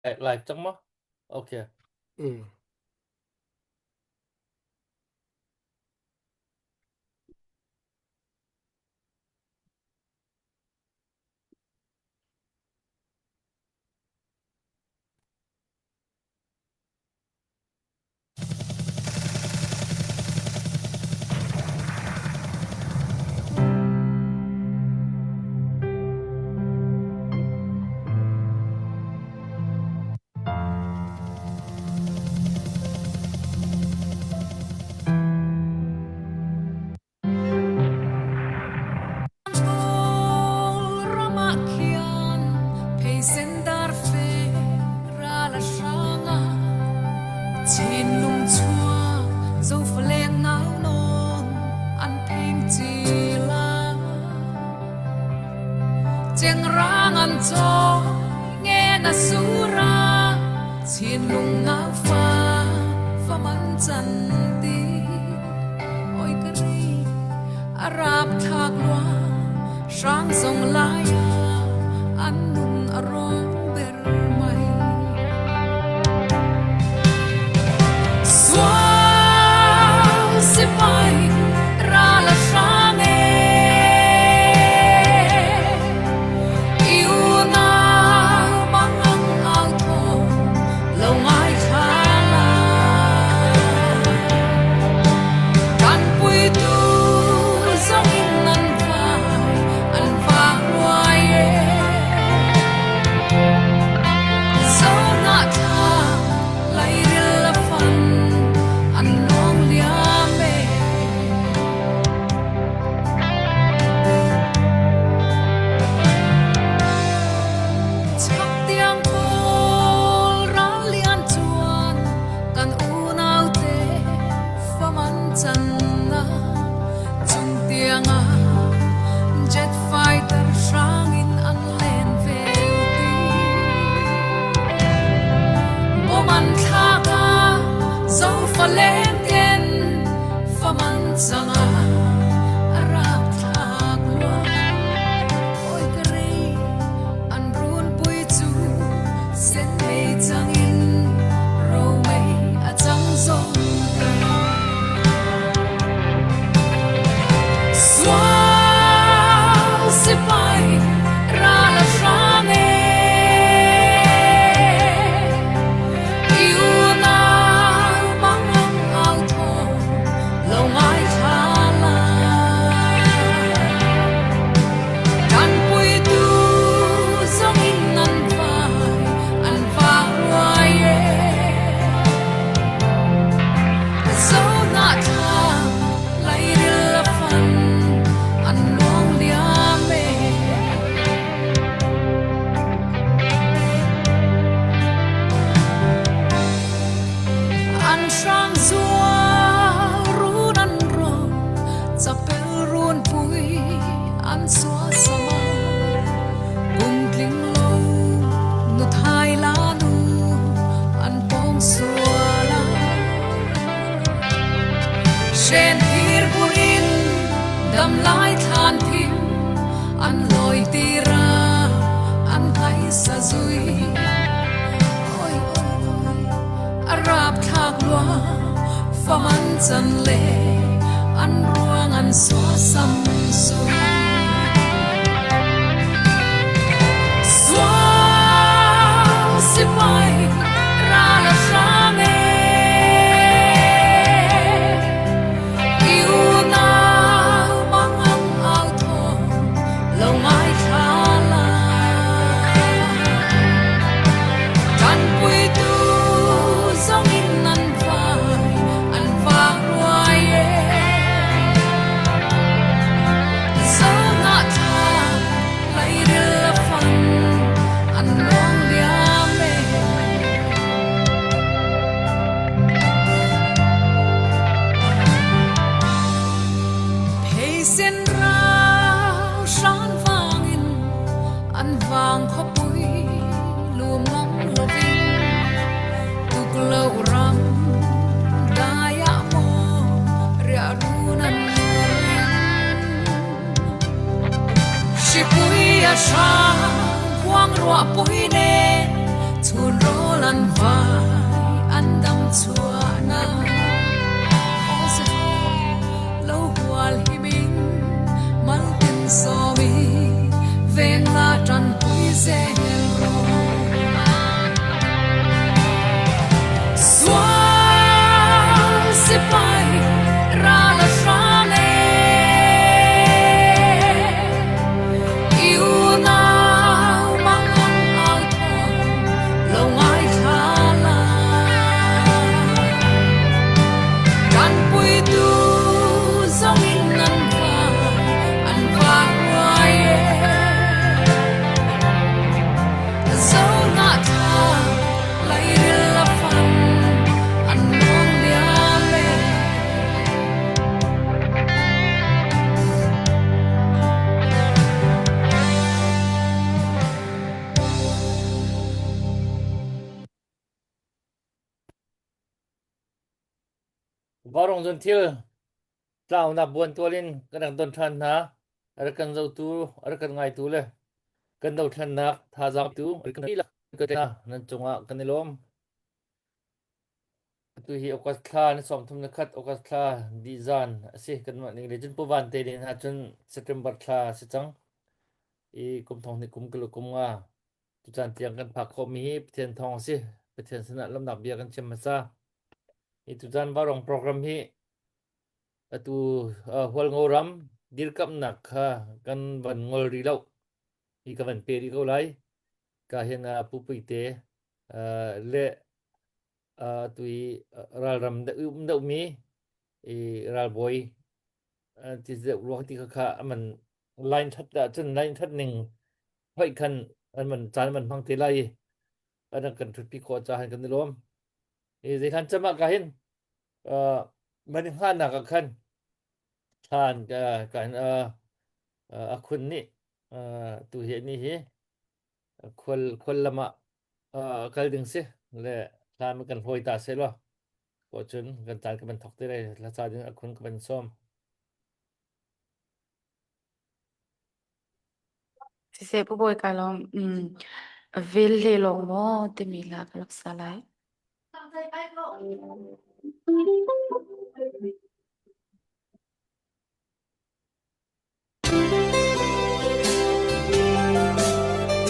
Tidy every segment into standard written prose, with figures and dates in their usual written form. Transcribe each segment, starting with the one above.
Live cang maw? Okay. Chinlung chuak zofaleng nau nawn an pheng cila. Chengrang an caw nge na sura Chinlung nau fa faman chan ti oi ka ri Arab thlak lua hrang zong lai ah an nun a rawng ber mai. Sual sipai ral a hrang e I unau mangang au thawng lo ngaithla la. Kan puitu zong in nan vai an vang ruai e. Zohnahthlak lairil a fan an luang liam e. Chak tiang kawl ral lian chuan kan unau te fam an can na chung tiangah jet fighter hrang in an len ve ti. Bom an thlak ah zofa leng ten fam an cang ah a rak thlak lua. Oi ka rei an runpui cu sen mei cang in romei a cang zong Sual sipai ral a hram e I unau mangang au thawng lo ngaithla la. Kan puitu zong in an vai an vang ruai e. Zohnahthlak lairil a fan an luang liam e. An hrang zual run an rawk chapel run pui an suasam a. Kum tling lo nu thai la nu an pawng sual a. Hren thir burin dam lai thlan thim an lawi tira an haisa zui. Oi oi oi a rapthlak lua fam an chan le an ruang an suasam zui. Sual sipai ral a hram e I unau mangang au thawng lo ngaithla la. Kan puitu zong in an vai an vang ruai e. Zohnahthlak lairil a fan an luang liam e. Vaurawng zun thil tlaunak buantual in kan rak don ṭhan hna. A rak kan zohtu, a rak kan ngaitu le kan dothlennak thazaang tu nan cungah kan i lawm. Atu hi August thla ni 31 August thla dih zan a si. Kanmah ning le cun Pu Van te nih ahcun September thla a si cang. I kum thong hnih kum kul kum nga tucaan tiang kan phak khawhmi hi Pathian thawng a si. Pathian sinah lawmhnak bia kan chim hmasa. Hi tucaan Vaurawng program hi atu Hualngo ram dirkamhnak kha kan van ngol rih lo. Hi ka van pe rih ko lai. Ka hin Pu Puite le atu i ralram um deuhmi i ralbawi ti deuh ruang ti kha aman line that ahcun line that ning hoih khan an man caan man hmang te lai i an kan thutpi khawh caah kan i lawm. I zeihlan cem ah ka hin man hnganak ah khan thlan kan a khun nih tu hi ni hi khual khual lam ah kal ding si le thlan kan hlawi ta se law ko cun kan caan ka van thok te lai hla ca ding a khun ka van sawm. Siseh Pu Bawi kai lawm. Vel le lawng maw timi hla ka rak sa lai.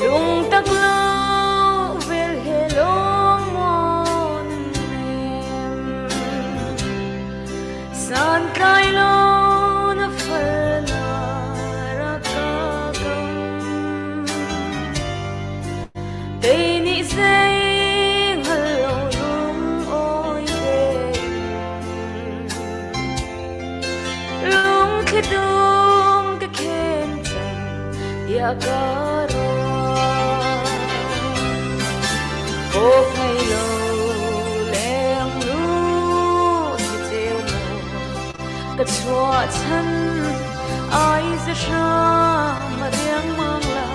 Lungtak lo vel he lawng maw nan nem Santlai lo na fal na rak ka kam Kei nih zei hngal lo lung awi tein Lungthli tum ka khen cang tiah ka ruah. Awk ngei lo leng lu si ceu maw ka chuah chan ai za hram a riangmang la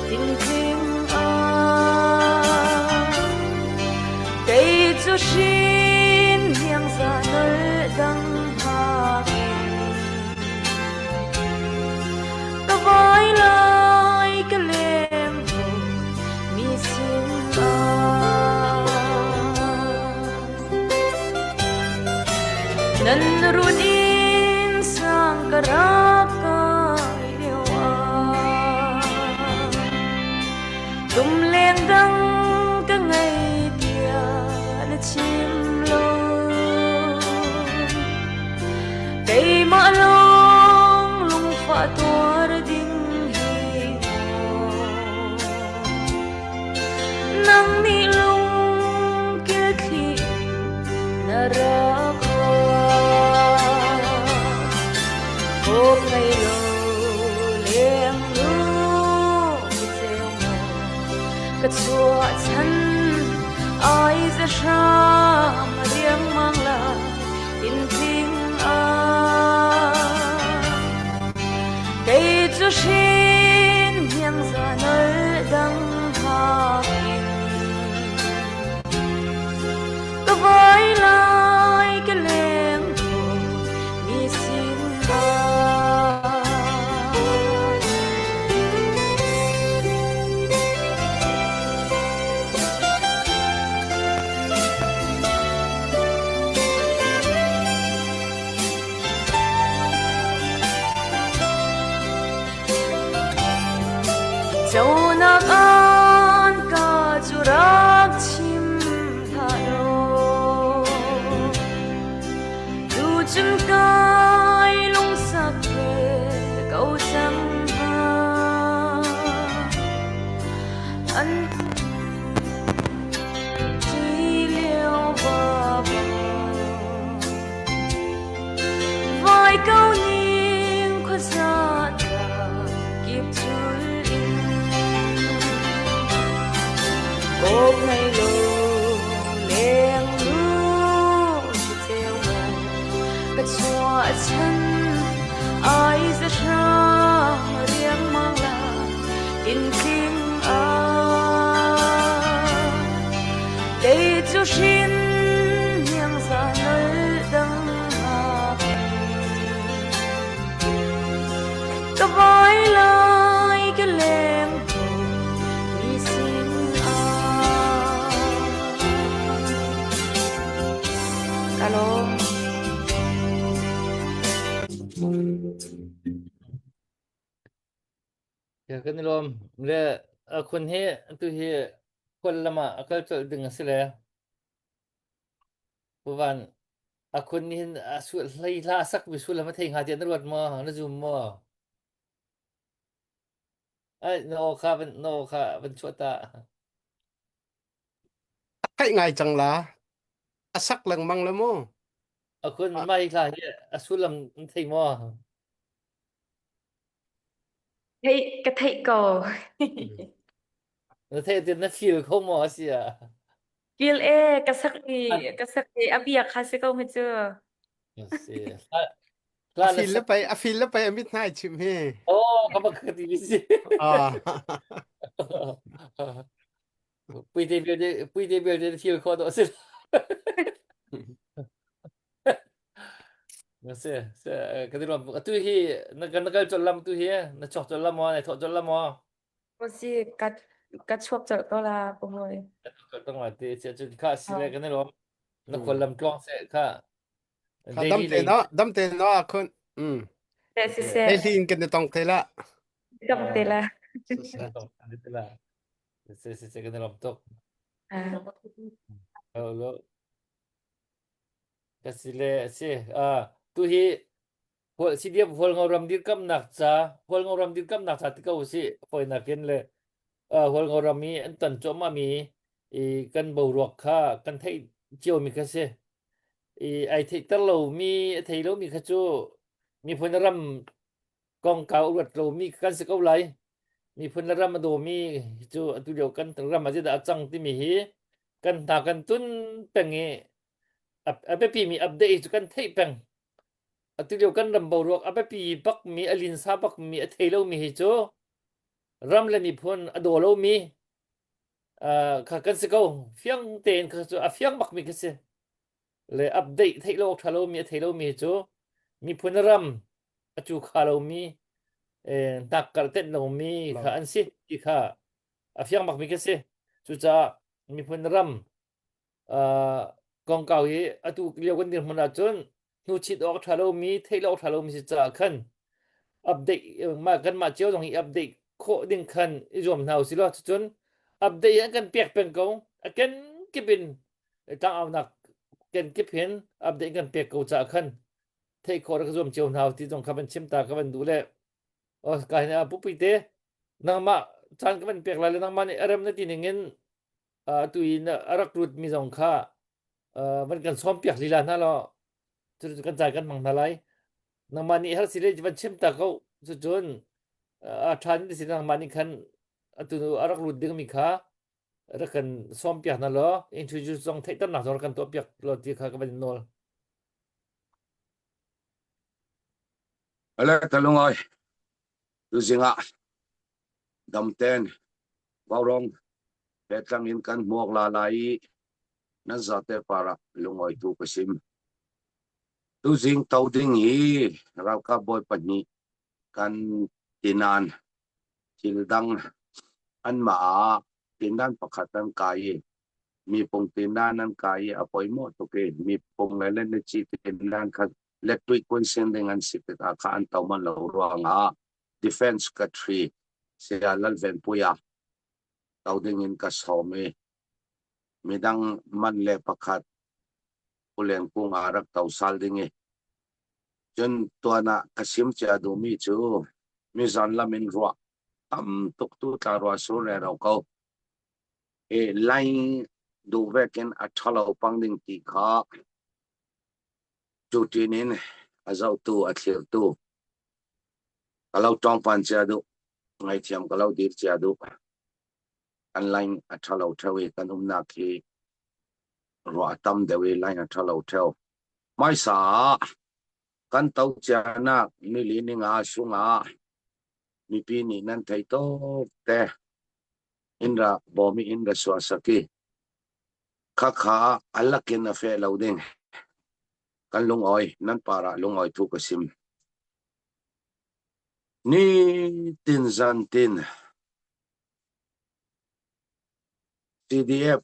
tintling ah. Kei cu hrin hniang za nol dang hngak in ka vai lai ka lem mi sin ah. Nan run in sang ka rak kai lio ah Tum leng dang ka ngei tiah na chim lo. Keimah lawng lungfah tuar ding hi maw. Nang nih lungkil thli na rak ruah. Awk ngei lo leng lu ceu maw ka chuah chan ai za hram riangmang la in tling ah kei cu hrin hniang za nol dang hak in ka vai lai ka leng mi sin ah. Conak an ka cu rak chim hlah law Tucun kai lungsak ve ko cang hnga. An ti lio va Vai ko ning khuaza tla kip cul in Kawp ngei lo leng lu si ceu maw ka chuah chan ai za hram riangmang la tin tling ah kei cu hrin hniang za nol dang. Kan i lawm. Le a khun hi tu hi khual lam ah a kal colh ding a si le. Pu Van, a khun nih hin a sul hlei hla a sak mi sullam a thei hnga tiah na ruat maw? Na zum maw? Ai, na aw kha van na aw kha van chuah ta. A theih ngai cang la. A sak lengmang le mu. A khun mai hla hi a sullam na thei maw? Theih ka theih ko. Na theih tin na feel kho maw a si ah? Feel e ka sak i ka sak i a bia kha si ko mi cu. Si. Hla hla A na feel le sak. pei a feel le pei a mit hnai chim hi. Oh, ka bak ka ti mi si. Ah. Puite belte puite belte na feel kho dawh si. Na si si ka ti ruam atu hi na kan na kal colh lam tu hi na chuak colh lam maw na thawh colh lam maw? Si ka ka chuak colh ko la pumoi. Ka tong la ti si cun kha si le kan i lawm. Na khual lam tluang se kha. Kha dam Daily te lei. no dam te no a khun. Mm. Se si se. Hei hlin kan i tong te la. Tong te la. Tong te la. Si si si kan i lawm tuk. Lo Ka si le a si. Tu hi CDF Hualngoram dirkamnak ca Hualngoram dirkamnak ca ti ko usih fawinak in le Hualngoram i an ton cuahmahmi i kan boruak kha kan theih ciomi kha si. I ai theihter lomi a thei lomi kha cu miphun ram kongkau a ruat lomi kan si ko lai. Miphun le ram a dawmi cu atu lio kan ram ah zeidah a cang timi hi kan hna kan tun peng i a biapimi update cu kan theih peng. Atu lio kan ram boruak a biapi bakmi, a linsa bakmi, a thei lomi hi cu ram le miphun a daw lomi kha kan si ko. Fiang tein kha cu a fiang bakmi kha si. Le update theih lo awk ṭha lomi, a thei lomi hi cu miphun le ram a cu kha lomi, hnakkar tenh lomi kha an si ti kha a fiang bakmi kha si. Cucaah miphun ram kongkau hi atu lio kan dirhmun ahcun hnuchit awk a ṭha lomi, theih lo awk ṭha lomi si caah khan update mah kanmah cio zong hi update khawh ding khan i zuam hna usih law cucun update hi an kan pek peng ko. A kenkip in tlangaunak kenkip hin update kan pek ko caah khan theih khawh rak zuam cio hna ti zong kha van chim ta ka van duh le oh ka hin pupi te nangmah caan ka van pek lai le nangmah nih a rem na ti ning in atu in a rak lut mi zong kha van kan sawm piak lila hna law cu kan caan kan hmang hna lai nangmah nih har si le van chim ta ko cucun a ṭha ni si nangmah nih khan atu a rak lut ding mi kha rak kan sawm piak hna law introduce zong theihternak zong rak kan tuah piak law ti kha ka van nawl. Ale ka lungoi tuzing ah damten Vaurawng pehtlangin in kan hmuak la lai i nan zate parah lungoi tu ka sim. Tuzing to ding hi ralkap bawi pahnih kan tinan thil dang anmah ah tinan pakhat an kai i mipung tinan an kai i a poimawh tuk i mipung le leneci tinan kha lettuih kun sin ding an si tikah kha an to man lo ruangah Defense Secretary Saya Lalvenpuia to ding in ka sawm i midang man le pakhat Pu Kung ah rak to sal ding i cun tuan ah ka sim cia duhmi cu mizan lam in ruah tam tuk tu tla rua sur re ro ko i line duh vekin a ṭhalo pang ding ti kha cu ṭin in a zohtu a thlirtu Ka lo ṭawngpan cia duh. Ngaithiam ka lo dir cia duh. Kan line a ṭha lo ṭheo i kan umnak hi ruah a tam deuh i line a ṭha lo ṭheo. Hmaisa ah kan to cianak nili ninga sungah mipi nih nan thei tuk te in ra bawm i in ra suasak i khakha a lakin a feh lo ding. Kan lungawi nan par ah lungawi thu ka sim. Nitin zantin CDF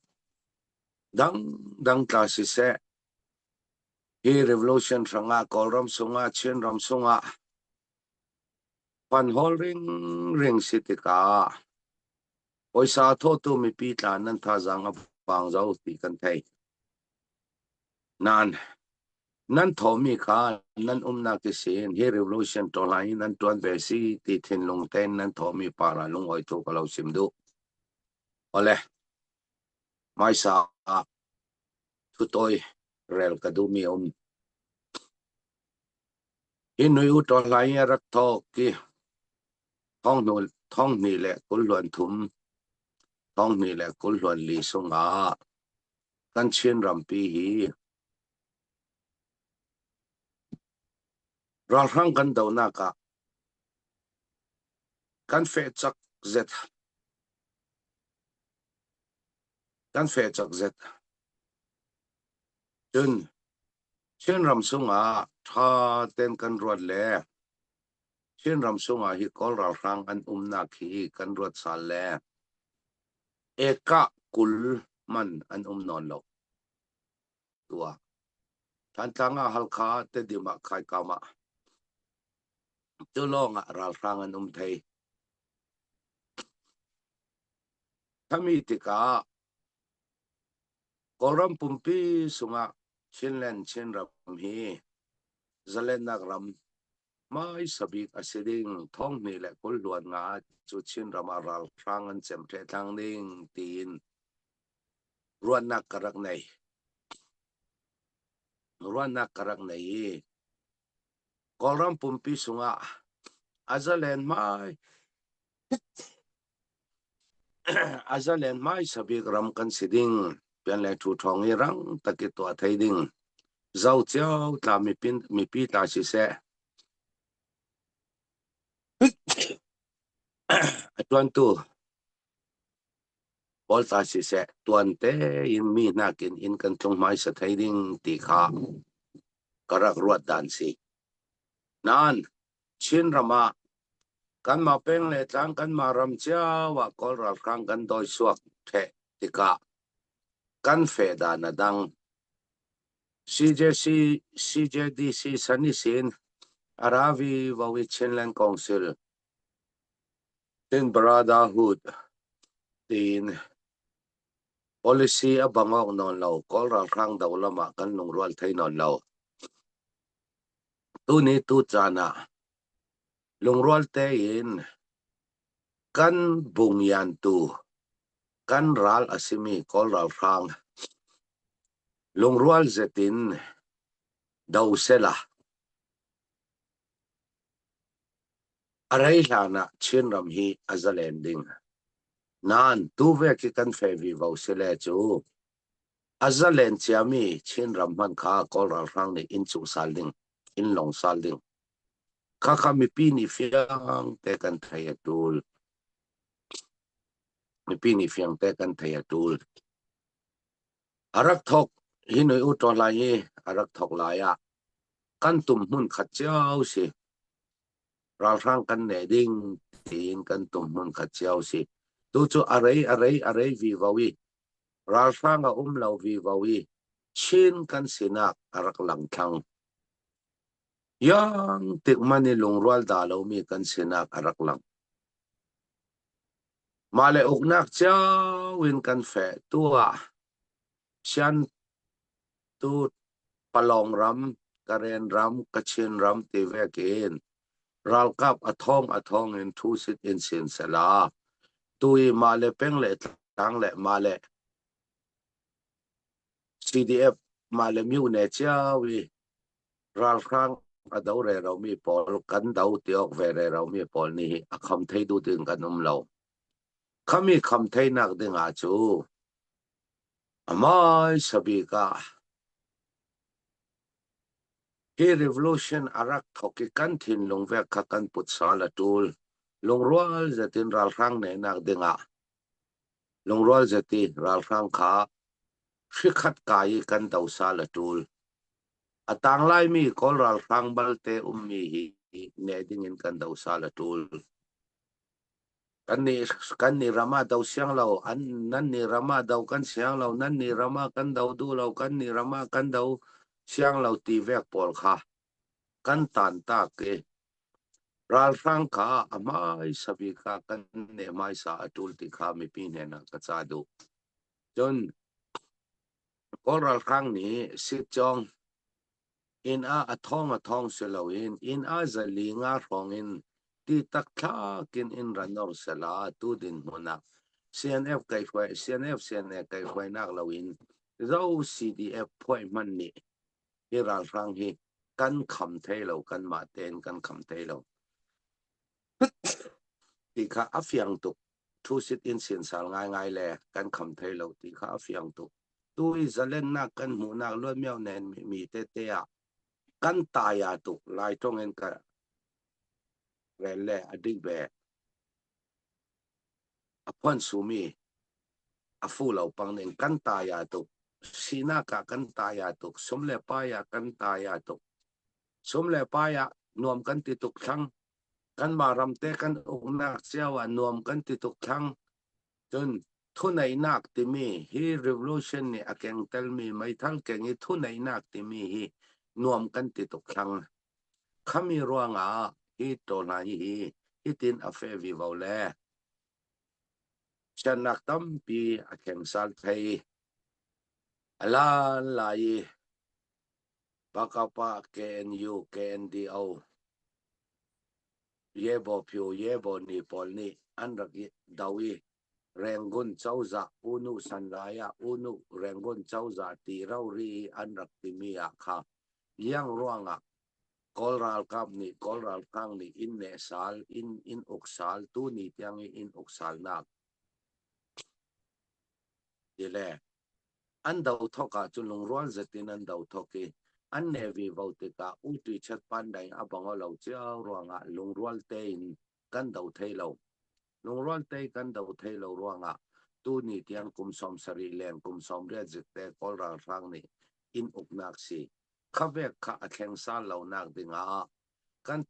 dangdang tla siseh, hi revolution hrangah Kawlram sungah Chinram sungah. Fan hawl ringring si tikah Puaisa a thawhtu mipi tla nan thazaang a vang zau ti kan thei. Nain nan thawhmi kha nan umnak sin hi revolution ṭawhlan in nan ṭuan ve si ti thinlung tein nan thawhmi par ah lungawi tu ka lo sim duh. Ole, hmaisa ah thutawi rel ka duhmi um. Hi nui u ṭawhlan in a rak thawk i Thonghnih le 23, 2024 sungah kan Chin rampi hi ralhrang kan dohnak ah kan feh cak zet. Kan feh cak zet. Cun Chinram sungah ṭha tein kan ruat le Chinram sungah hi Kawl ralhrang an umnak hi kan ruat sal le ekah 20 man an um nawn lo. Tua. Thantlang ah Halkha Tedim ah Khaikam ah cu lawng ah ralhrang an um thei. Thami tikah Kawlram pumpi sungah Chinland Chinram hi zalennak ram Hmaisa bik a si ding 2025 cu Chinram ah ralhrang an cem thlang ding tiin ruahnak ka rak nei. Ruahnak ka rak nei i Kawlram pumpi sungah a zalen hmai a zalen hmaisa bik ram kan si ding pian le thu ṭhawng i rang tak i tuah thei ding zo cio tla mipi mipi tla siseh a tuantu pawl tla siseh tuan tein mi nakin inn kan tlung hmaisa thei ding ti kha ka rak ruat dan si. Nain Chinram ah kanmah peng le tlang kanmah ram cio ah Kawl ralhrang kan dawi suak theh tikah kan feh dan a dang. CJC, CJDC Sanisin, Aravi Vawi Chinland Council, Chin Brotherhood tiin policy a bang awk nawn lo. Kawl ralhrang do lam ah kan lungrual thei nawn lo. Tuni tu caan ah lungrual tein kan bungyantu kan ral a simi Kawl ralhrang lungrual zet in do sela a rei hlan ah Chinram hi a zalen ding. Nain tu ve khi kan fe vivo sile cu A zalen ciami Chinram hmanh kha Kawl ralhrang nih inn cuh sal ding, inn long sal ding. Khakha mipi nih fiang te kan thei a tul. Mipi nih fiang te kan thei a tul. A rak thok hi nui u to lai i a rak thok lai ah kan tum hmun khat cio si. Ralhrang kan ne ding tiin kan tum hmun khat cio si. Tu cu a rei a rei a rei vi vo i Ralhrang a um lo vivo i Chin kan sinak a rak lang thlang. Yang tik man i lungrual dah lomi kan sinak a rak lang. Mah le uknak cio in kan feh tu ah Sian tu Palong ram, Karen ram, Kachin ram ti vek in ralkap a thong a thong in thu sit in sin sela tu i mah le peng le tlang le mah le CDF mah le myu ne cio i ralhrang a do re ro mi pawl kan do ti awk ve re ro mi pawl nih a kham thei du ding kan um lo khami kham thei nak ding ah cu amai sabik ah Hi revolution a rak thawk i kan thinlung vek kha kan put sal a ṭul. Lungrual zetin ralhrang nehnak dingah lungrual zeti ralhrang kha hrikhat kai i kan do sal a ṭul. A tang laimi Kawl ralhrang balte ummi hi neh dingin kan do sal a ṭul. Kan nih kan nih ram ah do siang lo, an nan nih ram ah do kan siang lo, nan nih ram ah kan do duh lo, kan nih ram ah kan do siang lo ti vek pawl kha kan tan tak i. Ralhrang kha a hmaisa bik ah kan neh hmaisa a ṭul ti kha mipi hnenah ka ca duh. Cun Kawl ralhrang nih sitcawng inn ah a thong a thong si loin inn ah zali nga hrawng in ti tak thlak in in ra nor sela tu dinhmun ah CNF kaihhruai CNF CNA kaihhruainak loin zo CDF phuai hmanh nih hi ralhrang hi kan kham thei lo kanmah tein kan kham thei lo ti kha a fiang tuk thu sit in sinsal ngaingai le kan kham thei lo ti kha a fiang tuk tu i zalennak kan hmuhnak luatmiau nen mi te te ah kan taya tuk lai tong in ka rel le a dik ve a phuan sumi a fu lo pang ning kan taya tuk sinak ah kan taya tuk sum le pai ah kan taya tuk sum le pai ah nuam kan ti tuk thlang kanmah ram te kan uknak cio ah nuam kan ti tuk thlang cun thuneihnak timi hi revolution nih a keng telmi meithal keng i thuneihnak timi hi nuam kan ti tuk thlang khami ruangah hi tawhla hi hitin a fe vivo le Siannak tampi a thleng sal thei. A lan lai i Pakapa KNU, KNDO, Yebo Phyu Yebo ni pawl nih an rak i do i Rangoon cozah Unu Sanrai ah Unu Rangoon cozah ti rori i an rak timi ah kha iang ruangah Kawl ralkap nih Kawl ralhrang nih inn ne sal inn inn uk sal tuni tiang i inn uk salnak ti le an do thok ah cun lungrual zetin an do thok i an ne vivo tikah utui chet pandai a bang lo cio ruangah lungrual tein kan do thei lo lungrual te kan do thei lo ruangah tuni tiang kum 70 leng kum 80 zik te Kawl ralhrang nih inn uknak si Khavek kha a thleng sal lonak dingah kan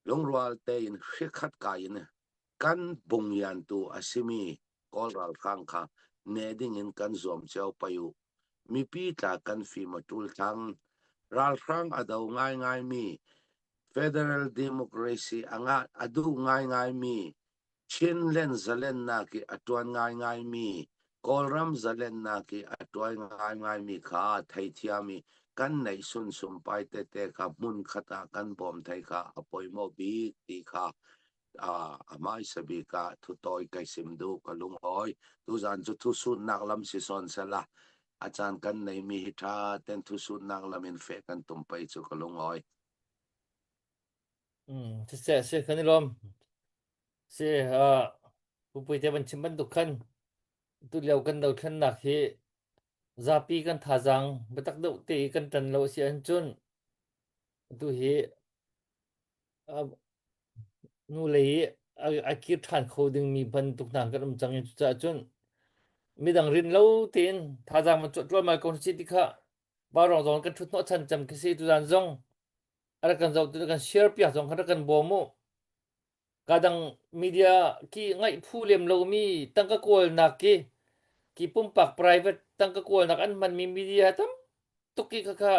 lungrual tein hrikhat kai in kan bungyantu a simi Kawl ralhrang kha ne dingin kan zuam cio pai u. Mipi tla kan fim a ṭul thlang. Ralhrang a do ngaingaimi Federal Democracy a ngah a duh ngaingaimi Chinland zalennak i a ṭuan ngaingaimi, Kawlram zalennak i a ṭuan ngaingaimi kha theithiam i kan neih sunsumpai tete kha hmunkhat ah kan bawm thei kha a pawimawh bik ti kha a hmaisa bik ah thutawi kai sim duh ka lungawi. Tuzaan cu thusutnak lam si sawn sela a caan kan neimi hi ṭha ten thusutnak lam in feh kan tum pei cu ka lungawi. Mm, siseh, si kan i lawm. Si, uh, pupui te van chim bantuk khan tulio kan dothlennak hi zapi kan thazaang biatak deuh te i kan ṭan lo si ahcun tu hi uh, nu lei i a, a kir ṭhan kho dingmi bantuk hna kan um cang i cucaah cun midang rin lo tein thazaang van chuah ṭualmal ko si ti kha Vaurawng zong kan ṭhut hnawhchan cem khi si tuzaan zong a rak kan zohtu kan share piak zong khan rak kan bawm u. Kadang media ki ngaih phu lem lomi tangka kawlnak ki ki pumpak private tangka kawlnak an hmanmi media tam tuk ki kha kha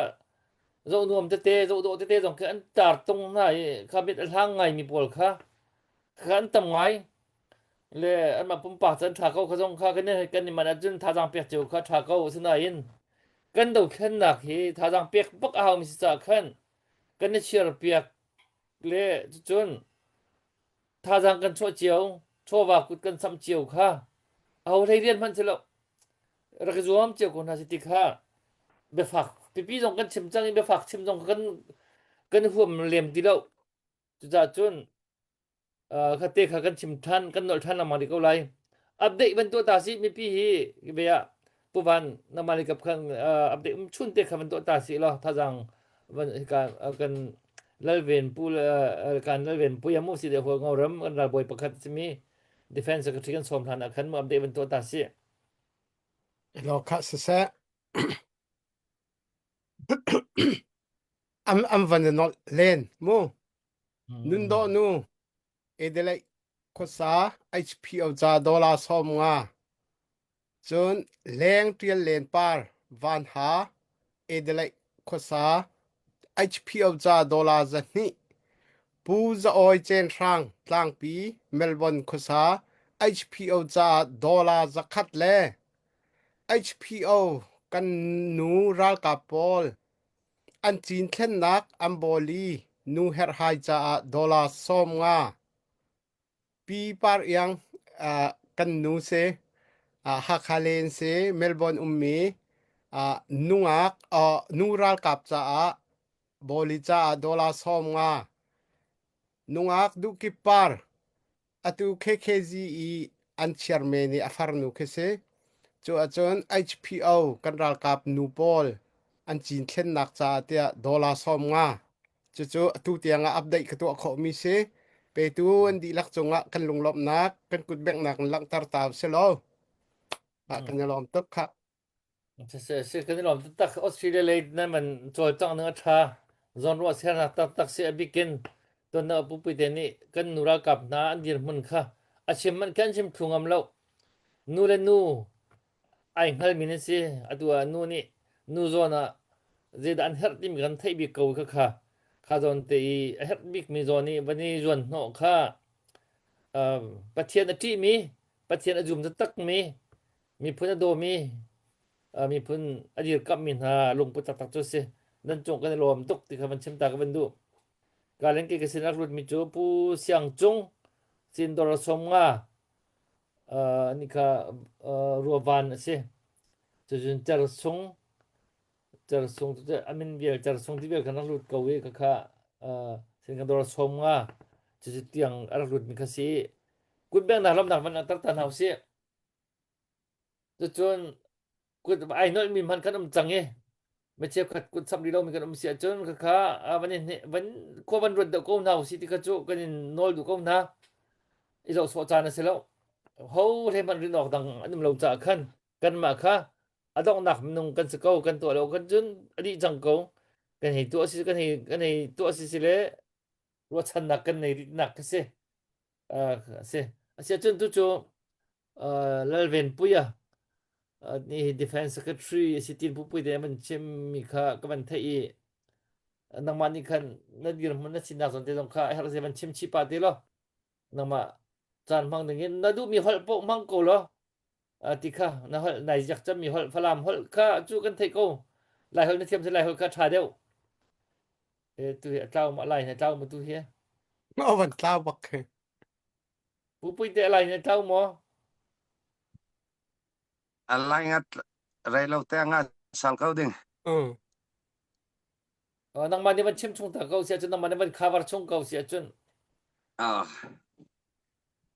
zoh nuam tete zoh dawh tete zong khi an tar tung hna i kha mit a hlang ngaimi pawl kha kha an tam ngai le anmah pumpak cu an ṭha ko kha zong kha kan i kan i manh ahcun thazaang pek cio kha ṭha ko asinain kan dothlennak hi thazaang pek bak a haumi si caah khan kan i chiar piak le cucun thazaang kan chuah cio chawva kut kan samh cio kha aho hlei rian hmanh si lo rak i zuam cio ko hna si ti kha biafak pipi zong kan chim cang i biafak chim zong kan kan huam lem ti lo cucaah cun kha te kha kan chim than kan nolh than lengmang rih ko lai update van tuah ta si mipi hi ve ah puvan nangmah le kap khan update um chun te kha van tuah ta si law thazang van ka kan lalven pu kan lalven pu yamu si de ho ngoram kan ralbawi pakhat simi defense secretary kan som hlan ah khan mu update van tuah ta si Lo kha siseh am am van nolh len mu Nun dawh nu Adelaide khuasa HPO ca dollar 50 cun leng ṭial len par Van Ha Adelaide khuasa HPO ca dollar 200, Pu Za Awi Cen Hrang Tlangpi Melbourne khuasa HPO caah dollar 100 le HPO kan nu ralkap pawl an cinthlennak an bawli nu herhhai caah dollar 50. Pi Par Iang uh, kan nu si uh, Hakha len si Melbourne ummi uh, nungak uh, nu ralkap caah bawli caah dollar 50 nungak duhkip par Atu KKZ i an chairman i a farnu khi si. Cu ahcun HPO kan ralkap nu pawl an cinthlennak caah tiah dollar 50 cucu atu tiang ah update ka tuah khawhmi si. Petu an dihlak cungah kan lunglawmhnak, kan kutbenghnak in langhter ta usih law. Ah, kan i lawm tuk khah. Si kan i lawm taktak. Australia lei nan man cawlcangh ning a ṭha. Zawnruah sernak taktak si a bikin tuan na pupi te nih kan nu ralkap hna an dirhmun kha a chim man khan chim thlu ngam lo. Nu le nu ai hngalmi nan si. Atu ah nu nih nu zawn ah zeidah an herh timi kan theih bik ko kha kha kha zawn te i a herh bikmi zawn i van i zuan hnawh kha um, Pathian a ṭihmi Pathian a zum taktakmi Miphun a dawmi, miphun a dirkamhmi hna lungput taktak cu a si. Nan cung kan i lawm tuk ti kha van chim ta ka van duh. Kalen ke ka sin rak lutmi cu Pu Siang Cung, Cindor Sawmnga, ni kha Ruavan a si. Cucun Cersung, Cersung cu amin vial Cersung ti vial khan rak lut ko i ka kha sin kan dor Sawmnga, cucu tiang a rak lutmi kha si. Kutbengnak lamnak van langhter ta hna usih. Cucun kut ai nolhmi hmanh kan um cang i mi cheukhat kut samh rih lomi kan um si ahcun khakha van in van khua van ruat deuh ko hna usih ti kha cu kan in nawl duh ko hna. I zoh sawh caan a si lo. Ho hle hmanh rin awk dang an um lo caah khan kanmah kha a donghnak minung kan si ko kan tuah lo kan cun a dih cang ko. Kan hei tuah si kan hei kan hei tuah si si le ruahchannak kan nei rihnak khi si. Uh, a si. A si ahcun tu cu Lalvenpuia nih Defense Secretary a si tin pupui te van chimmi kha ka van theih i nangmah nih khan na dirhmun na sinak zawn te zong kha a herh se van chim chih pah te law nangmah caan hmang ding in na duhmi holh paoh hmang ko law ti kha na holh nai ziak cemmi holh Falam holh kha cu kan theih ko Lai holh na thiam si Lai holh kha ṭha deuh e tu hi a tlau ma lai na tlau ma tu hi Ma van tlau bak khi. Pupui te lai na tlau maw? A lai ngat rei lo te nga sal ko ding. Mm. Uh, nangmah nih van chim chung ta ko si ahcun nangmah nih van cover chung ko si ahcun. Ah.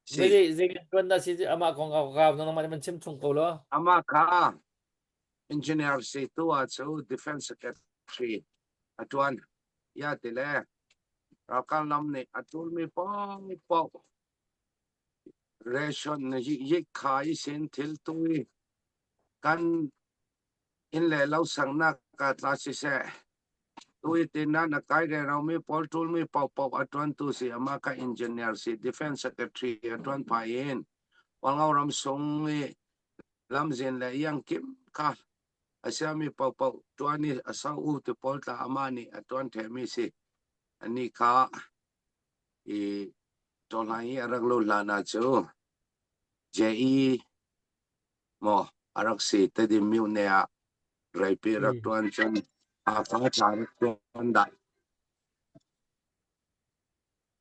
Si. Zei zei tuan na si amah kong ka ka nangmah nih van chim chung ko lo. Amah kha engineer si tu ah cu defense secretary a tuan ya ti le ralkap lam nih a ṭulmi paohpaoh ration yikha i sin thil tui kan inn le lo saknak ka tla siseh tui tin ah na kai rero mi pawl ṭulmi paohpaoh a ṭuantu si amah ka engineer si defense secretary a ṭuan phah in Hualngo ram sung i lamzin le iangkim kha a siami paohpaoh ṭuan i a so u ti pawl tla amah nih a ṭuan ṭhehmi si. Anih kha i ṭawhhlan i a rak luh hlan ah cu JE maw a rak si Tedim myone ah reipi rak ṭuan cun Hakha ṭha rak ṭuan dah.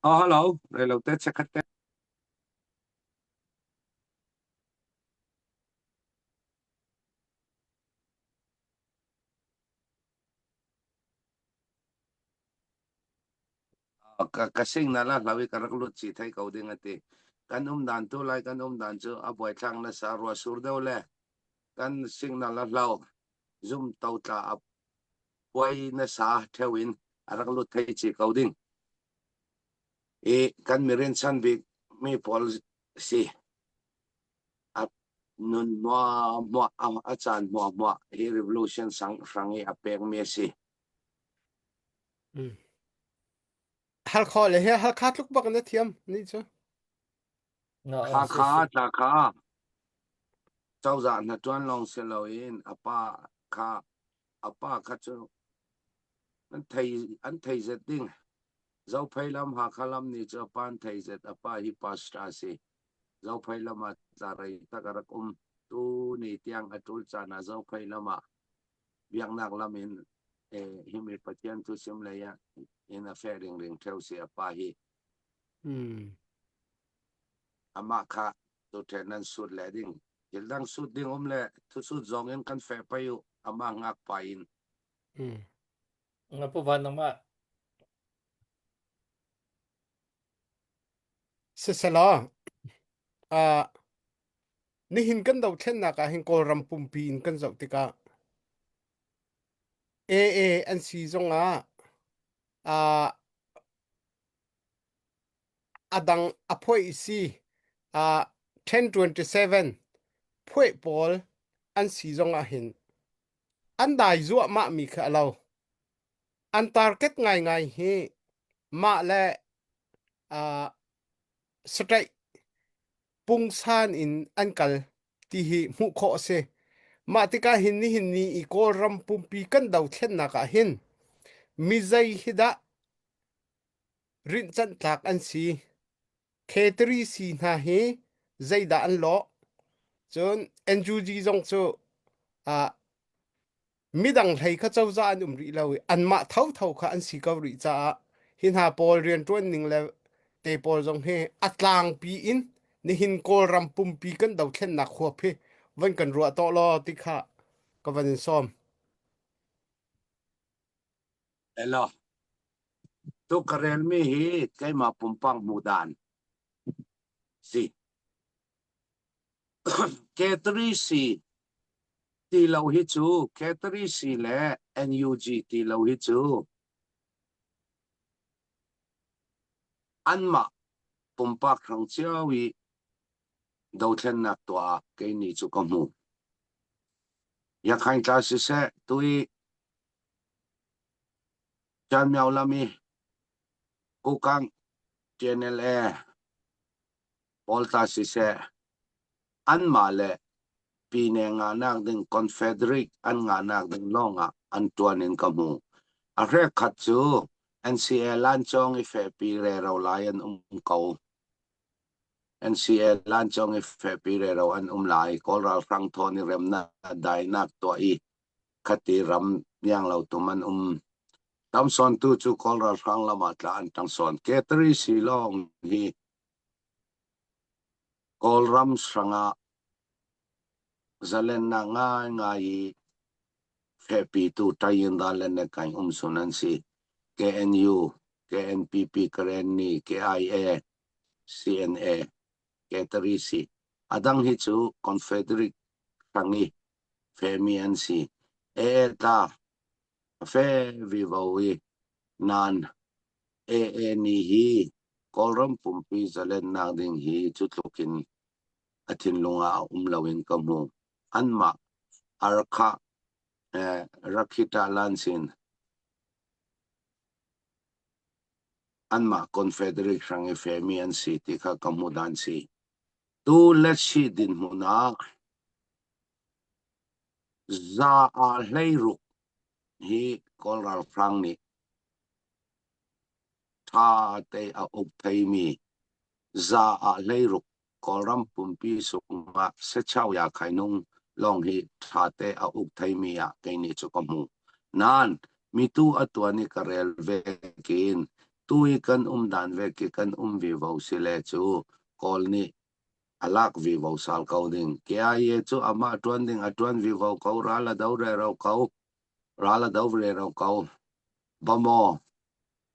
Oh, hello, reilo te chekhat te. Ka ka sing na la hlawi ka rak lut chi thei ko ding ati. Kan um dan tu lai kan um dan cu a buaithlak na sa rua sur deuh le kan sing na la hlau zum to tla a puai na sa theu in a rak lut thei chi ko ding. I kan mirin chan bik mi pawl si. A nun hmuahhmuah a caan hmuahhmuah hi revolution sang hrang i a pekmi a si. Mm. Halkha le he Halkha tluk bak na thiam ni cu. No, Kha si kha si. tla kha cozah hna ṭuan lawng si loin a pa kha a pa kha cu. An thei an thei zet ding. Zophei lam Hakha lam nih cu a pa an thei zet a pa hi pastor a si. Zophei lam ah tla rei tak a rak um. Tu ni tiang a ṭul caan ah Zophei lam ah biaknak lam in eh, himi Pathian thu sim lei ah in a feh ringring ṭheu si a pa hi. Hmm. Amah kha tuṭhen nan sut le ding. Thil dang sut ding um le thusut zong in kan feh pai u. Amah ngak pa in. Hmm. Nga pu van nangmah. Siselaw, uh, nihin kan dothlennak ah hin Kawlram pumpi in kan zoh tikah AA an si zongah uh, a dang a phoih si uh, 1027 phoih pawl an si zongah hin an dai zuahmah mi kha a lo. An target ngaingai hi mah le uh, sataih pungsan in an kal ti hi hmuh khawh a si. Mah tikah hin nihin ni i Kawlram pumpi kan dothlennak ah hin mizei hi dah rinhcanh tlak an si. K3 si hna hi zeidah an lawh? Cun NUG zong cu uh, midang hlei kha cozah an um rih lo i anmah thotho kha an si ko rih caah hi hna pawl rianṭuan ning le te pawl zong hi a tlangpi in nihin Kawlram pumpi kan dothlennak huap hi van kan ruah tawh law ti kha ka van in sawm. Elo. Tu ka relmi hi keimah pumpak hmuh dan si. K3C ti lo hi cu K3C le NUG ti lo hi cu anmah pumpak hrang cio i dothlennak tuah ah kei nih cu ka hmu. Yakhain tla siseh tui Chanmyo lam i Kukang TNLA pawl tla siseh anmah le pine ngahnak ding Confederate an ngahnak ding lawngah an ṭuan in ka hmu. A hrek khat cu NCA lancawng i fehpi rero lai an um ko. NCA lancawng i fehpi rero an um lai. Kawl ralhrang thawn i remnak dainak tuah i khati ram iang lo tum an um. Tamsawn tu cu Kawl ralhrang lam ah tla an ṭang sawn. Ketari si lawng hi Kawlram hrangah zalennak ngaingai i fehpitu Tayinda le Nekaing umsun an si. KNU, KNPP, Karenni, KIA, CNA, K3C. A dang hi cu Confederate hrang i fehmi an si. AA tla a fe vivo i nain AA nih hi Kawlram pumpi zalennak ding hi cu tluk in a thinlung ah a um loin ka hmu. Anmah Arkha eh, Rakhita Lansin anmah Confederate hrang i femi an si ti kha ka hmu dan si. Tu letsi dinhmun ah za ah 16 hi Kawl ralhrang nih ṭha te a uk theimi za ah 16 Kawlram pumpi sungah Sechau Yakhainung lawng hi ṭha te a uk theimi ah kei nih cu ka hmu. Nain mitu a tuan i ka rel ve kin tu i kan um dan ve ki kan um vivo si le cu Kawl nih a lak vivo sal ko ding. KIA cu amah ṭuan ding a ṭuan vivo ko ral a do rero ko ral a do rero ko. Bamaw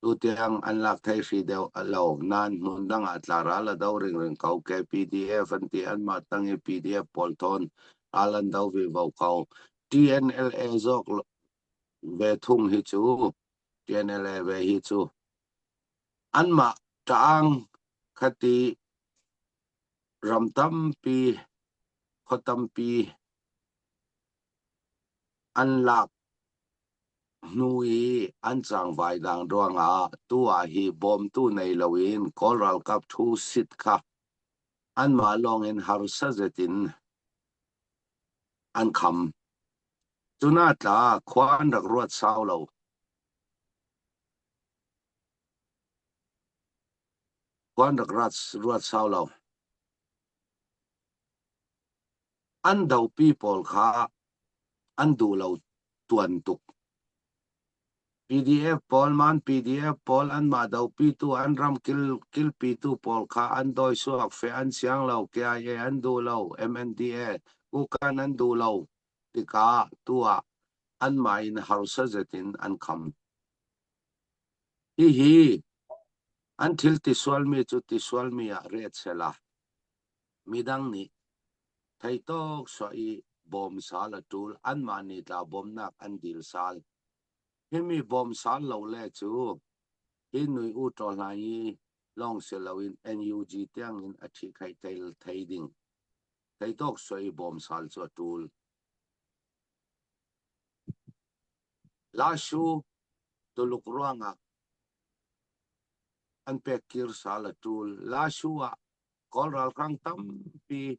tutiang an lak thei hri deuh lo nain hmun dang ah tla ral a do ringring ko. KPDF an ti anmah tang i PDF pawl thawn ral an do vivo ko. TNLA zawk ve thung hi cu TNLA ve hi cu anmah ṭaang khati ram tampi khua tampi an lak hnu i an cangvai dang ruangah tu ah hi bawmtu nei loin Kawl ralkap thu sit kha anmah lawngin harsa zet in an kham. Cuna tla khua an rak ruat sau lo. Khuan rak rat ruat sau lo. An dopi pawl kha an duh lo tuan tuk. PDF pawl man PDF pawl anmah dopitu an ram kil kilpitu pawl kha an dawi suak fe an siang lo KIA an duh lo MNDA Kukan an duh lo tikah tu ah anmah in harsa zet in an kham. Hihi an thil ti sualmi cu ti sualmi ah ret sela midang nih theitawk suah i bawm sal a ṭul anmah nih tla bawmnak an dil sal. Himi bawm sal lo le cu hi nui u ṭaw hlai i lawng si loin NUG tiangin a ṭhihkhaih thei ding. Theitawk suah i bawm sal cu a ṭul. Lashu Tuluk ruangah an pek kir sal a ṭul. Lashu ah Kawl ralhrang tampi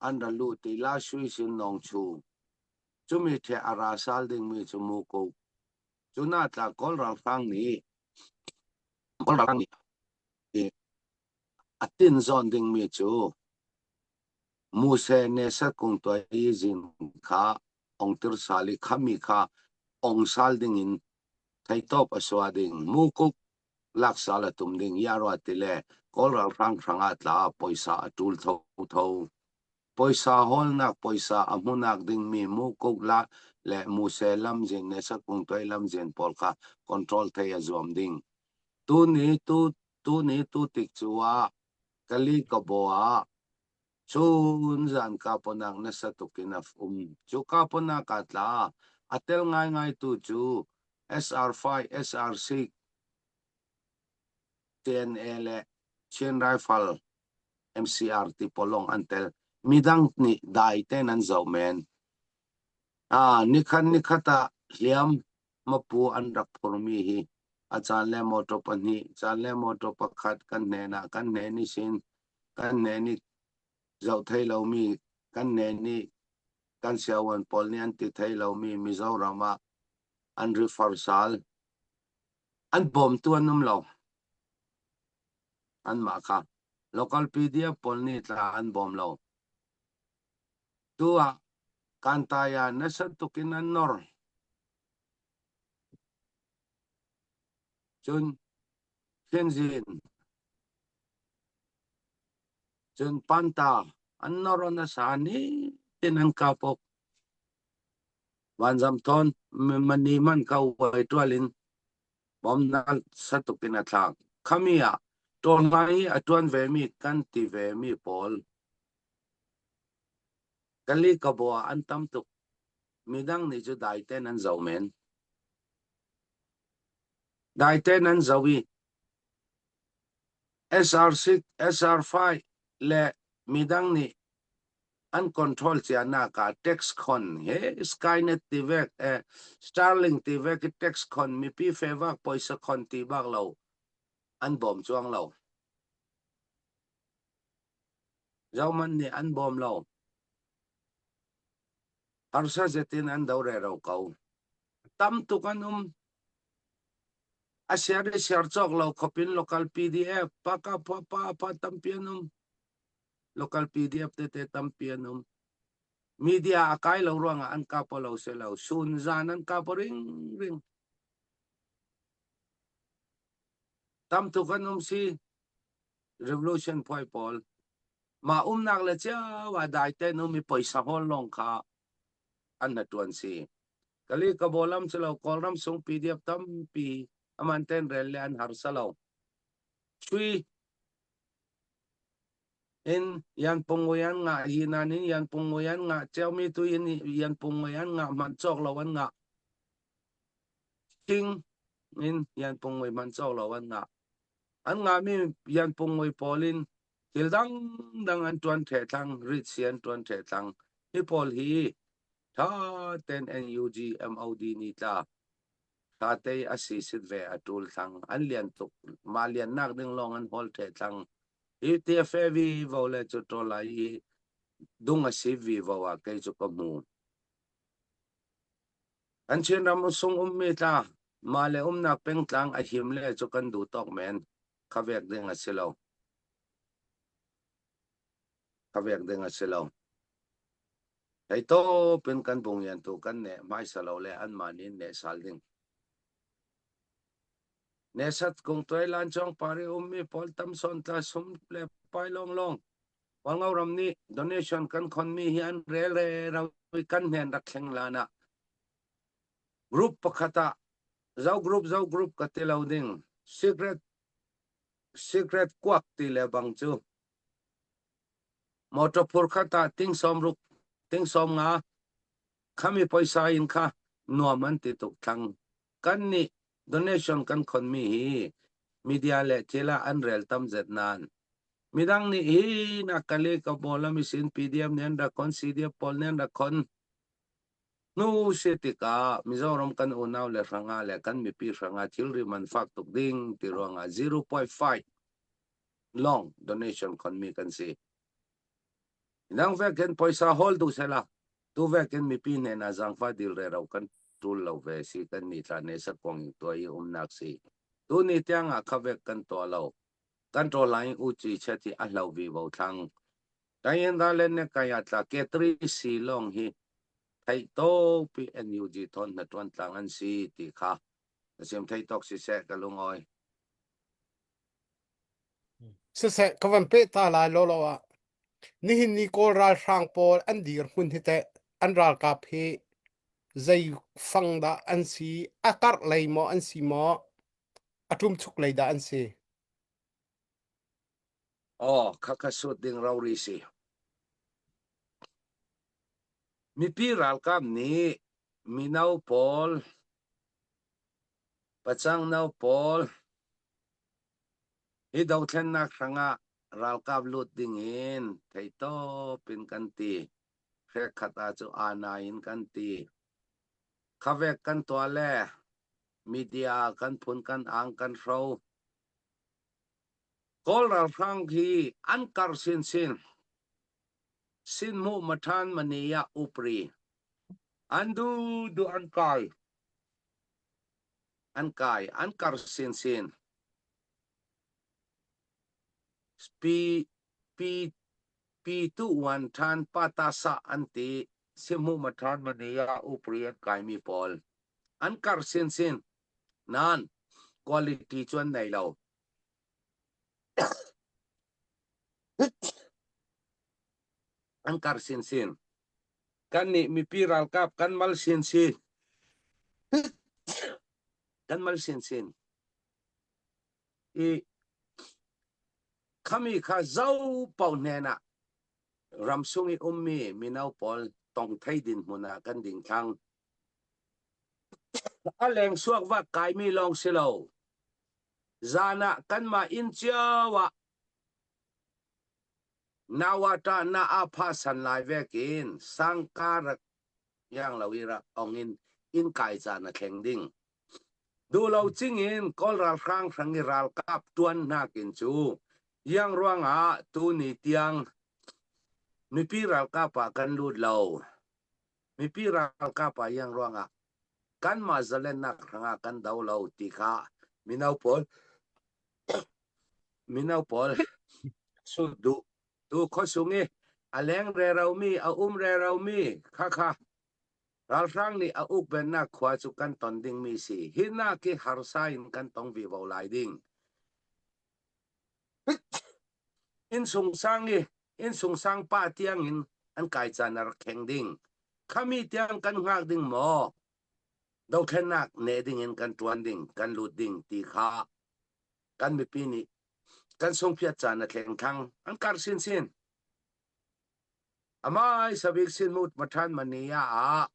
an ra lut i Lashu sin Nawngchu cumi ṭhe a ra sal dingmi cu Muko. Cu na tla Kawl ralhrang nih Kawl ralhrang nih a tin zawn dingmi cu Muse Nesat kung tuai i zin kha ongtir sal i khami kha ong sal dingin theitawp a sua ding mukuk lak sal a tum ding yarwa ti le Kawl ralhrang hrangah tla poisa a ṭul thotho. Poisa hawlnak poisa a hmunak dingmi mukuk la le muse lamzin Nesat kung tuai lamzin pawl kha control thei a zuam ding. Tuni tu tuni tu tik cu ah Kali kabaw ah Cun zan kaponak nasa tuk in a um. Cu kaponak ah tla a tel ngaingai tu cu SR5, SR6, TNA le Chin Rifle MCR ti pawl lawng an tel. Midang nih dai tein an zoh men. Ah, nikhat nikhat ah hliam mapu an rak phurmi hi a caan le motor pahnih, caan le motor pakhat kan hnen ah kan hnen i sin kan hnen i zoh thei lomi kan hnen i kan siawan pawl nih an ti thei lomi Mizoram ah an refer sal. An bawmtu an um lo. Anmah kha local PDF pawl nih tla an bawm lo. Tu ah Kantaya nasa tuk in an nor. Cun Thinzin Cun panta an nor nasa ni tin an kapok. Vanzam thawn mani man ka uai tual in bom nasa tuk in a thlak. Khami ah ṭawnlai i a ṭuan vemi kan ti vemi pawl Kali kabaw ah an tam tuk. Midang nih cu dai ten an zoh men. Dai ten an zoh i SR6, SR5 le midang nih an control cianak ah tax khon he Skynet ti vek eh Starlink ti vek i tax khon mipi fevak poisa khon ti bak lo an bawm chuang lo. Zohman nih an bawm lo. Harsa zetin an do rero ko. Tam tuk an um. A siar i siar cawk lo khopin local PDF paka pa pa pa tampi an um. Local PDF tete tampi an um. Media a kai lo ruangah an kap lo se lo. Sun zan an kap ring ring. Tam tuk an um si. Revolution phuai pawl. Mah umnak le cio ah dai ten um i poisa hawl lawng kha an na tuan si. Kali ka bolam cu lo Kawlram sung PDF tampi aman ten rel le an harsa lo. Chui in yan pungoi an ngah hi nan in yan pungoi an ngah ceumi tu in yan pungoi an ngah man cawk lo an ngah. King in yan pungoi man cawk lo an ngah. An ngahmi yan pungoi pawl in thil dangdang an ṭuan ṭhehthlang, ritsi an ṭuan ṭhehthlang. Hi pawl hi ṭha ten NUG MOD nih tla ṭha te a si sit ve a ṭul thlang. An lian tuk. Mah liannak ding lawng an hawl ṭhehthlang. Hi TFA vi vo le cu ṭawl lai i dung a si vi vo ah kei cu ka hmu. Kan Chinram sung ummi tla mah le umnak pengtlang a him le cu kan duh tawk men. Kha vek ding a si lo. Kha vek ding a si lo. Hei tawp in kan bung yan tu kan ne hmaisa lo le anmah nih ne sal ding. Nesat kung tuai lan chong pari ummi pawl tam son tla sum le pai long long. Hualngo ram nih donation kan khonmi hi an rel re ro i kan hnen rak thleng lan ah group pakhat ah zo group zo group ka ti lo ding secret secret kuak ti le bang cu motor phur khat ah ting som ruk ting som nga khami poisa in kha nuam an ti tuk thlang kan nih donation kan khonmi hi media le thil ah an rel tam zet nain midang nih hi na kali ka bola mi sin PDM nih an rak khon CDF pawl nih an rak khon hnu si tikah Mizoram kan unau le hrangah le kan mipi hrangah thilri man fak tuk ding ti ruangah 0.5 long donation khonmi kan si. Nang vekin poisa hawl duh sela tu vekin mipi hnen ah zaangfah dil rero kan tul lo ve si kan ni tla ne sakwang in tuah i umnak si. Tu ni tiang ah kha vek kan tuah lo. Kan ṭaw lai u ci chet hi a hlo vi vo thlang. Kayin da len ne kaya tla ke tri si long hi thei to pi NUG thon na tuan tlang an si ti kha. Sim thei tok si se ka lungoi. Siseh, ka van peh ta lai lawlaw ah. Nihin ni Kawl ralhrang pawl an dirhmun hi teh an ralkap hi zei fang dah an si, a karh lei maw an si maw, a ṭumchuk lei dah an si? Aw, khakha sut ding rori si. Mipi ralkap nih mino pawl, pacang no pawl, Hi dothlennak hrangah ralkap lut dingin theihtawp in kan ti. Hrekkhat ah cu aa in kan ti. Khavek kan tuah le media kan phun kan ang kan hro. Kawl ralhrang hi an kar sinsin. Sinhmuh mathan maniya upri. An du du an kai. An kai an kar sinsin. Pi pi pi tu wan than patasa an ti sihmu mathan mania upri an kaimi pawl an kar sinsin nan quality cu an nei lo an kar sinsin kan nih mipi ralkap kan mal sinsin kan mal sinsin i khami kha zo pau hnen ah ramsung i ummi mino pawl tong thei din hmun ah kan ding thlang. A leng suak vak kaimi lawng si lo. Zan ah kanmah inn cio ah nawata na a pha san lai vekin sangka rak yang lo i rak ong in inn kai caan a thleng ding. Duhlo cingin Kawl ralhrang hrang i ralkap tuan nakin cu iang ruangah tuni tiang mipi ralkap ah kan lut lo. Mipi ralkap ah iang ruangah kanmah zalennak hrangah kan do lo ti kha mino pawl mino pawl sut duh tu khuasung i a leng reromi a um reromi kha kha Ralhrang nih a ukbennak khua cu kan ton dingmi si. Hi nak hi harsa in kan tong vivo lai ding. Innsung sang i innsung sang pa tiang in an kai caan a rak kheng ding. Khami tiang kan hngak ding maw? Dothlennak ne ding in kan tuan ding, kan lut ding ti kha kan mipi nih kan sungphiat caan a thleng thang. An kar sinsin. Amai sabik sinmut mathan mania ah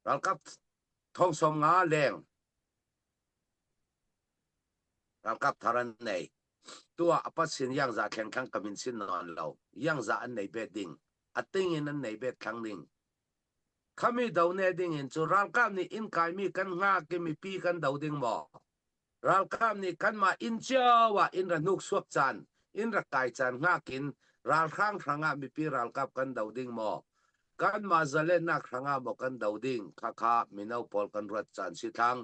ralkap thong som nga leng ralkap thar an nei. Tua apat sin yang za thleng thlang kamin sin non lo. Yang za an nei bet ding. Ating in an nei bet thlang ding. Khami do ne ding in cu ralkap nih inn kaimi kan ngak i mipi kan do ding maw? Ralkap nih kanmah inn cio ah inn ra hnuk suak caan, inn ra kai caan hngak in ralhrang hrangah mipi ralkap kan do ding maw? Kanmah zalennak hrangah maw kan do ding? Khakha mino pawl kan ruat caan si thlang.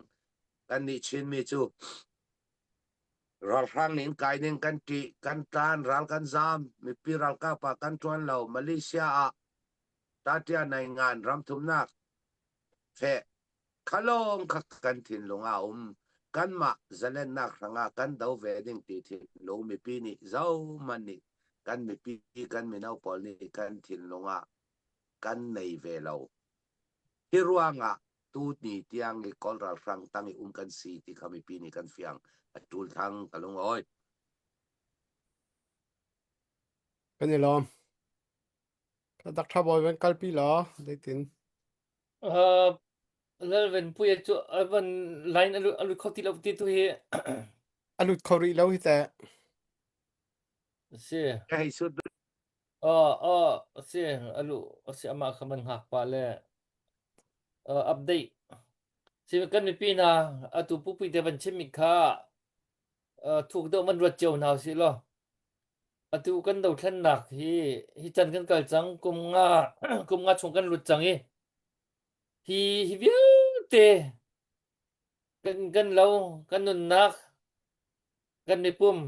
Kannih Chinmi cu. Ralhrang nih kai ning kan ṭih, kan tlan, ral kan zaam, mipi ralkap ah kan ṭuan lo. Malaysia ah Tatia Naingan ramthumnak feh khalawng kha kan thinlung ah um. Kanmah zalennak hrangah kan do ve ding ti thinlung mipi nih zohmanh nih kan mipi kan mino pawl nih kan thinlung ah kan nei ve lo. Hi ruangah tu ni tiang i Kawl ralhrang tang i um kan si ti kha mipi nih kan fiang. A ṭul thang ka lungawi. Kan i lawm. Dr. Bawi van kalpi law zeitin. Uh, Lalven puia cu a van line a lut a lut kho ti lo ti tu hi. A lut kho rih lo hi teh. Si. Hei sut Aw aw si a lu si amah kha man hngak pa le uh, update si kan mipi hna atu pupui te van chimmi kha uh, thuk deuh man ruat cio hna usih law atu kan dothlennak hi hi chan kan kal cang kum nga kum nga chung kan lut cang i hi hi vialte kan kan lo kan nunnak kan mipum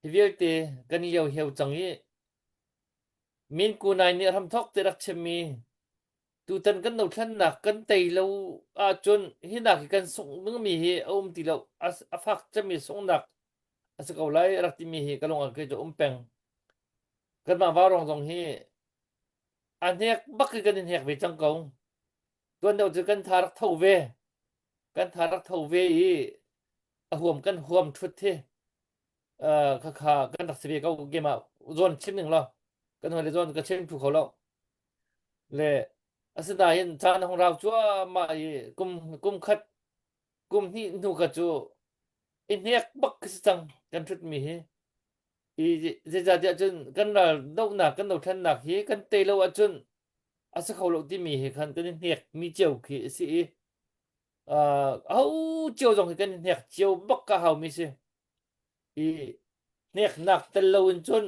Hi vialte kan i lioheu cang i Min Kunai nih hramthawk te rak chimmi tutan kan dothlennak kan tei lo ahcun hi nak hi kan sungh dingmi hi a um ti lo a fak cemmi sunghnak a si ko lai a rak timi hi ka lung ah kei cu um peng. Kanmah Vaurawng zong hi a hnek bak i kan i hnek ve cang ko. Tuan deuh cu kan tha rak tho ve. Kan tha rak tho ve i a huam kan huam ṭhut hi khakha kan rak si ve ko game ah zawn chim ning law kan hoi le zawn ka chim phu kho lo le asinain caan hong rau cuahmah i kum kum khat kum hnih hnu ka cu i hnek bak ka si cang kan ṭhut mi hi i zeicahtiah cun kan ral dohnak kan dothlennak hi kan tei lo ahcun a si kho lo timi hi khan kan i hnek mi cio khi a si i aho cio zong hi kan i hnek cio bak ka haumi si. I hneknak tel loin cun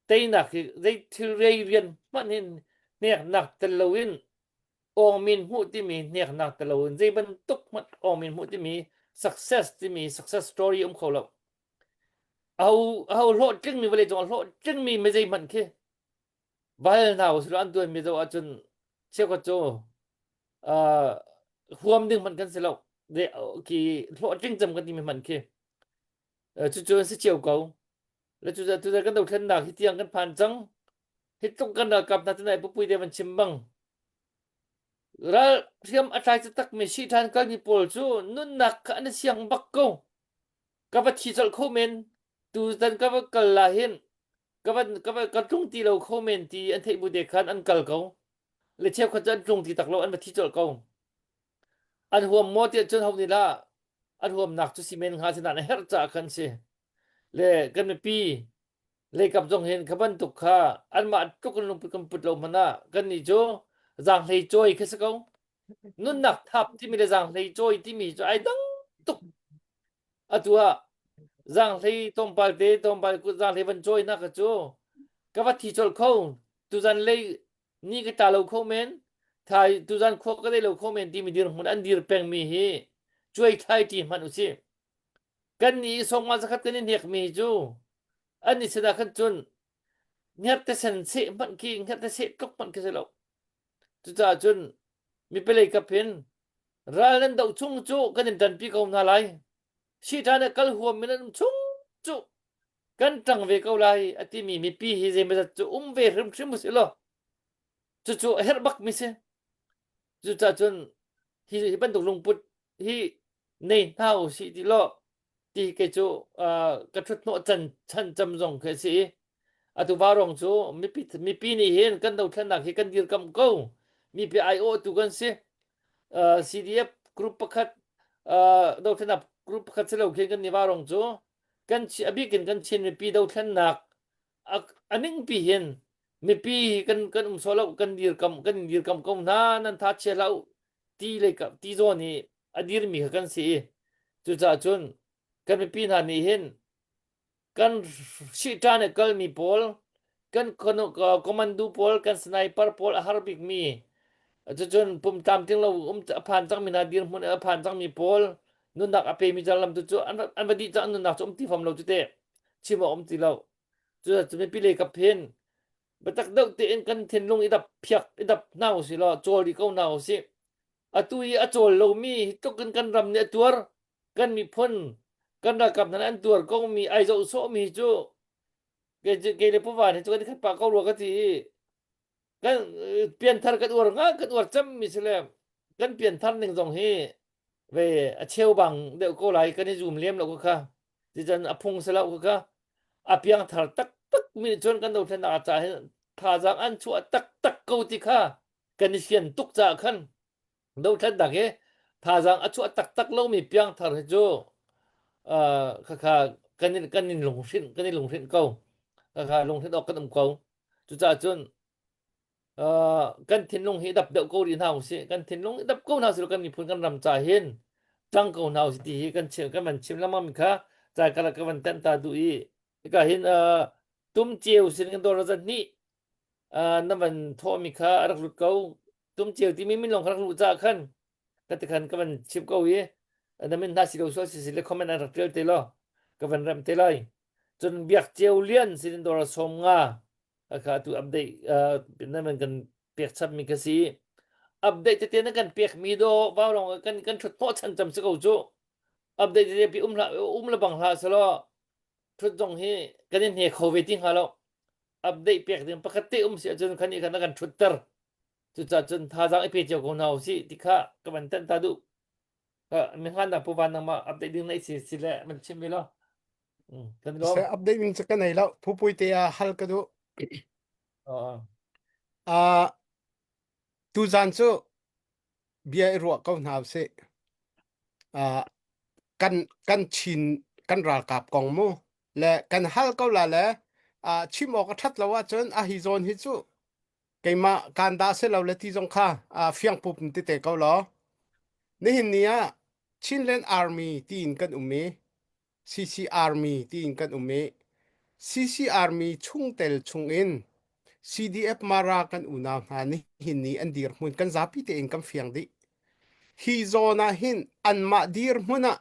teinak hi zei thil rei rian hmanh hin hneknak tel loin awngmin hmuh timi hneknak tel loin zei bantuk hmanh awngmin hmuh timi success timi success story um kho lo. Aho aho hlawhtlingmi vawlei cung ah hlawhtlingmi mi zei hmanh khi bal hna usih an tuanmi zoh ahcun cheukhat cu uh, huam ding hmanh kan si lo de khi hlawhtling cem kan timi hmanh khi cucu an si cio ko le cu tu kan dothlennak hi tiang kan phan cang hi tluk kan ralkap hna tunai pupui te van chim bang ral hriam a tlai taktak mi shi than kalmi pawl cu nunnak kha an siang bak ko ka va thi colh kho men tu zan ka va kal la hin ka van ka va ka tlung ti lo kho men ti an theih bu te khan an kal ko le cheukhat cu an tlung ti tak lo an va thi colh ko an huam maw tiah cun ho nih lah an huamnak cu si men hnga si nain a herh caah khan si le kan mipi leikap zong hin kha bantuk kha anmah tluk in lungput kan put lo hmanh ah kan nih cu zaanghlei cawi khi si ko nunnak thap timi le zaanghlei cawi timi cu ai dang tuk atu ah zaanghlei tlawmpal te tlawmpal zaanghlei van cawi nak cu ka va thi colh kho tuzan lei ni ka tla lo kho men thai tuzan khua ka dei lo kho men timi dirhmun an dir pengmi hi cuai thlai ṭi hmanh usih kan nih sawngma zakhat kan i hnek mi cu an i sinah khan cun hngerhte sen seh hmanh khi hngerhte seh tluk hmanh khi si lo cucaah cun mipilei kap hin ral nan doh chung cu kan in ṭanpi ko hna lai Siṭan ah kal huam in an um chung cu kan ṭang ve ko lai a timi mipi hi zeimawzat cu um ve hrimhrim usih law cucu a herh bak mi si. Cucaah cun hi, hi bantuk lungput hi nei hna usih ti law ti kei cu uh, ka ṭhut hnawh chan chan cam zong khi a si i atu vaurawng cu mipi mipi nih hin kan dothlennak hi kan dirkamh ko mipi aiawhtu kan si uh, CDF group pakhat uh, dothlennak group pakhat si lo khin kan ni vaurawng cu kan a bik in kan Chin mipi dothlennak a ningpi hin mipi kan kan um sawh lo kan dirkam kan dirkam ko hna nan tha chia hlah u ti le ti zawn hi a dirmi kha kan si i cucaah cun kan mipi hna nih hin kan sihṭan i kalmi pawl kan commando pawl kan sniper pawl a har bikmi cucun pum tlamtling lo um a phan cangmi hna dirhmun a phan cangmi pawl. Nunnak a pemi lam tu cu an an va dih cang nunnak cu um ti fam lo cu te. Chim a um ti lo. Cu cu mipi lei kap hin biatak deuh tein kan thinlung i dap phiak i dap hna usih law cawl rih ko hna usih. Atu i a cawl lomi hi tluk in kan ram nih a tuar kan miphun kan ralkap hna nih an tuar ko mi ai zoh sawhmi cu kei le Pu Van hi cu kan i khat pah ko rua ka ti i kan pianthar kan uar nga kan uar cemmi si le kan pianthar ning zong hi ve a cheu bang deuh ko lai kan i zum lem lo kha ticun a phung si lo kha a piangthar taktak mi cun kan dothlennak ca hin thazaang an chuah taktak ko ti kha kan i fian tuk caah khan dothlennak hi thazaang a chuah taktak lomi piangthar hi cu uh, khakha kan in kan in lunghrinh kan i lunghrinh ko khakha lunghrinh awk kan um ko cucaah cun uh, kan thinlung hi dap deuh ko rih hna usih kan thinlung dap ko hna usih kan miphun kan ram ca hin cang ko hna usih ti hi kan chim kan van chim lengmang mi kha ca ka ka van tenh ta duh i hika hin uh, tum ceu sin kan dawr zan hnih uh, na van thawhmi kha a rak lut ko tum ceu timi min lawng kha rak luh caah khan ka ti khan ka van chim ko i na min hna si lo sual si si le comment an rak tial te law ka van rem te lai cun biak ceu lian sin dawr som nga kha tu update uh, na man kan pek chap mi ka si update tete na kan pek mi do vau long kan kan thut hnawh chan cham si ko cu update tete pi um hla um la bang hla selo thut zong hi kan in hne kho ve ti hnga lo update pek ding pakhat te um si ahcun khan i khan a kan thutter cucaah cun thazaang i pe cio ko hna usih ti kha ka van tanh ta duh mi hngan dak pu van nangmah update ding nei si si le man chim ve lo kan lom Se update ding cu ka nei lo phupui te ah hal ka duh uh uh tuzan cu bia i ruah ko hna usih uh kan kan Chin kan ralkap kong mu le kan hal ko la le uh, chim awk a ṭhat lo ahcun a hi zawn hi cu keimah kaan dah si lo le ti zong kha uh, fiang pup in ti te ko law nihin ni ah Chinland Army tiin kan um i CC Army tiin kan um i CC Army chungtel chungin CDF Mara kan unau hna nihin ni an dirhmun kan zapi tein kan fiang dih. Hi zawn ah hin anmah dirhmun ah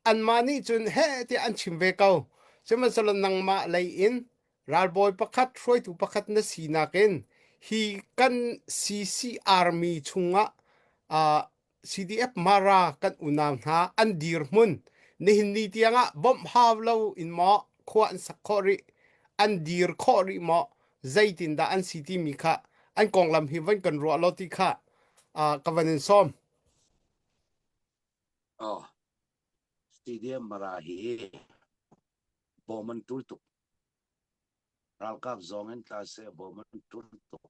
anmah nih cun heh tiah an chim ve ko. Sihmanhsehlaw nangmah lei in ralbawi pakhat hruaitu pakhat na sinak in hi kan CC Army chungah uh, CDF Mara kan unau hna an dirhmun nihin ni tiangah bawmh hau lo in maw khua an sak khawh rih an dir khawh rih maw zeitindah an si timi kha an konglam hi van kan ruah law ti kha uh, ka van in sawm. Oh, CDM Mara hi bawm an tul tuk. Ralkap zong in tla seh bawm an tul tuk.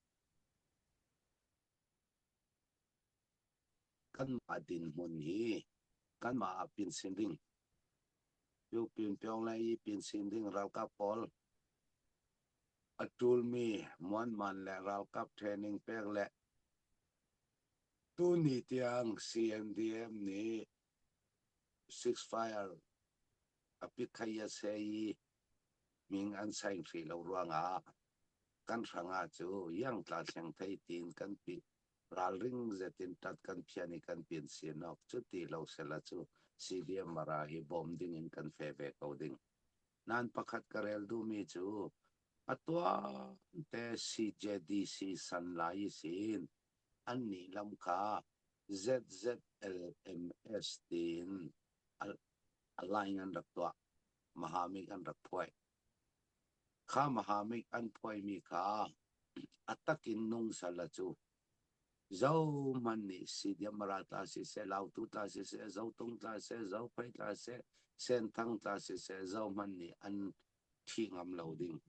Kanmah dinhmun hi kanmah ah pinsin ding, Pyopin Pyongyang i pinsin ding ralkap pawl a ṭulmi muanman le ralkap training pek le tuni tiang CNDM nih ceasefire a pit-kha-ya-se i ming an saing hrih lo ruangah kan hrangah cu iangtla thleng thei tiin kan pit ralring zetin ṭat kan phian i kan pin sinawk cu ti lo sela cu CDM Mara hi bawm ding in kan fe ve ko ding. Nan pakhat ka rel duhmi cu a tuan te CJDC san lai sin an nih lam kha ZZLMS tiin a line an rak tuah. Mahamik an rak phuai. Kha Mahamik an phuaimi kha a tak in nung sala cu zohmanh nih Sidiamara tla siseh, Lautu tla siseh, Zotung tla seh, Zophei tla seh, Senthang tla siseh, zohmanh nih an ṭhi ngam lo ding.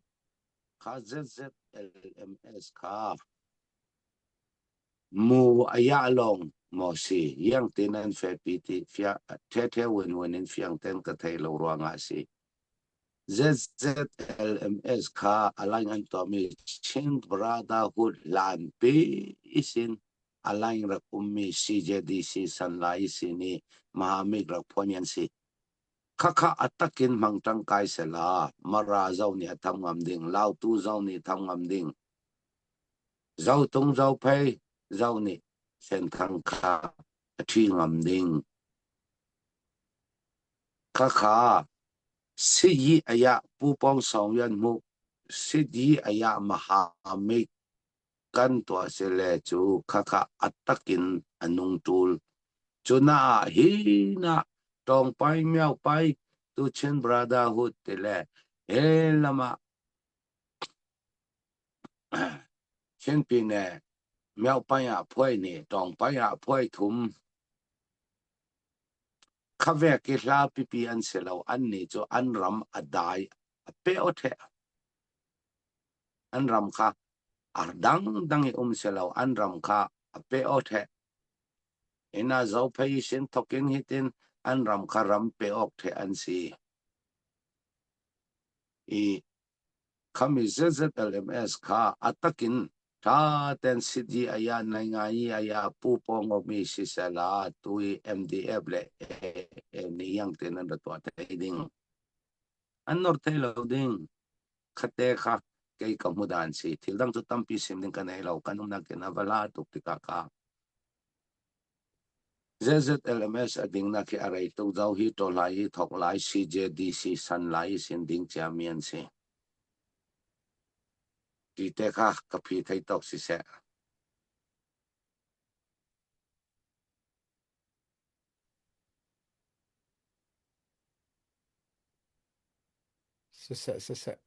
Kha ZZLMS kha mu a yah lawng maw si, iang tin an fepi ti fia ṭhe win win in fiang ten ka thei lo ruangah si. ZZLMS kha align an tuahmi Chin Brotherhood hlanpi sin align rak ummi CJDC Sanlai sin i Mahamik rak phuan an si. Khakha a takin hmang ṭangkai sela Mara zo nih a tham ngam ding, Lautu zo nih tham ngam ding, Zotung Zophei zo nih Senthang kha a ṭhi ngam ding. Khakha Siyi ayah Pu Pawng Sawng Yan Hmuh Siyi ayah Mahamik kan tuah sile cu khakha a takin a nung ṭul. Cuna ah hi na tawngpai miaupai tu Chin Brotherhood ti le he lamah Chinpi ne miaupai ah phuai ni tawngpai ah phuai thum Khavek i hla pipi an si lo an nih cu an ram a dai a pe aw ṭheh. An ram kha a dangdang i um si lo an ram kha a pe aw ṭheh. Ina zophei sin thokin hitin an ram kha ram pe awk ṭheh an si. I Khami ZZLMS kha a takin ṭha ten sidi aya nai ngai aya pu pawng mi sisela tui MDF le AA nih yang ten an ra tuah thei ding. An nor thei lo ding. Khate kha kei ka hmu dan si. Thil dang cu tampi sim ding ka nei lo. Kan umnak kin a va la tuk tikah ka. ZZLMS a dingnak hi a rei tuk zo hi ṭawlai i thawk lai CJDC san lai i sin ding ciami an si. Ti te kha ka phi thei tawk siseh. Siseh siseh.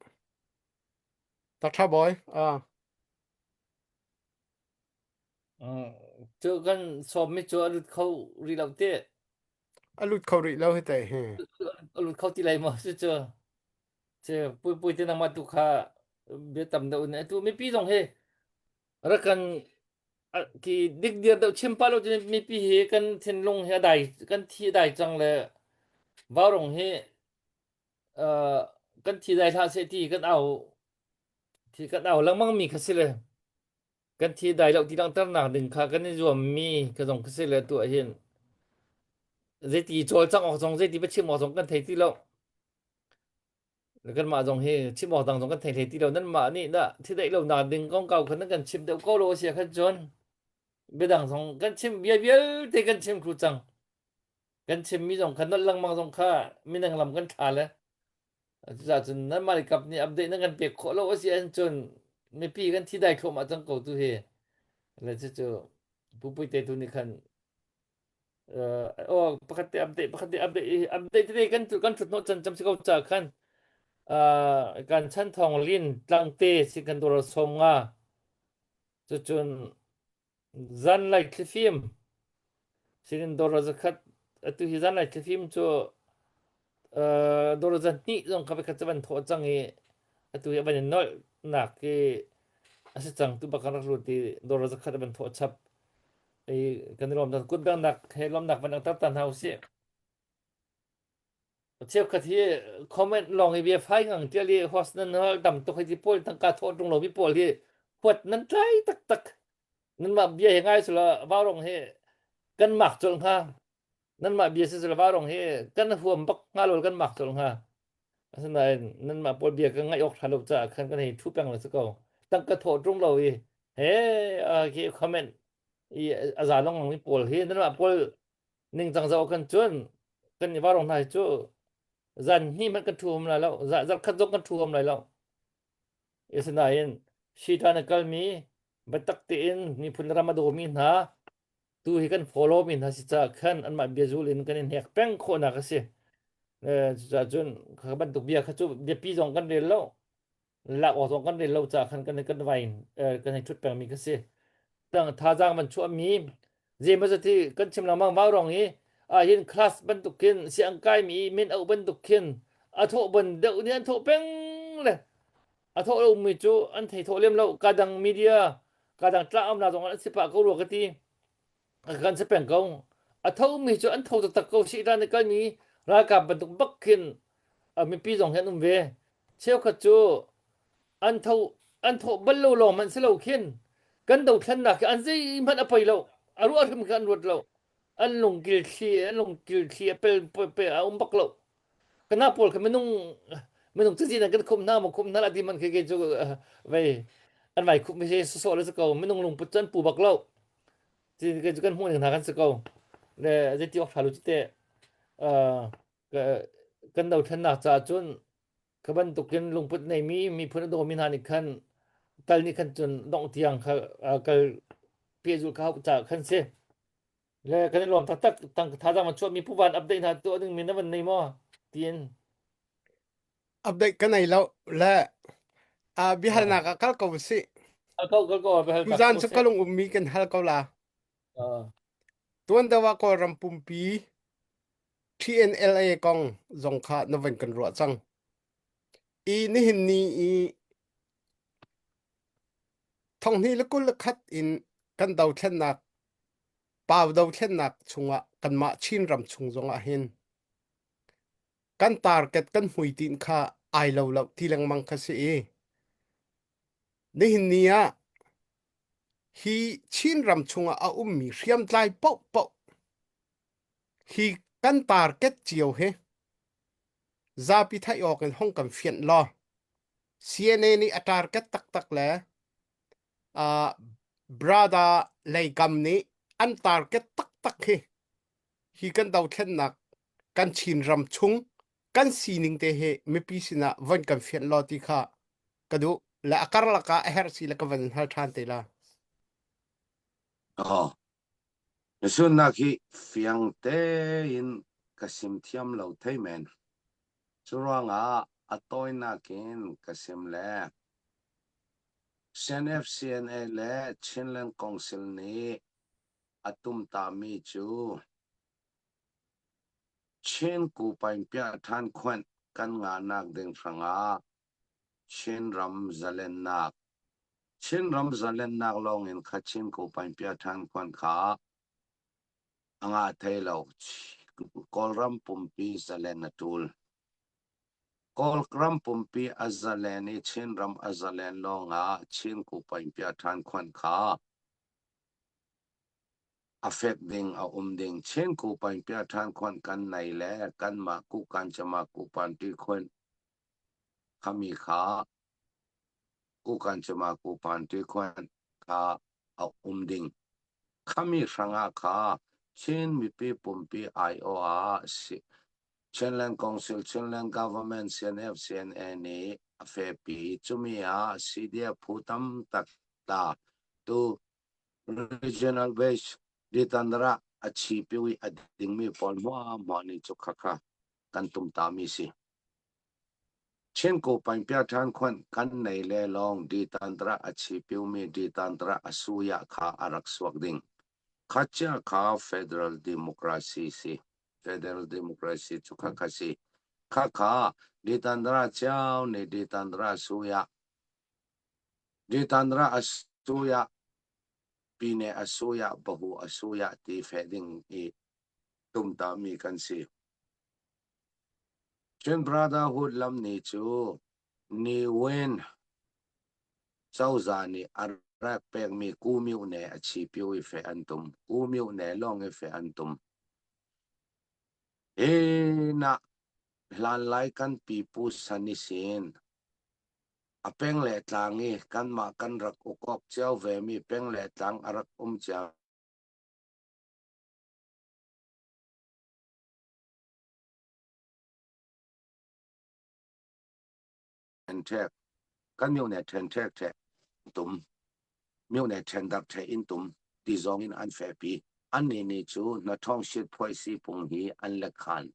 Tak ṭha bawi. Ah. Cu kan sawmmi cu a lut kho rih lo teh. A lut kho rih lo hi teh hi. A lut kho ti lai maw cu cu. Cu pui pui te nangmah tu kha bia tam deuh in atu mipi zong hi rak kan ki dik dir deuh chim pa lo cu mipi hi kan thinlung hi a dai kan thi a dai cang le vaurong hi kan thi dai hlah seh ti kan au thi kan au lengmang mi kha si le Kan thi dai lo ti langhternak ding kha kan i zuammi ka zong ka si le tu ah hin zeiti cawlcangh awk zong zeiti va chim awk zong kan thei ti lo. Kanmah zong hi chim awk dang zong kan thei hlei ti lo. Nanmah nih dah thi daih lonak ding kongkau khan nan kan chim deuh ko lo a si ahkhan cun biadang zong kan chim bia vialte kan chim thlu cang. Kan chimmi zong kha nolh lengmang zong kha minang lam kan thla le Cucaah cun nanmah le kap nih update nan kan pek khawh lo a si ahcun mipi kan thi dai thluahmah cang ko tu hi. Le cucu Pu Puite tu nih khan uh, oh pakhat te update pakhat te update update tete kan kan thut hnawh chan cam si ko ca khan uh, kan chan thong lin tlangte si kan dor som nga cucun Zanlei thlifim sinin dawr zakhat atu hi zanlei thlifim cu uh, dawr zahnih zong kha khat van thawh cang i atu hi van in nolh nak i a si cang tu bak kan rak lut i dawr zakhat van thawh chap i kan i lawm kut bengnak he lawmnak van tar ta hna usih. Cheukhat hi comment lawng i bia fai ngang tial i host nan hal tam tuk hei ti pawl tangka thawh ṭung lomi pawl hi huat nan tlai taktak. Nanmah bia hi ngai sula vaurong hi kan mak colh hnga. Nanmah bia si sula vaurong hi kan huam bak hnga lo kan mak colh hnga. Asinain nanmah pawl bia ka ngaih awk ṭha lo caah khan kan hei ṭhu peng lo si ko. Tangka thawh ṭung lo i he khi comment i a za lengmang mi pawl hi nanmah pawl ningcang zoh kan cun kan i varong hna hi cu zan hnih hmanh kan thu hom lai lo zarh khat zong kan thu hom lai lo asinain shitan a kalmi biatak tein miphun ram a dawmi hna tu hi kan follow mi hna si caah khan anmah biazul in kan in hnek peng khawhnak a si cucaah cun kha bantuk bia kha cu biapi zong kan rel lo lak awk zong kan rel lo caah khan kan kan vain kan hei ṭhut pengmi kha si. Tang thazaang van chuahmi zeimaw zat hi kan chim lengmang vau rong i ahhin class bantuk khin siang kaimi min auh bantuk khin a thawh ban deuh nih an thawh peng le a thawh lomi cu an thei thawh lem lo kadang media kadang tla amna zong an si pah ko rua ka ti kan si peng ko a thomi cu an tho taktak ko si ran kalmi ralkap bantuk bak khin mipi zong hi an um ve cheukhat cu an tho an thawh bal lo lawng hmanh si lo khin kan dothlennak hi an zeihmanh a poi lo a ruah hrim kha an ruat lo an lungkil thli an lungkil thli a pel pe a um bak lo kana pawl kha minung minung cazin an kan khum hna maw khum hna la ti man khi ke cu vei an vai khup mi se so le ko minung lungput cu an pu bak lo ti ke cu kan hmuh ning hna kan si ko le zeiti awk tha lu te. Kan dothlennak caah cun kha bantukin lungput neimi miphun a dawmi hna nih khan kal nih khan cun dongh tiang kha kal pehzulh kha hauh caah khan si. Le kan i lawm taktak tang thazaang van chuahmi puvan update hna tuah ding mi na van nei maw tiin. Update ka nei lo le uh, biahalnak ah kal ko sih. Kal ko kal ko biahal Tuzaan cu kalung ummi kan hal ko la. Tuan deuh ah Kawlram pumpi TNLA kong zong kha na van kan ruah cang. I nihin ni i thonghnih le 21 in kan dothlennak pau dothlennak chungah kanmah Chin ram chung zongah hin kan target kan hmuitinh kha ai lo lo ti lengmang kha si i nihin ni ah hi Chin ram chungah a ummi hriamtlai paohpaoh hi kan target cio hi zapi theih awk in hong kan fianh law CNA nih a target taktak le uh, brother leikam nih an target taktak hi hi kan dothlennak kan Chin ram chung kan sining te hi mipi sinah von kan fianh law ti kha ka duh le a karlak ah a herh si le ka van hal ṭhan te la. Oh. Sunnak hi fiang tein ka sim thiam lo thei men. Cu ruangah a tawinak in ka sim le CNFCNA le Chinland Council nih a tumtami cu Chin Kupaingpiah ṭhan khuanh kan ngahnak ding hrangah Chinram zalennak Chinram zalennak lawngin kha Chin Kupaingpiah ṭhan khuanh kha a ngah thai lo. Kawlram pumpi zalen a ṭul. Kawlram pumpi a zalen i Chinram a zalen lawngah Chin Kupaingpiah ṭhan khuanh kha A fek ding a um ding Chin kupaing piaṭhan khuanh kan nei le kanmah kukan cama kupan ti khuanh khami kha kukan cama kupan ti khuanh kha a um ding. Khami hrangah kha Chin mipi pumpi aiawh ah Chinland Council, Chinland Government, CNF, CNA nih a fepi. Cumi ah CDF phu tam tak ta tu Regional base Ditandara a chipiu i a dingmi pawl hmuahhmuah nih cu khakha kan tumtami si. Chin Paingpia ṭhan khuanh kan nei le lawng Ditandara a chipiumi Ditandara a suya kha a rak suak ding. Khacia kha Federal Democracy si. Federal Democracy cu khakha si. Khakha Ditandara cio nih Ditandara suya Ditandara a suya Pine a suya Bahu a suya ti fe ding i tumtami kan si. Chin Brotherhood lam ni cu Ni Win cozah nih a rak pekmi Ku-myu-ne a chipiu i fe an tum. Ku-myu-ne lawng i fe an tum. Hi nak hlanlai kan pipu san i sin A peng le tlang i kanmah kan rak uk awk cio vemi peng le tlang a rak um cia. Ṭhenṭhek kan myone ṭhenṭhek ṭheh tum myone ṭhendar ṭheh in tum ti zong in an fehpi. Annih nih cu hnaṭhawng sitphuaisi pung hi an lekhan.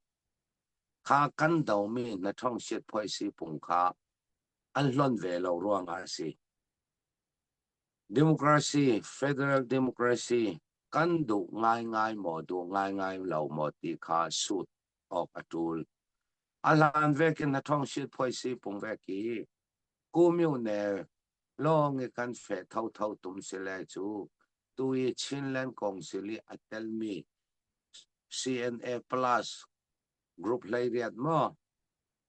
Kha kan domi hnaṭhawng sitphuaisi pung kha an hlonh ve lo ruangah a si. Democracy, federal democracy kan duh ngaingai maw duh ngaingai lo maw ti kha sut awk a ṭul. A hlan vekin na ṭhawng sitphuaisi pung vek i kumyune lawng i kan feh thotho tum si le cu tu i Chinland Council i a telmi CNA Plus group 18 maw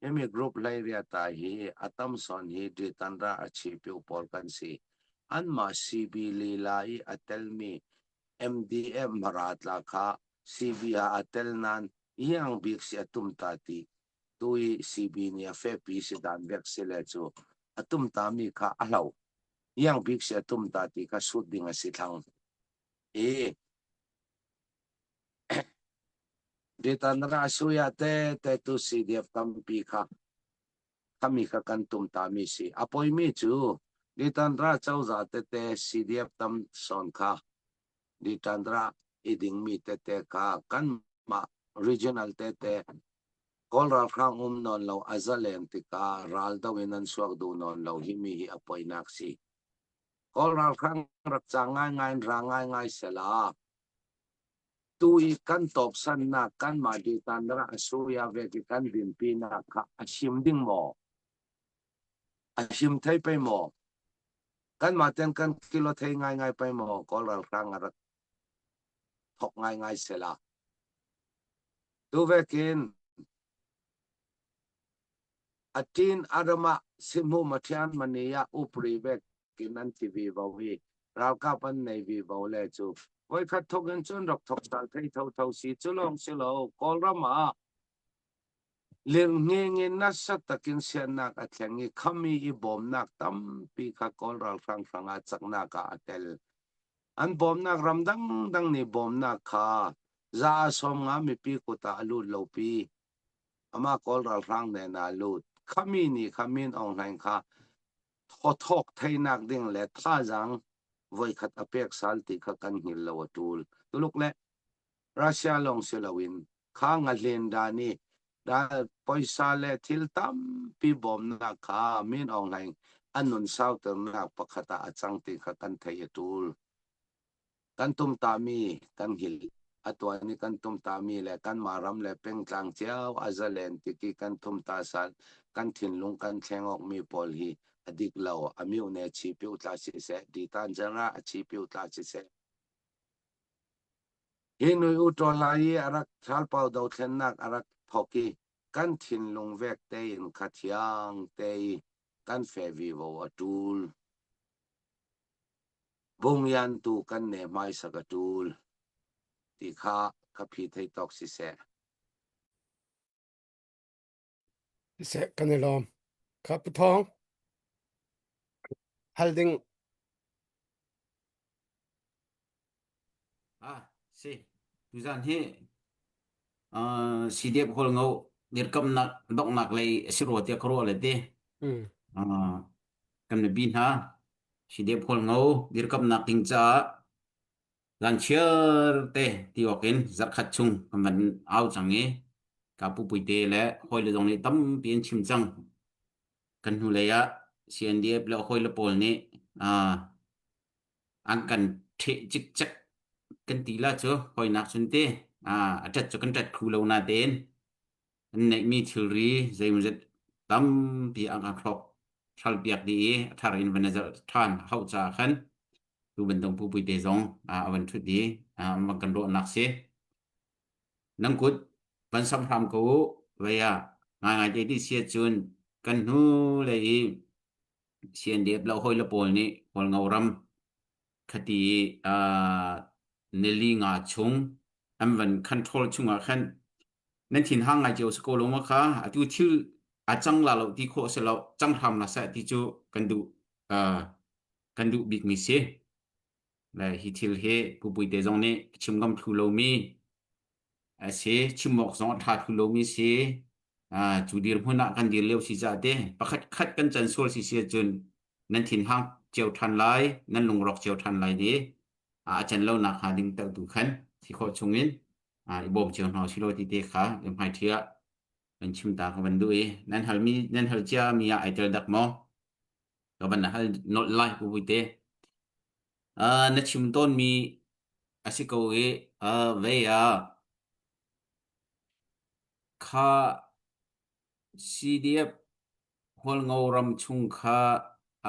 Himi group 18 ah hi a tam sawn hi Ditanra a chipiu pawl kan si. Anmah CB lila i a telmi MDF Mara tla kha CB ah a tel nain iang bik si a tum ta ti. Tu i CB nih a fepi si dan bek si le cu a tum ta mi kha a hlo. Iang bik si a tum ta ti kha sut ding a si thlang. I. Ditanra suya te te tu CDF tampi kha khami kha kan tum ta mi si. A poimi cu Ditanra cozah tete CDF tam sawn kha Ditandra i dingmi tete kha kanmah regional tete Kawl ralhrang um nawn lo a zalen tikah raldo in an suak duh nawn lo hi mi hi a poinak si. Kawl ralhrang rak cang ngaingai in ra ngaingai sela tu i kan tawpsannak kanmah Ditandra a suya ve ti kan dinpinak kha a him ding maw? A him thei pei maw? Kanmah ten kan kilo thei ngaingai pei maw Kawl ralhrang a rak thok ngaingai sela. Tu vekin atin arama simhu mathian mania upri vekin an ti vi vo hi ralkap an nei vi vo le cu voikhat thok in cun rak thok sal thei tho tho si cu lawng si lo Kawlram ah Lirhnging in nasa takin siannak a thleng i khami i bawmnak tampi kha Kawl ralhrang hrangah caknak ah a tel. An bawmnak ram dangdang nih bawmnak kha za a 50 mipi kut ah a lut lopi. Amah Kawl ralhrang nen ah a lut. Khami nih kha Min Aung Hlaing kha thawthawk theinak ding le thazaang voikhat a pek sal ti kha kan hngil lo a ṭul. Tuluk le Russia lawng si loin kha ngahlen dan i poisa le thil tampi bawmnak kha Min Aung Hlaing a nun sauternak pakhat ah a cang ti kha kan theih a ṭul. Kan tumtahmi kan hngilh a tuan i kan tumtahmi le kanmah ram le pengtlang cio a zalen tik i kan tumtah sal kan thinlung kan thleng awkmi pawl hi a dik lo a myone chi piu tla siseh ditan general a chi piu tla siseh Hi nui u ṭawl i a rak ṭhalpau dothlennak a rak thawk i kan thinlung vek tein kha thiang te i kan fe vivo a ṭul. Bungyan tu kan ne hmaisak a ṭul ti kha ka phi thei tawk siseh. Siseh kan i lawm. Kha Pu Thawng, hal ding Ah, si. Tuzan hi uh, CDF hol ngo dirkamnak donghnak lei a si rua tiah ka ruah le ti. Mm. Uh, kan mipi hna CDF hol ngo dirkamnak ding caah zan chiar te ti awk in zarkhat chung kan van au cang i ka pu puite le hawile zong nih tampi an chim cang. Kan hnulei ah CNDF le hawile pawl nih uh, an kan ṭheh cikcek kan ti la cu hawinak cun ti a ṭat cu kan ṭat khu lo natein an neihmi thilri zeimawzat tampi an kan hrawk hralpiak dih i a thar in van i zalh ṭhan a hauh caah khan tu bantuk pupuite zong a van ṭhut i an van kan ruahnak si. Nan kut van sam hram ko u vei ah ngaingai te ti si ahcun kan hnu lei i CNDF lo hawile pawl nih Hualngo ram khati uh, nili nga chung an van control chungah khan nan thin hang ngai cio si ko lo ma kha atu thil a cang la lo ti khawh si lo cang hram la seh ti cu kan duh uh, kan duh bik mi si le hi thil hi Pu Puite zong nih chim ngam thlu lomi a si chim awk zong a ṭha thlu lomi si uh, cu dirhmun ah kan dir lio si caah te pakhat khat kan can sual si si ahcun nan thinhang cio ṭhan lai nan lungrawk cio ṭhan lai di a can lo nak hnga ding tu khan si khawh chungin i bawm cio hna silo ti te kha in hmai ṭhia kan chim ta ka van duh i nan halmi nan hal cia mi ah ai tel dak maw ka van hal nolh lai pu puite uh, na chim tawn mi a si ko i uh, vei ah kha CDF Hualngo ram chung kha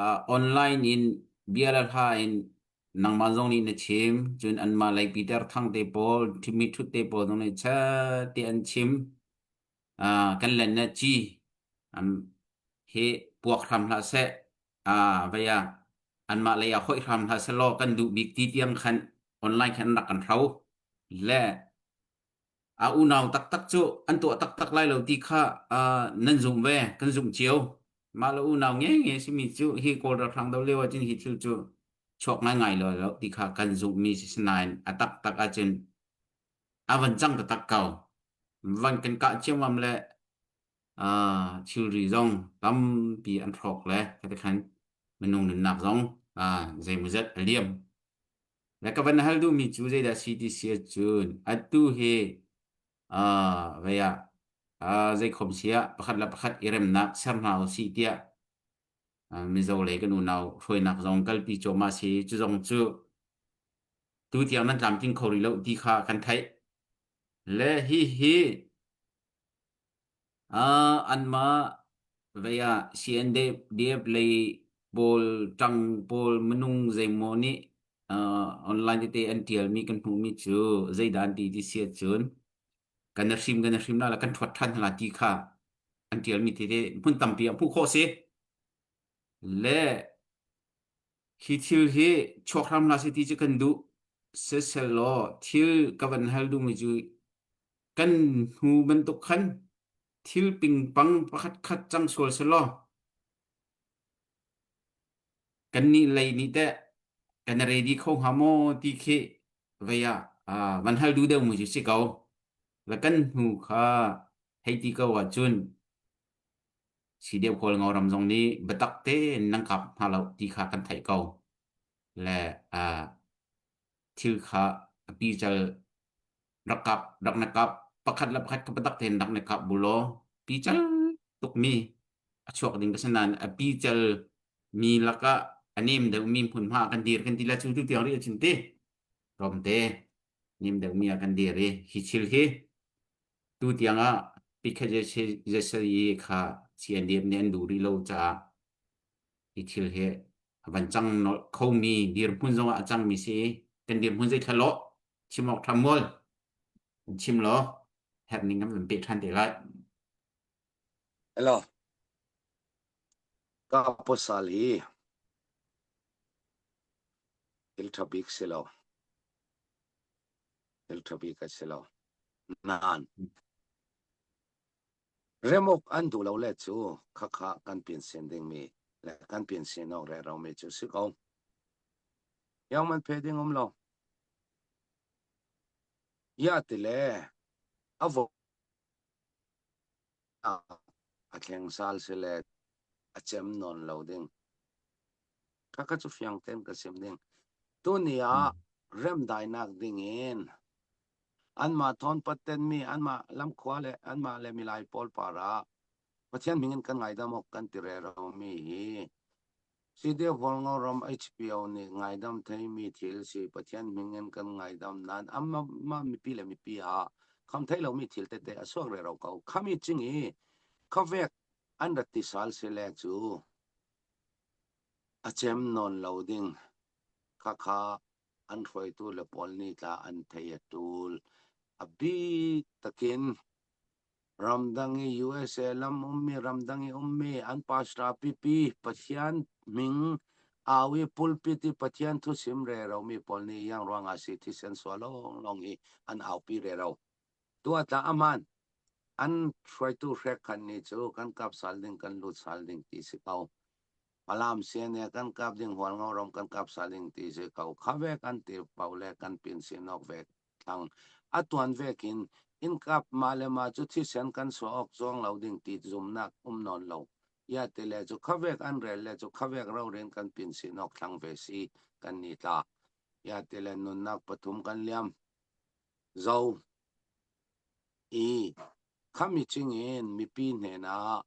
uh, online in bia le hla in nangmah zong nih na chim cun anmah lei Peter Thang te pawl Thimi Thut te pawl zong nih chat te an chim uh, kan len na ci um, hi puak hram hlah seh uh, vei ah anmah lei ah hoih hram hlah seh law kan duh bik ti tiang khan online khan rak kan hro le a unau taktak cu an tuah taktak lai lo ti kha uh, nan zumh ve kan zumh cio mah le unau nge nge simi cu hi kawl ralhrang do lio ahcun hi thil cu chuak ngaingai lo lo ti kha kan zumhmi si sinain a taktak ahcun a van cang taktak ko. Van kan kah ciammam le thilri zong tampi an hrawk le khatikhan minung nunnak zong zeimawzat a liam. Le ka van hal duhmi cu zeidah si ti si ahcun atu hi vei ah zeikhom si ah pakhat le pakhat i remnak ser hna usih tiah Mizo lei kan unau hruainak zong kalpi cuahmah si. Cu zong cu tu tiang nan tlamtling kho rih lo ti kha kan theih. Le hihi anmah vei ah CNDF lei pawl ṭang pawl minung zeimaw nih online tete an ṭialmi kan hmuhmi cu zeidah an ti ti si ahcun kan i hrim kan i hrim la le kan ṭhuat ṭhan hna ti kha an ṭialmi tete hmun tampi ah hmuh khawh a si. Le Hi thil hi chuak hram hlah seh ti cu kan duh. Siselaw thil ka van hal duhmi cu kan hnu bantuk khan thil pingpang pakhat khat cang sual selaw kannih lei nih teh kan ready kho hnga maw ti khi vei ah van hal duh deuhmi cu si ko. Le kan hnu kha hei ti ko ahcun Sideu Kawlngo ram zong nih biatak tein nan kap hna lo ti kha kan theih ko. Le thil kha a pical rak kap rak na kap pakhat le pakhat kha biatak tein rak na kap bu law pical tukmi a chuak ding ka si nain a pical mi lakah a nem deuhmi hmunhma ah kan dir kan ti la cu tu tiang rih ahcun ti tlawmte nem deuhmi ah kan dir i hi thil hi Tu tiang ah Pikhajeseri kha CNDF nih an duh rih lo caah hi thil hi a van cang nolh khomi dirhmun zong ah a cangmi si i kan dirhmun zei thla lawh chim awk ṭha mual kan chim law herh ning kan van peh ṭhan te lai. Hello. Ka pasal hi thil ṭha bik si lo. Thil ṭha bik a si lo. Nain remawk an duh lo le cu khakha kan pinsin dingmi le kan pinsin awk rehromi cu si ko. Yang man phe ding um lo. Ya ti le a vo a thleng sal si le a cem nawn lo ding. Khakha cu fiang ten ka sim ding. Tuni ah remdainak ding in anmah thawn pattenmi anmah lamkhua le anmah le milai pawl par ah Pathian hming in kan ngaidam awk kan ti rero mi hi CDF Hualngo ram HPO nih ngaidam theimi thil si Pathian hming in kan ngaidam nain amah mipi le mipi ah kham thei lomi thil tete a suak rero ko khami ching i khavek an rat ti sal si le cu a cem nawn lo ding khakha an hruaitu le pawl nih tla an thei a tul. A bik takin ramdang i USA lam ummi ramdang i ummi an pastor pipi Pathian ming au i pulpit i Pathian thu sim rero mi pawl nih yang ruangah si thisen sual lawnglawng hi an aupi rero. Tua tla aman an hruaitu hrek khan ni cu kan kap sal ding kan lut sal ding ti si ko. Falam CNA kan kap ding Hualngo ram kan kap saling ti si ko kha ve kan ti pau le kan pin sinok ve thlang a tuan vek in in kap ma le ma cu thisen kan suah awk zuang lo ding ti zumnak um nawn lo ya te le cu kha vek an rel le cu kha vek rorin kan pin sinok thlang ve si kan ni tla ya te le nunnak pathum kan liam zo i khami chingin mipi hnen ah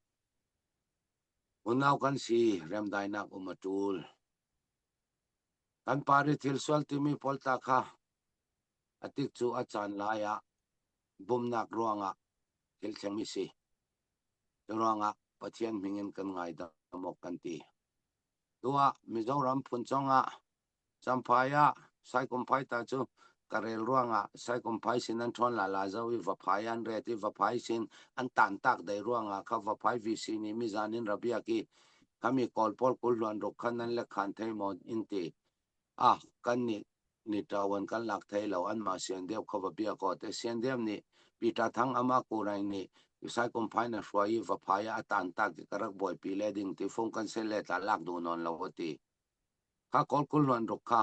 Unau kan si, remdainak um a ṭul. Kan pa ri thil sual timi pawl tla kha a tik cu a caan lai ah bumnak ruangah thil thlengmi si. Cu ruangah Pathian hming in kan ngaidam awk kan ti. Tu ah Mizoram phun congah Champhai ah Saikumphai ta cu ka rel ruangah Saikumphai sin an ṭhawn la la zo i Vaphai an ret i Vaphai sin an tantak dei ruangah kha Vaphai VC nih mizan in rabiak i khami Kawl pawl kulhluan ruk khan nan le khan thei maw in ti ah kan nih ni ṭawan kan lak thei lo anmah sian deuh kha va bia ko te sian deuh nih Peter Thang ama kurai nih Saikumphai na hruai i Vaphai ah a tantak i ka rak buaipi le ding ti fung kan sel le tla lak duh nawn lo a ti. Kha Kawl kulhluan ruk kha.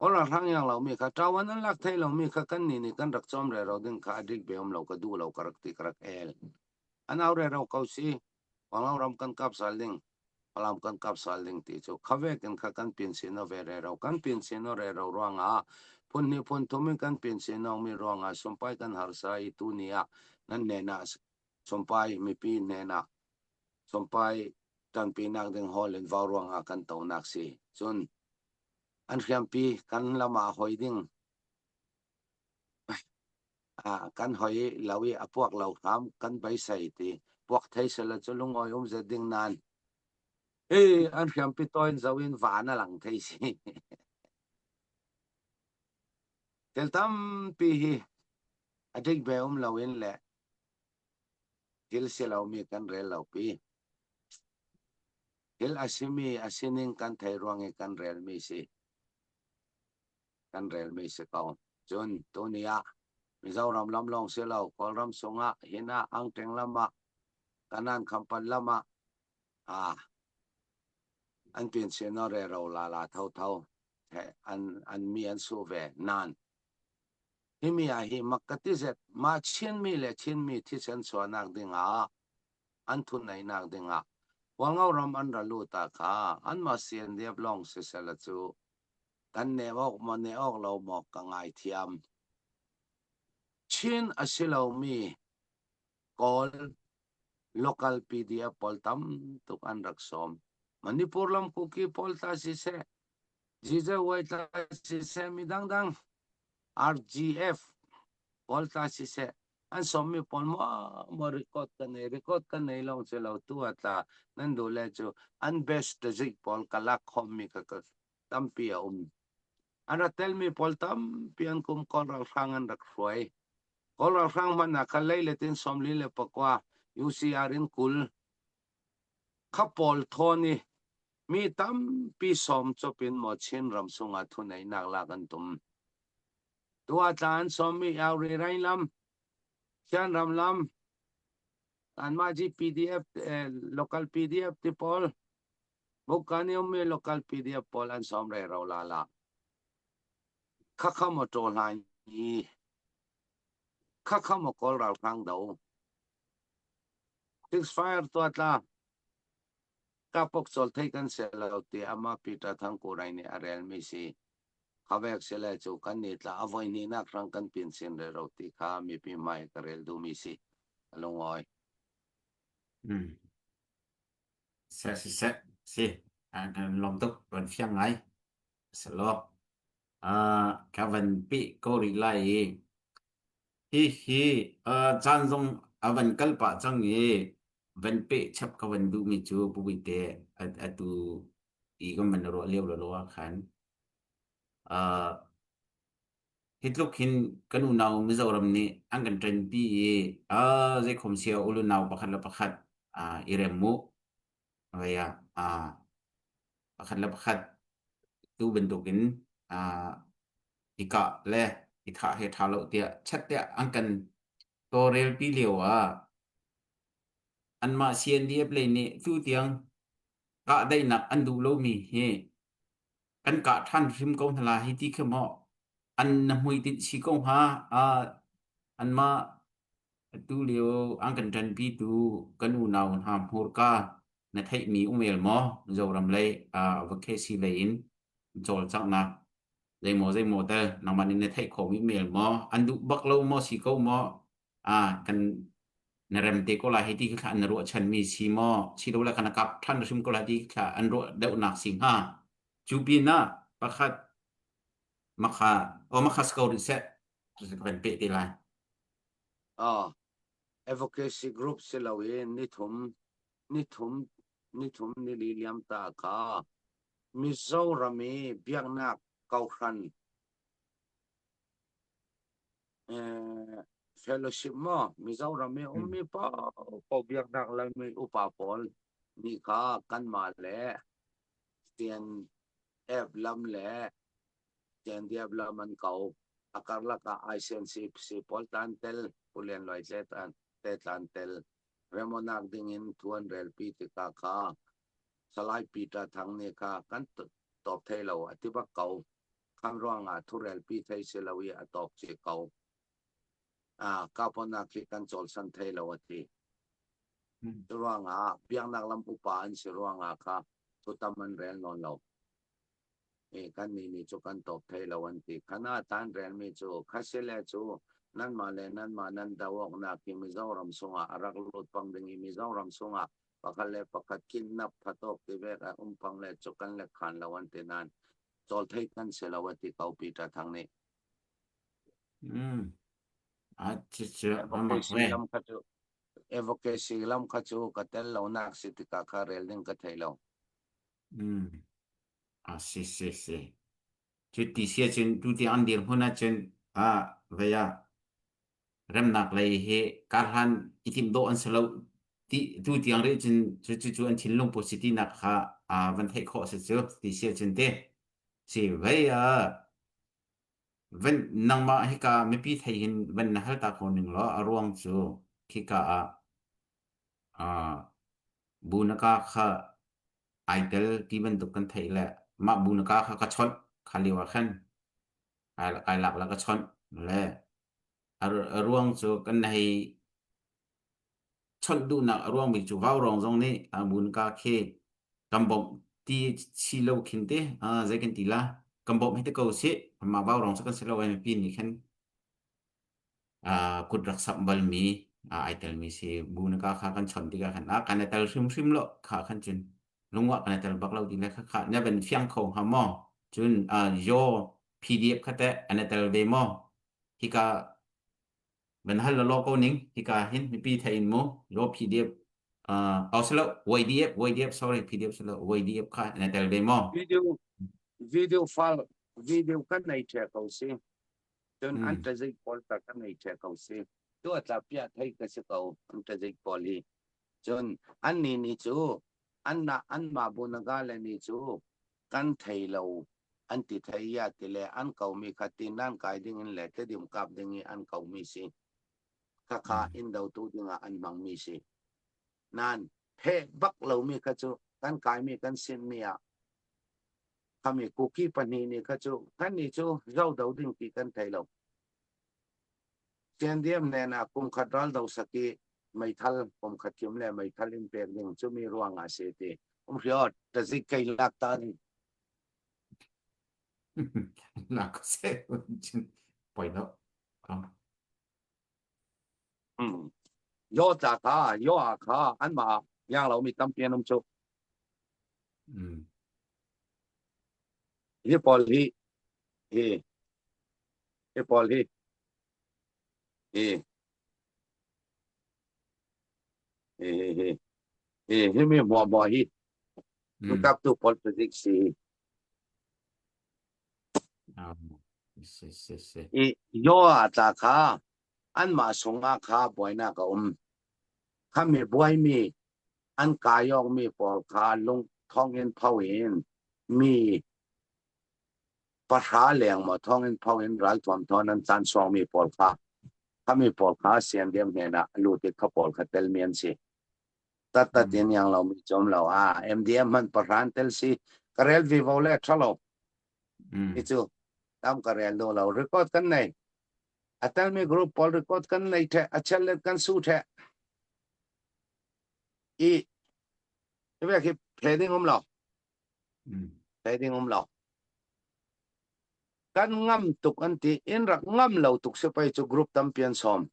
Kawl ralhrang iang lomi kha ṭawan an lak thai lomi kha kan nih nih kan rak cawm rero ding kha a dik be um lo ka duh lo ka rak ti ka rak el. An au rero ko si. Hualngo ram kan kap sal ding. Falam kan kap sal ding ti cu khavek in kha kan pin sino ve rero kan pin sino rero ruangah phun hnih phun thum in kan pin sino mi ruangah sumpai kan harsa i tu ni ah nan hnenah sumpai mipi hnenah sumpai ṭanpinak ding hall in vau ruangah kan tonak si. Cun an hriampi kan lam ah hoi ding kan hoi lo i a puak lo hram kan beisei ti puak thei sela cu lungawi um zet ding nan hi an hriampi toin zo in van a lang thei si tel tampi hi a dik be um lo in le thil si lomi kan rel lo pi Thil a simi a sining kan thei ruang i kan relmi si. Kan relmi si ko. Cun tuni ah Mizoram lam lawng si lo, Kawlram sungah hin ah Angteng lam ah Kanan Khampat lam ah ah an pin sino re ro la la tho tho an an mi an su ve nan himi ah hi mak ka ti zet ma Chinmi le Chinmi thisen chuahnak ding ah an thutnaihnak dingah Hualngo ram an ra lut ah kha anmah CNDF lawng siseh cu kan ne awk maw ne awk lo maw ka ngaithiam. Chin a si lomi Kawl local PDF pawl tam tuk an rak sawm. Manipur lam Kuki pawl tla siseh, GJY tla siseh, mi dangdang RGF pawl tla siseh, an sawmmi pawl maw maw record ka nei record ka nei lawng si lo tu a tla nan duh le cu an best zik pawl ka lak khawmmi ka ka tampi a um an ra telmi pawl tampi an kum kawl ralhrang an rak hruai kawl ralhrang hmanh ah kha lei le tin 44 le pakua UCR in 20 kha pawl thawn i mi tampi sawm chop in maw Chin ram sungah thuneinak lak an tum Tuatla an sawmmi Auri Rainlam, Sianram lam, anmah ji PDF, eh, local PDF ti pawl, Bukkan i ummi local PDF pawl an sawm re ro la la. Khakha motor hlan i khakha maw kawl ralhrang do. Ceasefire tuatla kapok chol thei kan se lo ti ama Peter Thangkurai nih a relmi si. Khavek sile cu kan nih tla a voi hnihnak hrang kan pin sin re ro ti kha mipi hmai ka rel duhmi si. Ka lungawi. Mm. Se si se si kan lawm tuk kan fiang ngai selo ka van pi ko rih lai i hi hi caan zong a van kal pah cang i van pe chap ka van duhmi cu pupuite atu i kan van ruah lio lo ah khan uh, hi tluk hin kan unau Mizoram nih an kan ṭanpi i uh, zeikhom sia ulunau pakhat le pakhat uh, i rem mu vaya uh, pakhat le pakhat tu bantukin uh, i kah le i thah he ṭha lo tiah chat tiah an kan tawlrelpi lio ah anmah CNDF lei nih tu tiang kahdaihnak an duh lomi hi kan kah ṭhan hrim ko hna lai hi ti khi maw an na hmuitinh si ko hnga anmah atu lio an kan ṭanpitu kan unau hna hmurka na theihmi um el maw Mizoram lei advocacy lei in cawlcanghnak zeimaw zeimaw tel nangmah nih na theih khawhmi um el maw an duh bak lo maw si ko maw kan na rem te ko lai hei ti khi an ruahchanmi si maw si lo le kan kap ṭhan hrim ko lai ti khi an ruah deuhnak si hnga cu pinah pakhat makha o makha si ko rih seh kan peh te lai Ah, advocacy group si lo in nithum nithum nithum nili liam ta ka Mizoram i biaknak kohhran fellowship maw Mizoram i ummi paohpaoh biaknak lami upa pawl nih kha kanmah le CNF lam le CNDF lam an ko. A karlak ah ICNCC pawl tan tel, Pu Lian Luai te tlan tel, remonak ding in thuan relpi tikah kha Salai Peter Thang nih kha kan top thei lo a ti bak ko. Khan ruangah thurelpi thei si lo i a tawk ci ko. Ah, kaponak khi kan cawlsan thei lo a ti. Cu ruangah biaknak lam upa an si ruangah kha thutam an rel nawn lo. E kan nih nih cu kan tawk thei lo an ti. Khana tan relmi cu khasile cu nanmah le nanmah nan do awknak hi Mizoram sungah a rak lut pang ding i Mizoram sungah pakhat le pakhat kidnap thatawk ti vek a um pang le cu kan le khan lo an ti nain cawl thei kan si lo a ti ko Peter Thang nih. Mm. A cu cu a mak Advocacy ve. lam kha cu advocacy lam kha cu ka tel lo nak si tikah kha rel ding ka thei lo. Mm. A si si si. Cu ti si ahcun tu tiang an dirhmun ahcun a vei ah remnak lei hi karhlan i timh dawh an si lo ti tu tiang rih cun cu cu cu an thinlung pu si tinak kha a van theih khawh si cu ti si ahcun te si vei ah van nangmah hika mipi thei hin van na hal ta ko ning law a ruang cu khika ah ah bunaka kha ai tel ti bantuk kan theih le mah bunaka kha ka chawnh kha lio ah khan kai lak la ka chawnh le a ruang cu kan hei chawnh duhnak a ruangmi cu vaurawng zong nih a bunka khi kan bawmh ti si lo khin te zei kan ti la kan bawmh hi te ko si mah vaurawng cu kan si lo ai mipi nih khan kut rak samh balmi ai telmi si bunaka kha kan chawnh tikah khan a kan i tel hrimhrim lo kha khan cun lungwah kan i tel bak lo ti le kha kha na van fiang kho hnga maw cun yo PDF kha teh an i tel ve maw hika van hal law ko ning hika hin mipi thei in mu yo PDF uh oh silo YDF YDF sorry PDF silo YDF kha an i tel ve maw Video video file video kan nei ṭhe ko si. Cun an ṭazik pawl ta kan nei ṭhe ko si. Tu a tla piah thei ka si ko an ṭazik pawl hi. Cun an ni ni cu an na an mah bu naga le ni cu kan thei lo an ti thei ya ti le an komi kha ti nan kai ding in le tedim kap ding i an komi si. Khakha in dotu ding ah an hmangmi si. Nan phe bak lomi kha cu kan kaimi kan sinmi ah khami kuki pahnih nih kha cu kan nih cu zo do ding ti kan thei lo. CNDM nen ah kum khat ral do saki meithal kum khat kim le meithal in pek ding cu mi ruang ah si ti. Um hrio tazik kai lak ta ni. Lak se poi lo. Mm. Yo ta kha yo a kha an ma yang lo mi tampi an um cu. Mm. Hi pawl hi hi hi pawl hi hi hi hi hi hi hi mi hmuah hmuah hi Mm. kap tu pawl physics si Ah, si si si. i yo a tla kha anmah sungah kha buainak a um. Khami buaimi an kayawkmi pawl kha lung thonginn pho in mi pahra leng maw thonginn pho in ralthuam thawn an caan suangmi pawl kha khami pawl kha CNDM hnenah a lut i kha pawl kha telmi an si. Tattat in yang lo mi chom lo a MDM hman pahran tel si ka rel vivo le thalo hi cu tam ka rel do lo record kan nei a telmi group pawl record kan nei the a chel le kan su the i ve khi phe ding um lo phe ding um lo kan ngam tuk an ti in rak ngam lo tuk se pai chu group tampi an som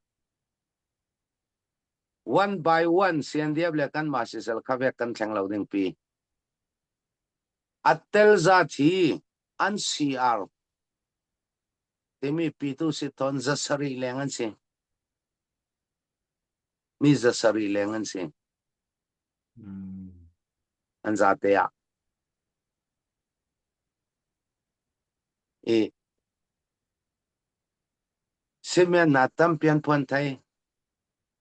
one by one CNDF le kan ma sisel kha vek kan thleng lo ding pi atel za thi an CR timi pitu si ton zasari leng an si mi zasarih leng an si. An zate ah. I Simeon na tampi an phuan thai.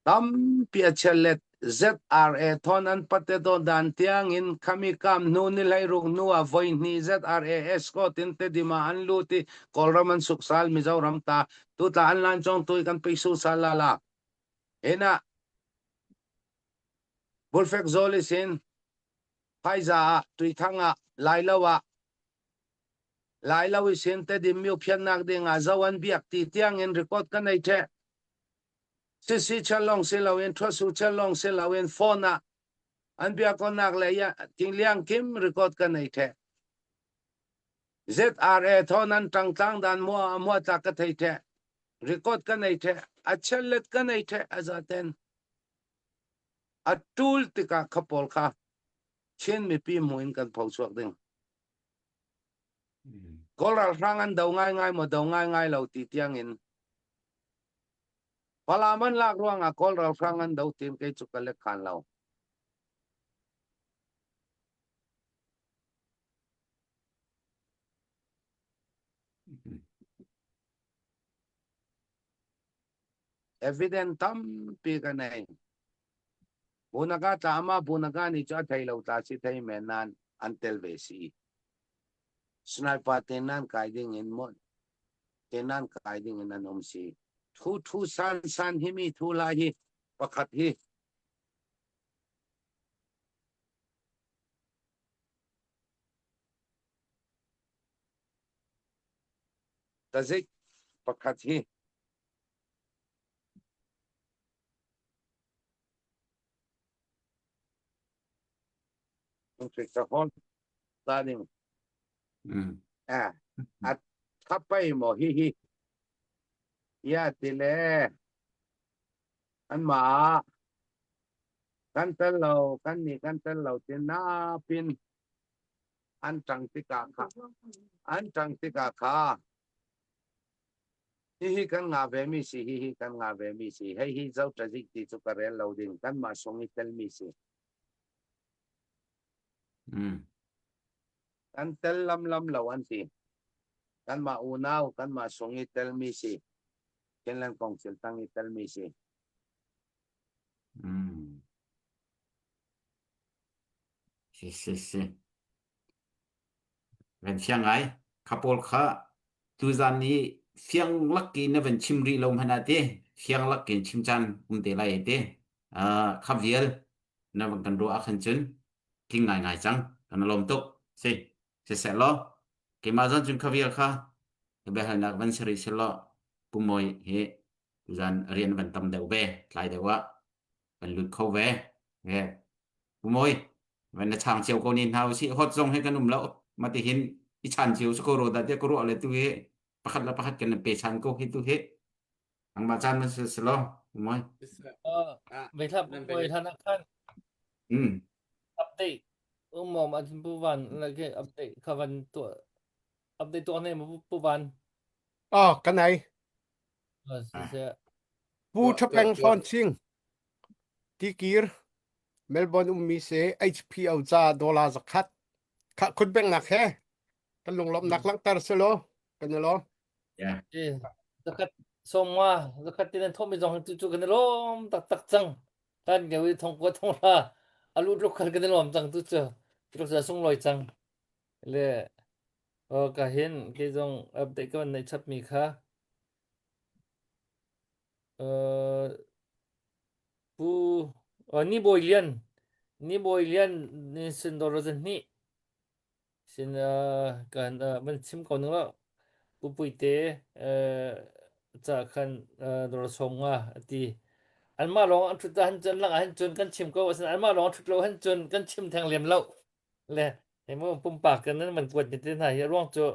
Tampi a chialet ZRA thon an pate do dan tiang in khami kam hnu ni hlei ruk hnu ah voi hnih ZRA escort in tedima an lut i Kawlram an suksal Mizoram ta tutla an lan chong tui kan peisu sal la la Ina Bulfek zawl isin Phaiza ah Tuithang ah Lailo ah. Lai lo i sin Tedim myo phiannak ding ah zo an biak ti tiang in record ka nei the. Sisi chalong si loin Thuasu chalong si loin phone ah an biakonak le ya tingliang kim record ka nei the. ZRA thon an tangtlang dan mua mua ta ka thei the. Record ka nei the. A chellet ka nei the azaten. A tul tikah kha pawl kha Chin mipi hmu in kan pho chuak ding. Kawl ralhrang an do ngaingai maw do ngaingai lo ti tiangin Falam an lak ruangah Kawl ralhrang an do tim kei cu ka lek khan lo. Evidence tampi ka nei. Bunaga tla ama Bunaga nih cu a thei lo tla si thei men nan an tel ve si. Sniper te nan kai ding in mo te nan kai ding in an um si. Thu thu san san hi mi thu la hi pakhat hi tazik pakhat hi Ta ding. À, a thapai mo hi hi. Ya ti le an ma kan tel lo kan ni kan tel lo ti na pin an tang tikah kha an tang tikah kha Hihi kan ngah vemi si, hihi kan ngah vemi si. Hei hi zo ṭazik ti cu ka rel lo ding. Kanmah sung i telmi si. Mm. Kan tel lamlam lo an ti. Kanmah unau, kanmah sung i telmi si. Finland Council tang i telmi si. Mm. Si si si. Van fiang ngai. Kha pawl kha tuzan i fiang lak i na van chim rih lo hmanh ah ti fiang lak in chim caan um te lai ti. Uh, kha vial na van kan ruah ahkhan cun tling ngaingai cang. Kan lawm tuk. Si. Siseh law keimah zong cun kha vial kha ka biahalnak van si rih selaw Pu Mawi hi tuzan rian van tam deuh ve tlai deuh ah kan lut kho ve. Ve. Pu Mawi van na chang cio ko ni hna usih hot zong he kan um lo ma ti hin i chan cio su ko ro da tiah ka ruah le tu hi pakhat le pakhat kan pe chan ko hi tu hi angmah caan man si lo Pu Mawi Vei thla Pu Mawi hlan ah khan mm update umom an pu van la ke update kha van tu update tu ne pu van Oh, kan ai. si se Pu Thapeng Hlawn Ching Tikir Melbourne ummi si HPO ca dollar zakhat kha khut bengnak he kan lunglawmhnak langhter selaw kan i lawm. Yeah. Zakhat sawmnga zakhat tin an thawhmi zong cu cu kan i lawm taktak cang. Kan ngeu i thong kua thong hra a lut ruk khan kan i lawm cang tu cu tluk cu sunglawi cang. Le o ka hin kei zong update ka van neih chapmi kha uh, Pu Ni Bawi Lian Ni Bawi Lian nih sin dawr zan hnih sin kan van chim ko ning lo Pu Puite ca khan dawr sawm nga a ti anmah lawng an ṭhut han cun lang ah cun kan chim ko asin anmah lawng ṭhut lo han cun kan chim theng lem lo le hei mu pumpak kan nan van kuat mi te hna hi a ruang cu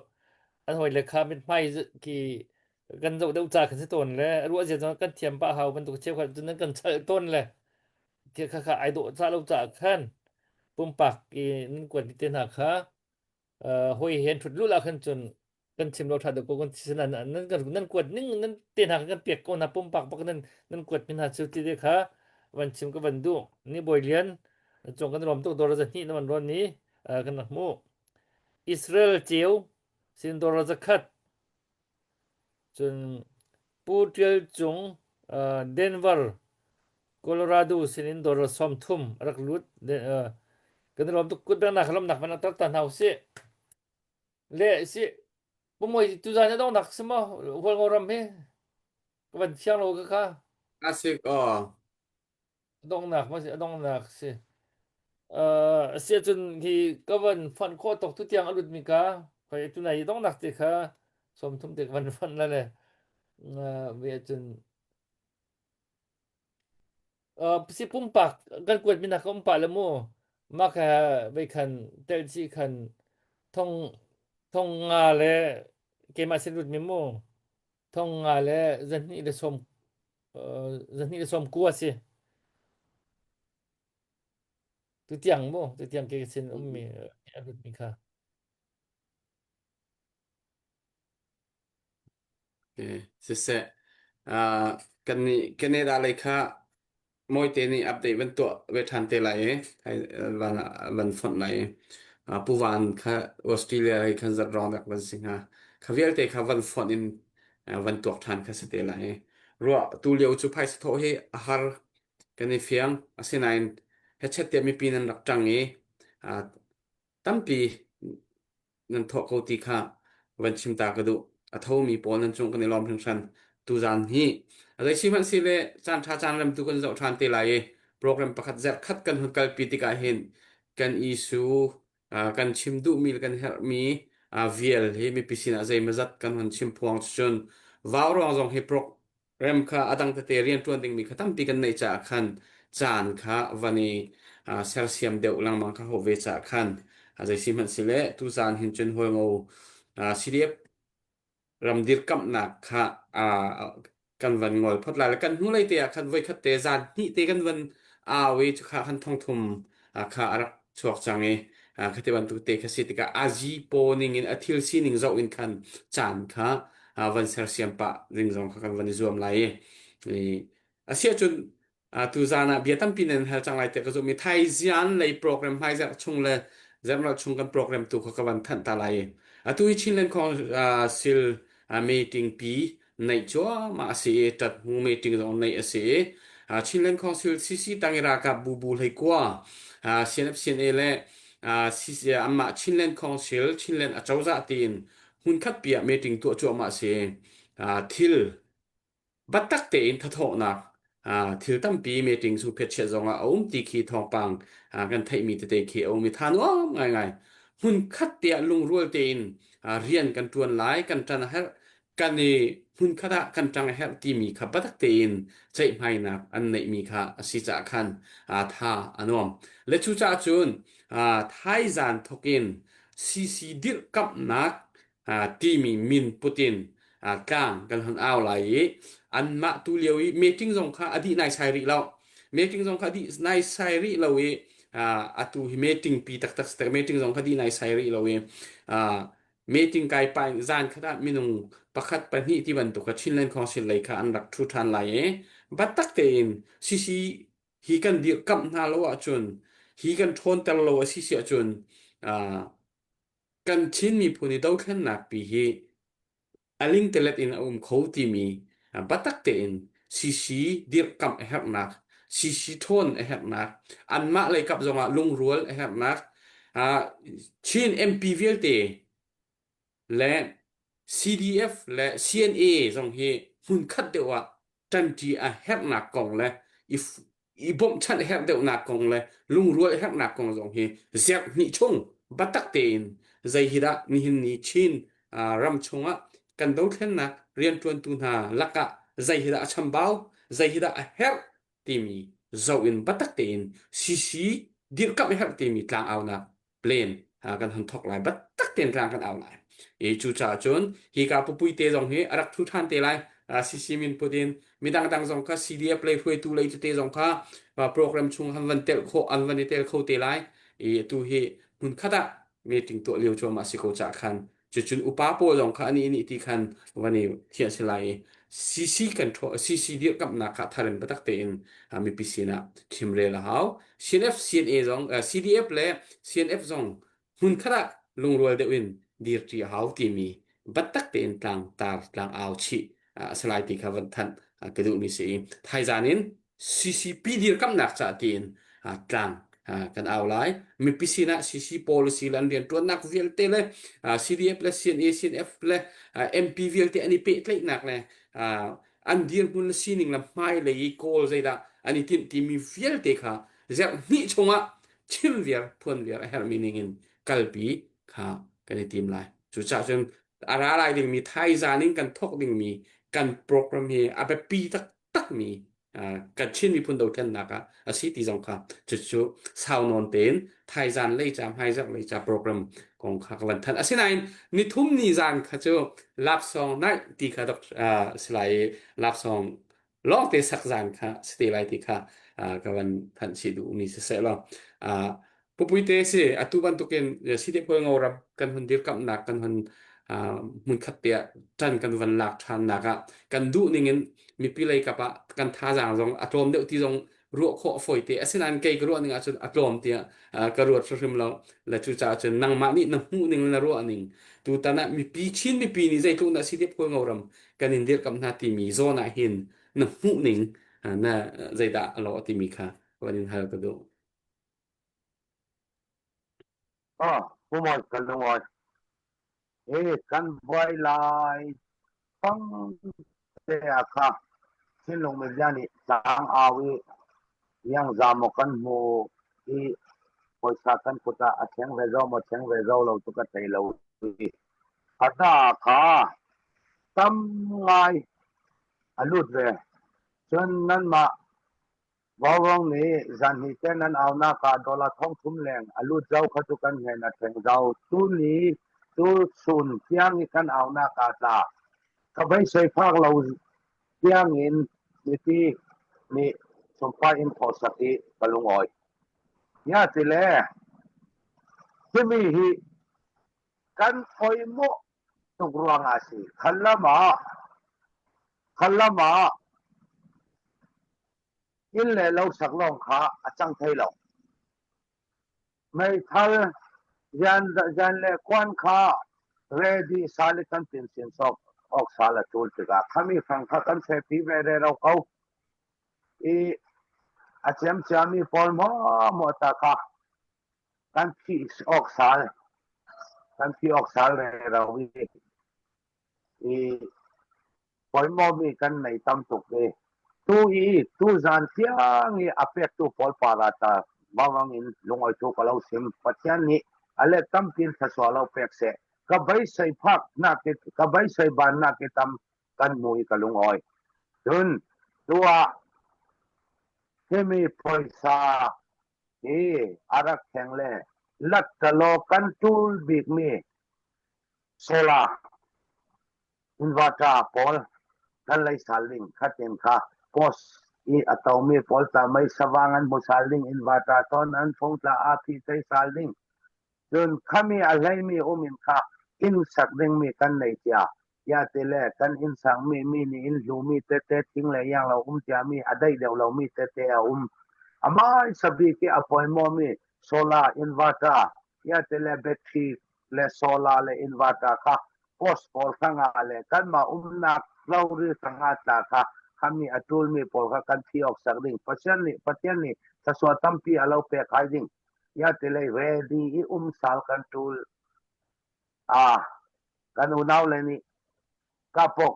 an hawi le kha mithmai ki kan zoh deuh ca kan si tawn le ruah zia zong kan thiam pah hau bantuk cheukhat cun nan kan chalh tawn le kha kha kha ai dawh ca lo ca khan pumpak i nan kuat mi te hna kha hoi hen thut lul ah khan cun kan chim lo tha deuh ko kan si nan nan kan nan kuat ning nan te hna kan pek ko na pumpak bak nan nan kuat mi hna cu ti te kha van chim ka van duh ni bawi lian cung kan rom tuk dor za hnih na van ron ni kan rak hmu Israel ceu sin dor za khat cun Pu Tial Cung Denver Colorado sinin dor 30 rak lut kan rom tuk kut beng na khalom nak van tar ta hna usih Le si pumoi tuzan a donghnak si maw Hualngo ram hi ka van fiang lo ka kha. A si ko. Donghnak ma si a donghnak si. Uh, si ahcun hi ka van fanh khawh tok tu tiang a lut mi ka. Khoi tunai i donghnak te kha 30 te ka van fonh la le ve ahcun si pumpak kan kuat mi nak ka um pah le mu mah kha vei khan tel chi khan thong thong nga le keimah sin lut mi mu thong nga le zahnih le sawm zahnih le sawm kua si tutiang mu tutiang ke sin um mi a lut mi kha Siseh, uh, kan nih Canada lei kha Mawite nih update van tuah ve ṭhan te lai i van van fonh lai i uh, Pu Van kha Australia lei khan zat rong dak van si hnga. Kha vialte kha van fonh in uh, van tuak ṭhan kha si te lai i ruah tu lio cu phaisa thawh hi a har kan i fiang asinain hechet tiah mipi nan rak ṭang i uh, tampi nan thawh ko ti kha van chim ta ka duh. A thomi pawl nan cung kan i lawm hringhran. Tuzaan hi a zei sihmanhsehle caan ṭha caan rem tu kan zoh ṭhan te lai i program pakhat zerkhat kan hun kalpi tikah hin kan issue kan chim duhmi le kan herhmi vial hi mipi sinah zeimawzat kan hun chim phuang cun vau ruang zong hi Rem kha a dang tete rianṭuan dingmi kha tampi kan neih caah khan caan kha van i sersiam deuh lengmang kha hau ve caah khan zei si hmanh sile tuzaan hin cun Hualngo CDF ram dirkamhnak kha kan van ngol phot lai le kan hnulei te ah khan voikhat te zan hnih te kan van au i cukha khan thongthum kha a rak chuak cang i khati bantuk te kha si tikah azi paw ning in a thil sining zoh in khan caan kha van sersiam pah ding zong kha kan van i zuam lai i asiahcun tu zan ah bia tampi nan hal cang lai tiah ka zumh i thaizian lei program hmaizarh chung le zarhlo chung kan program tu kha ka van thanh ta lai i atu hi Chinland Council meeting pi neih cuahmah a si i ṭat hnu meeting zong neih a si i Chinland Council CC tang i ralkap bu bu hleikua CNF CNA le anmah Chinland Council Chinland acozah tiin hmunkhat pi ah meeting tuah cuahmah a si. Thil biatak tein thathawhnak thil tampi meeting chung phetchiat zongah a um ti khi thawngpang kan theihmi tete khi a um i tha nuam ngaingai. Hmunkhat te ah lungrual tein rian kan ṭuan lai, kan ṭan a herh, kan i hmunkhat ah kan ṭang a herh timi kha biatak tein ceihmainak an neihmi kha a si caah khan tha a nuam. Le cucaah cun thaizan thawkin CC dirhkamhnak timi min put in tlang kan hon au lai i anmah tu lio i meeting zong kha a dih naisai rih lo. Meeting zong kha a dih naisai rih lo i atu hi meeting pi taktak si meeting zong kha dih naisai rih lo i meeting kai pa in zan khat ah minung pakhat pahnih ti bantuk kha Chinland Council lei kha an rak ṭhu ṭhan lai i biatak tein CC hi kan dirhkamh hna lo ahcun hi kan ṭhawnter lo a si si ahcun kan Chin miphun i dothlennak pi hi a lingtelet in a um kho timi biatak tein CC dirhkamh a herhnak CC ṭhawn a herhnak anmah lei kap zongah lungrual a herhnak Chin MP vialte le CDF le CNA zong hi hmunkhat deuh ah ṭanṭi a herhnak kong le i i bawmhchanh a herh deuhnak kong le lungrual a herhnak kong zong hi zerh hnih chung biatak tein zei hi dah nihin ni Chin ram chungah kan dothlennak rianṭuantu hna lakah zei hi dah a chambau zei hi dah a herh timi zoh in biatak tein CC dirhkamh a herh timi tlangaunak plan kan hun thok lai biatak tein tlang kan au lai i cucaah cun hi ka pupui te zong hi a rak thu ṭhan te lai CC min put in midang dang zong kha CDF lei hruaitu lei tete zong kha program chung han van tel kho an van i tel kho te lai i tu hi hmun khat ah meeting tuah lio cuahmah si ko ca khan Cucun upa pawl zong kha ani nih ti khan van i thiah si lai i CC kan ṭhaw CC dirhkamhnak kha thar in biatak tein mipi sinah chimrel a hau. CNF CNA zong CDF le CNF zong hmunkhat ah lungrual deuh in dirṭi a hau timi biatak tein tlangtar tlang au chih a si lai ti kha van thanh ka duhmi si i thaizan in CCP dirkamnak ca tiin tlang kan au lai. Mipi sinah CC policy le an rianṭuannak vialte le CDF le CNA, CNF le MP vialte an i pehtlaihnak le an dirhmun le sining le hmailei i kawl zeidah an i timh timi vialte kha zerh hnih chungah chim viar phuan viar a herhmi ningin kalpi kha kan i tim lai. Cucaah cun a ra lai dingmi thaizan in kan thawk dingmi kan program hi a biapi taktakmi kan Chin miphun dothlennak ah a si ti zong kha cucu sau nawn tein thaizan lei ca hmaizarh lei ca program kong kha ka van thanh. Asinain nithum ni zan kha cu lapsong naih ti kha dok si lai i lapsong lawngte sak zan kha si te lai ti kha ka van thanh chih duhmi siseh law Pupuite si atu bantukin CDF ram kan hun dirkamhnak kan hun hmunkhat te ah ṭan kan van lak ṭhannak ah kan duh ning in mipi lei kap ah kan thazaang zong a tlawm deuh ti zong ruah khawh a fawi te asinain kei ka ruah ning ahcun a tlawm tiah ka ruat hrimhrim lo le cucaah cun nangmah nih na hmuh ning na ruah ning tutan ah mipi Chin mipi nih zeitluk dah CDF ram kan in dirkamh hna timi zawn ah hin na hmuh ning na zeidah a lawh timi kha van in hal ka duh. Ah, pumawi kan lungawi. He kan buai lai fang te ah kha thinlung media nih tlang au i iangza maw kan hmu i pawisa kan kut ah a thleng ve zo maw thleng ve zo lo cu ka thei lo i hata kha tam ngai a lut ve. Cun nanmah Vaurawng nih zanhnih te nan aunak ah dollar 3000 leng a lut zau kha cu kan hen a thleng zau. Tuni tu chun tiang i kan aunak ah tla ka beisei phak lo tiang in mipi nih sumpai in thawsak i ka lungawi. Ya tile timi hi kan poi mawh tuk ruangah a si. Khallam ah khallam ah inn le lo sak lawng kha a cang thai lo. Meithal rian rian le kuan kha ready sal i kan tin sin sok awk sal a tul tikah khami fang kha kan fepi ve re ro ko. I a ciamciami pawl maw maw ta kha kan phih awk sal kan phih awk sal re ro i i pawimawmi kan nei tam tuk i tu i tu zan tiang i a pektu pawl para ta bawang in lungawi thu ka lo sim Pathian nih a let tampi in thluachuah lo pek seh ka beisei phak nak ka beisei ban nak i tam kan hmu i ka lungawi cun tu ah himi phaisa hi a rak thleng le lattalaw kan tul bikmi solar inverter pawl kan lei sal ding khatin kha post i a tomi pawl tla mei savang an hmu sal ding inverter ton an phung tla a phi tei sal ding Cun khami a hleimi um in kha inn sak dingmi kan nei cia. Tiah ti le kan inn sakmi mi nih inn hlumi tete thing le iang lo um ciami a daih deuh lomi tete a um. A hmaisa bik i a pawimawmi solar inverter tiah ti le battery le solar le inverter kha post pawl hrangah le kanmah umnak tlori hrangah tla kha khami a ṭulmi pawl kha kan thi awk sak ding. Pathian nih Pathian nih thluachuah tampi a lo pek ai ding. Ya tilei ready i um sal kan ṭul. Ah, kan unau le nih kapok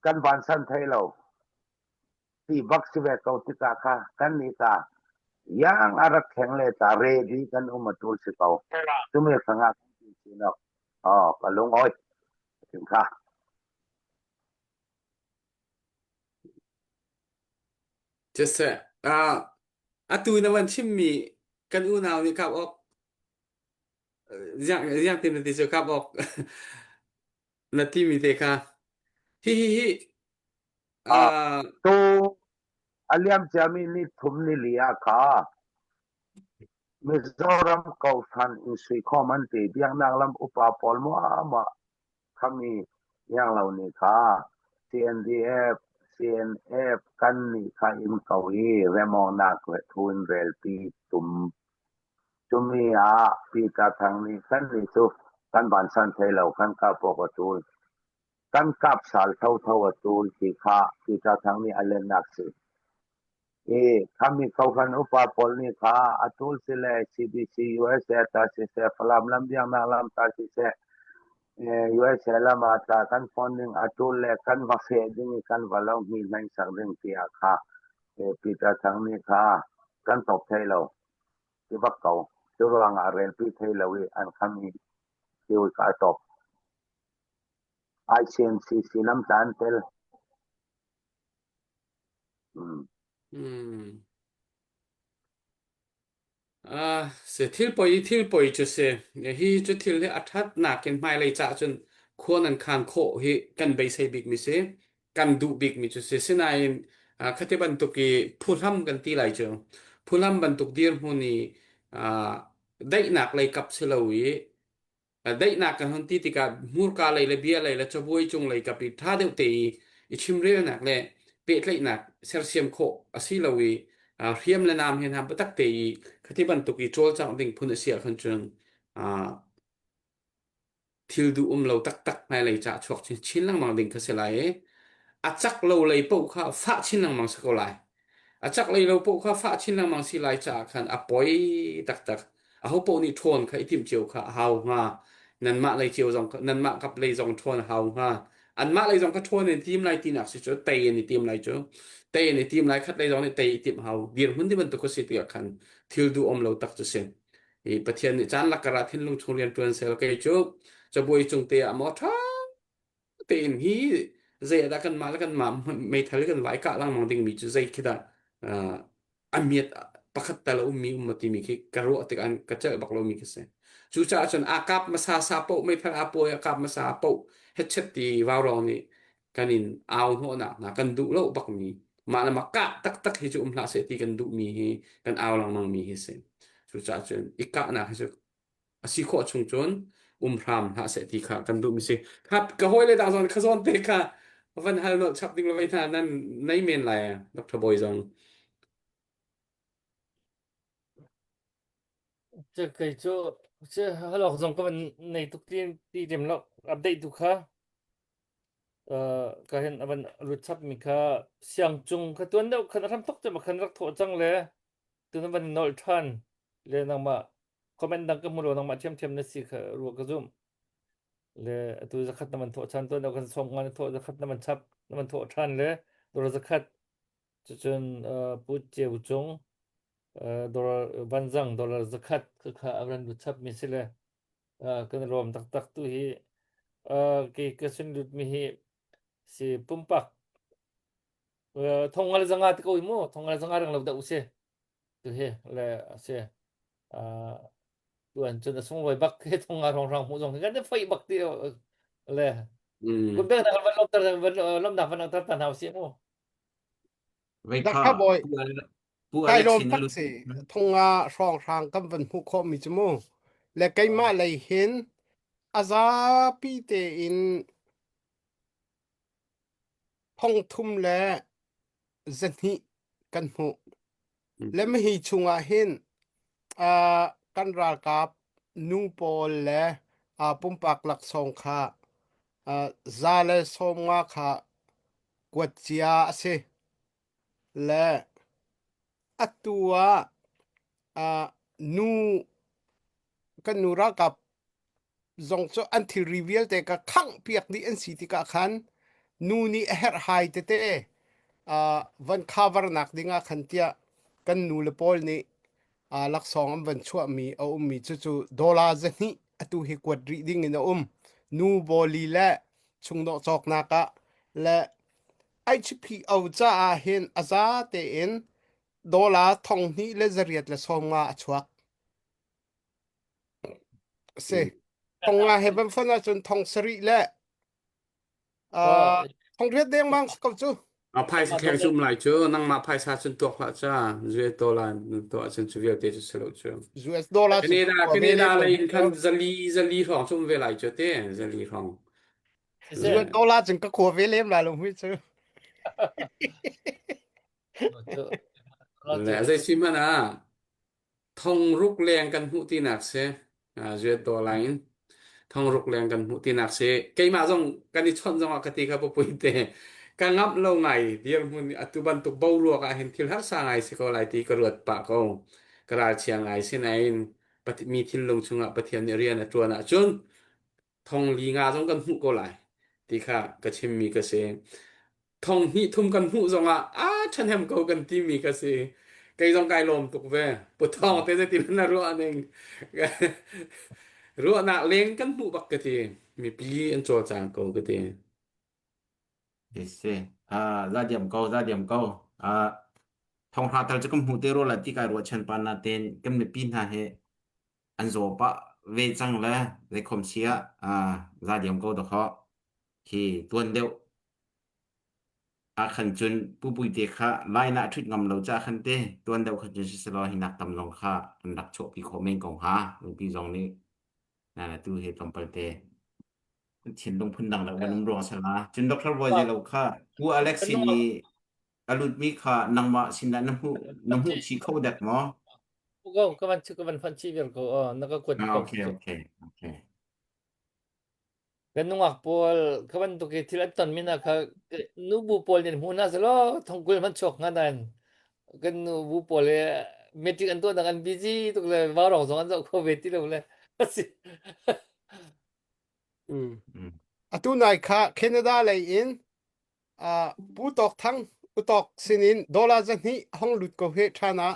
kan vansan thei lo. Ti bak si ve ko tikah kha kan nih ka yang a rak thleng le ta ready kan um a ṭul si ko. Cumi hrangah kan ti sinok. Oh, ka lung oi. Tim kha. Siseh, ah, atu na van chimmi kan unau nih kap awk ziang ziang tin na ti cu kap awk na timi te kha hi hi hi Ah, ah tu a liam ciami ni thum ni li ah kha Mizoram Kohhran in suikhawm an ti. Biaknak lam upa pawl muahmuah khami ianglo nih kha CNDF, CNF kan nih kha in ko i remawnak thu in relpi tum. Cumi ah Peter Thang nih kan nih cu kan vansan thei lo, kan kap awk a tul. Kan kap sal thotho a tul ti kha Peter Thang nih a lennak si. I khami kohhran upa pawl nih kha a tul sile CBC USA ta siseh, Falam lam biaknak lam ta siseh, USA lam ah tla kan phone ding a tul le kan va feh ding i kan va lo hni sak ding tiah kha Peter Thang nih kha kan top thei lo ti bak ko. Cu ruangah relpi thei lo i an kham i ti ka top. ICNCC lamtla an tel. Mm. Hmm. Ah, si thil poi thil poi cu si. Hi cu thil hi a ṭhat nakin hmailei ca cun khua nan khan khawh hi kan beisei bikmi si. Kan duh bikmi cu si. Sinain ah, khati bantuk i phuhlam kan ti lai cu. Phuhlam bantuk dirhmun i ah, daihnak lei kap si lo i Daihnak kan hun ti tikah hmurka lei le bia lei le cabuai cung lei kap i ṭha deuh te i i chimrelnak le pehtlaihnak sersiam khawh a si lo i hriam le nam he hna biatak te i khati bantuk i cawlcangh ding phun a si ahkhan cun thil duh um lo taktak hmailei ca chuak chin lengmang ding kha si lai i a cak lo lei paoh kha fah chin lengmang si ko lai. A cak lei lo paoh kha fah chin lengmang si lai caah khan a poi taktak. Aho paoh nih ṭhawn kha i timh cio kha a hau hnga. Nanmah lei cio zong nanmah kap lei zong ṭhawn a hau hnga. Anmah lei zong kha ṭhawn in tim lai tinak si cu tei in i tim lai cu. Tei in i tim lai khat lei zong nih tei i timh hau. Dirhmun ti bantuk a si tikah khan thil duh um lo tak cu si. I Pathian nih caan lakar ah thinlung chung rian ṭuan sel kei cu cabuai cung te ah maw ṭha tein hi zei ah dah kanmah le kanmah meithal kan vai kah lengmang dingmi cu zei khi dah a miat pakhat tal a ummi um timi khi ka ruah tik an ka celh bak lomi khi si. Cucaah cun aa kap hmasa sa poh meithal aa puai a kap hmasa poh hetchet ti vaurawng nih kan in au hnawhnak hna kan duh lo bakmi mah le mah kah taktak hi cu um hlah seh ti kan duhmi hi kan au lengmang mi hi si. Cucaah cun i kahnak hi cu a si khawh chung cun um hram hlah seh ti kha kan duhmi si. Kha ka hawile dang zong kha zawn te kha van hal nolh chap ding lo hna nan nei men lai Dr. Bawi zong. Cu kei cu cu halok zong ka van nei tuk ti ti lem lo update tu kha ka hin avan lut chap mi kha siang cung kha tuan deuh khan a hram tok te ma khan rak thawh cang le tun van nolh than le nangmah comment dang ka hmu lo nangmah thiamthiam na si kha ruah ka zum le atu zakhat na man thawh chan to kan som nga na thawh zakhat na man chap na man thawh than le dor zakhat cucun pu ceu cung dollar vanzang dollar zakhat kha kha avran lu chap mi si le kan rom taktak tu hi ke ka sun lut mi hi si pumpak thongal zanga te ko mu thongal zanga rang lo da u se tu hi le a si tuan cun a sunglawi bak he thong nga rong rang hmuh zong kan i foih bak ti le kun bek nak van lomter van lomnak van langhter ta hna usih mu Vei Dak kha kha bawi Pu Ale- Pu kai Alex lawm hin tak lut si thonga hrawng hrang kan van hmuh khawh mi cu mu le keimah lei hin a zapi tein thong thum le zahnih kan hmuh. Le hi chungah hin uh, kan ralkap nu pawl le uh, pumpak laksawng kha uh, za le sawm nga kha kuat cia a si. Le atu ah uh, nu kan nu ralkap zong cu an thilri vialte ka khangh piak dih an si tikah khan nu nih a herhhai tete uh, van cover nak ding ah khan tiah kan nu le pawl nih uh, laksawng an van chuahmi a ummi cu cu dollar zahnih atu hi kuat rih ding in a um nu bawli le chungdawh cawknak ah le HPO caah hin a za tein dollar thong hnih le zariat le sawm nga a chuak Si. Thong nga he van fon ahcun thong sarih le uh, thong riat dengmang si ko cu. A phaisa kheng cu um lai cu nangmah phaisa cun tuak hlah ca US dollar tuah cun cu vialte cu si lo cu. US dollar cu Canada tua ve Canada lem lo lei in cu. khan zali zali hrawng cu um ve lai cu te zali hrawng. US dollar cun ka khua ve lem lai lo hui cu. Le zei si hmanh ah Thongruk leng kan hmuh tinak si. US dollar in thongruk leng kan hmuh tinak si. Keimah zong kan i chawnh zong ah ka ti kha pupui te. Ka ngamh lo ngai dirhmun atu bantuk boruak ah hin thil harsa ngai si ko lai ti ka ruat pah ko. Ka ralchia ngai si nain mi thinlung chungah Pathian nih rian a ṭuan ahcun thong li nga zong kan hmuh ko lai ti kha ka chimmi ka si. Thong hnih thum kan hmuh zongah a ṭhahnem ko kan timi ka si. Kei zong kai lawm tuk ve. Puthawng te zeitin na ruah ning. Ruahnak leng kan hmuh bak ka ti. Mipi an cawlcang ko ka ti. Si. Ah, za diam ko, za diam ko. Ah, thonghra tal cu kan hmu te ro la ti kai ruahchan pa na ten kan mipi hna he an zaw pah ve cang le zeikhom sia ah za diam ko da kho khi tuan deuh ah khan cun pupui te kha line ah ṭhut ngam lo ca khan te tuan deuh khan cun siselaw hi nak tam zong kha an rak chuahpi khawh men ko hnga mipi zong nih na na tu he tlawmpal te thinlung phundang le van um ruang sala cun Dr. Boy lo kha Pu Alex sin i a lutmi kha nangmah sinah na hmuh na hmuh chih kho dek maw Ko ka van ka van fan chih viar ko na ka kuat ah, ko okay okay okay Kan nungak pawl kha bantuk i thil an tonmi hna kha nubu pawl nih an hmuh hna selaw thongkul hmanh chuak hnga nain kan nubu pawl hi meeting an tuahnak an busy tuk le vaurawng zong an zoh kho ve ti lo le a si. Mm. Mm. Atu nai kha Canada lei in uh, Pu Tawk Thang Utok sinin dollar zahnih hong lut ko he ṭhan ah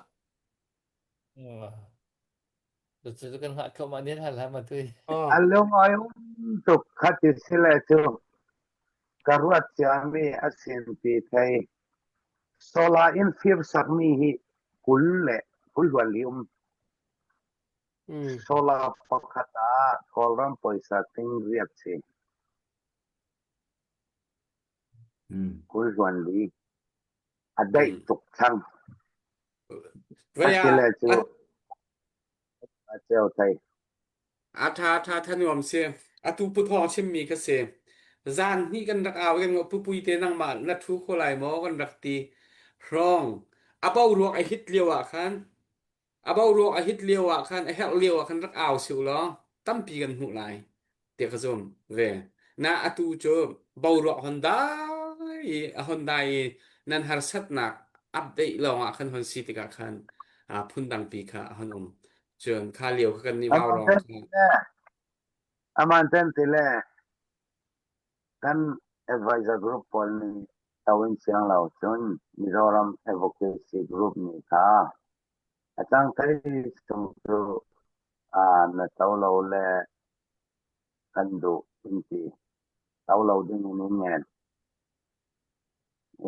Cucu kan hngah thluahmah ni hlan hlan ma tui. Oh. A lung ai um tuk khati sile cu ka ruat ciami a sin ti thei. Solar in fir sakmi hi 20 le 20 luan li um. Mm. Solar pakhat ah Kawlram poisa ting riat si. Mm. 20 luan li. A daih Mm. tuk cang. Vaya Asile cu a ceu thei. A tha tha tha nuam si. Atu pu thawng chimmi kha si. Zan hnih kan rak au kan pupui te nangmah na thu kho lai maw kan rak ti. Hrong. A boruak a hit lio ah khan A boruak a hit lio ah khan a herh lio ah khan rak au si u law tampi kan hmuh lai tiah ka zumh ve. Na atu cu boruak hon dai i a hon dai i nan harsatnak update lawng ah khan hon si tikah khan aa phundangpi kha a hon um. Cun kha lio kha kan nih Aman vaurawng ten kha ti le aman ten ti le kan advisor group pawl nih to in siang lo cun Mizoram Advocacy Group nih kha A cangthei chung cu na co lo le kan duh in ti. Co lo ding in in ngen.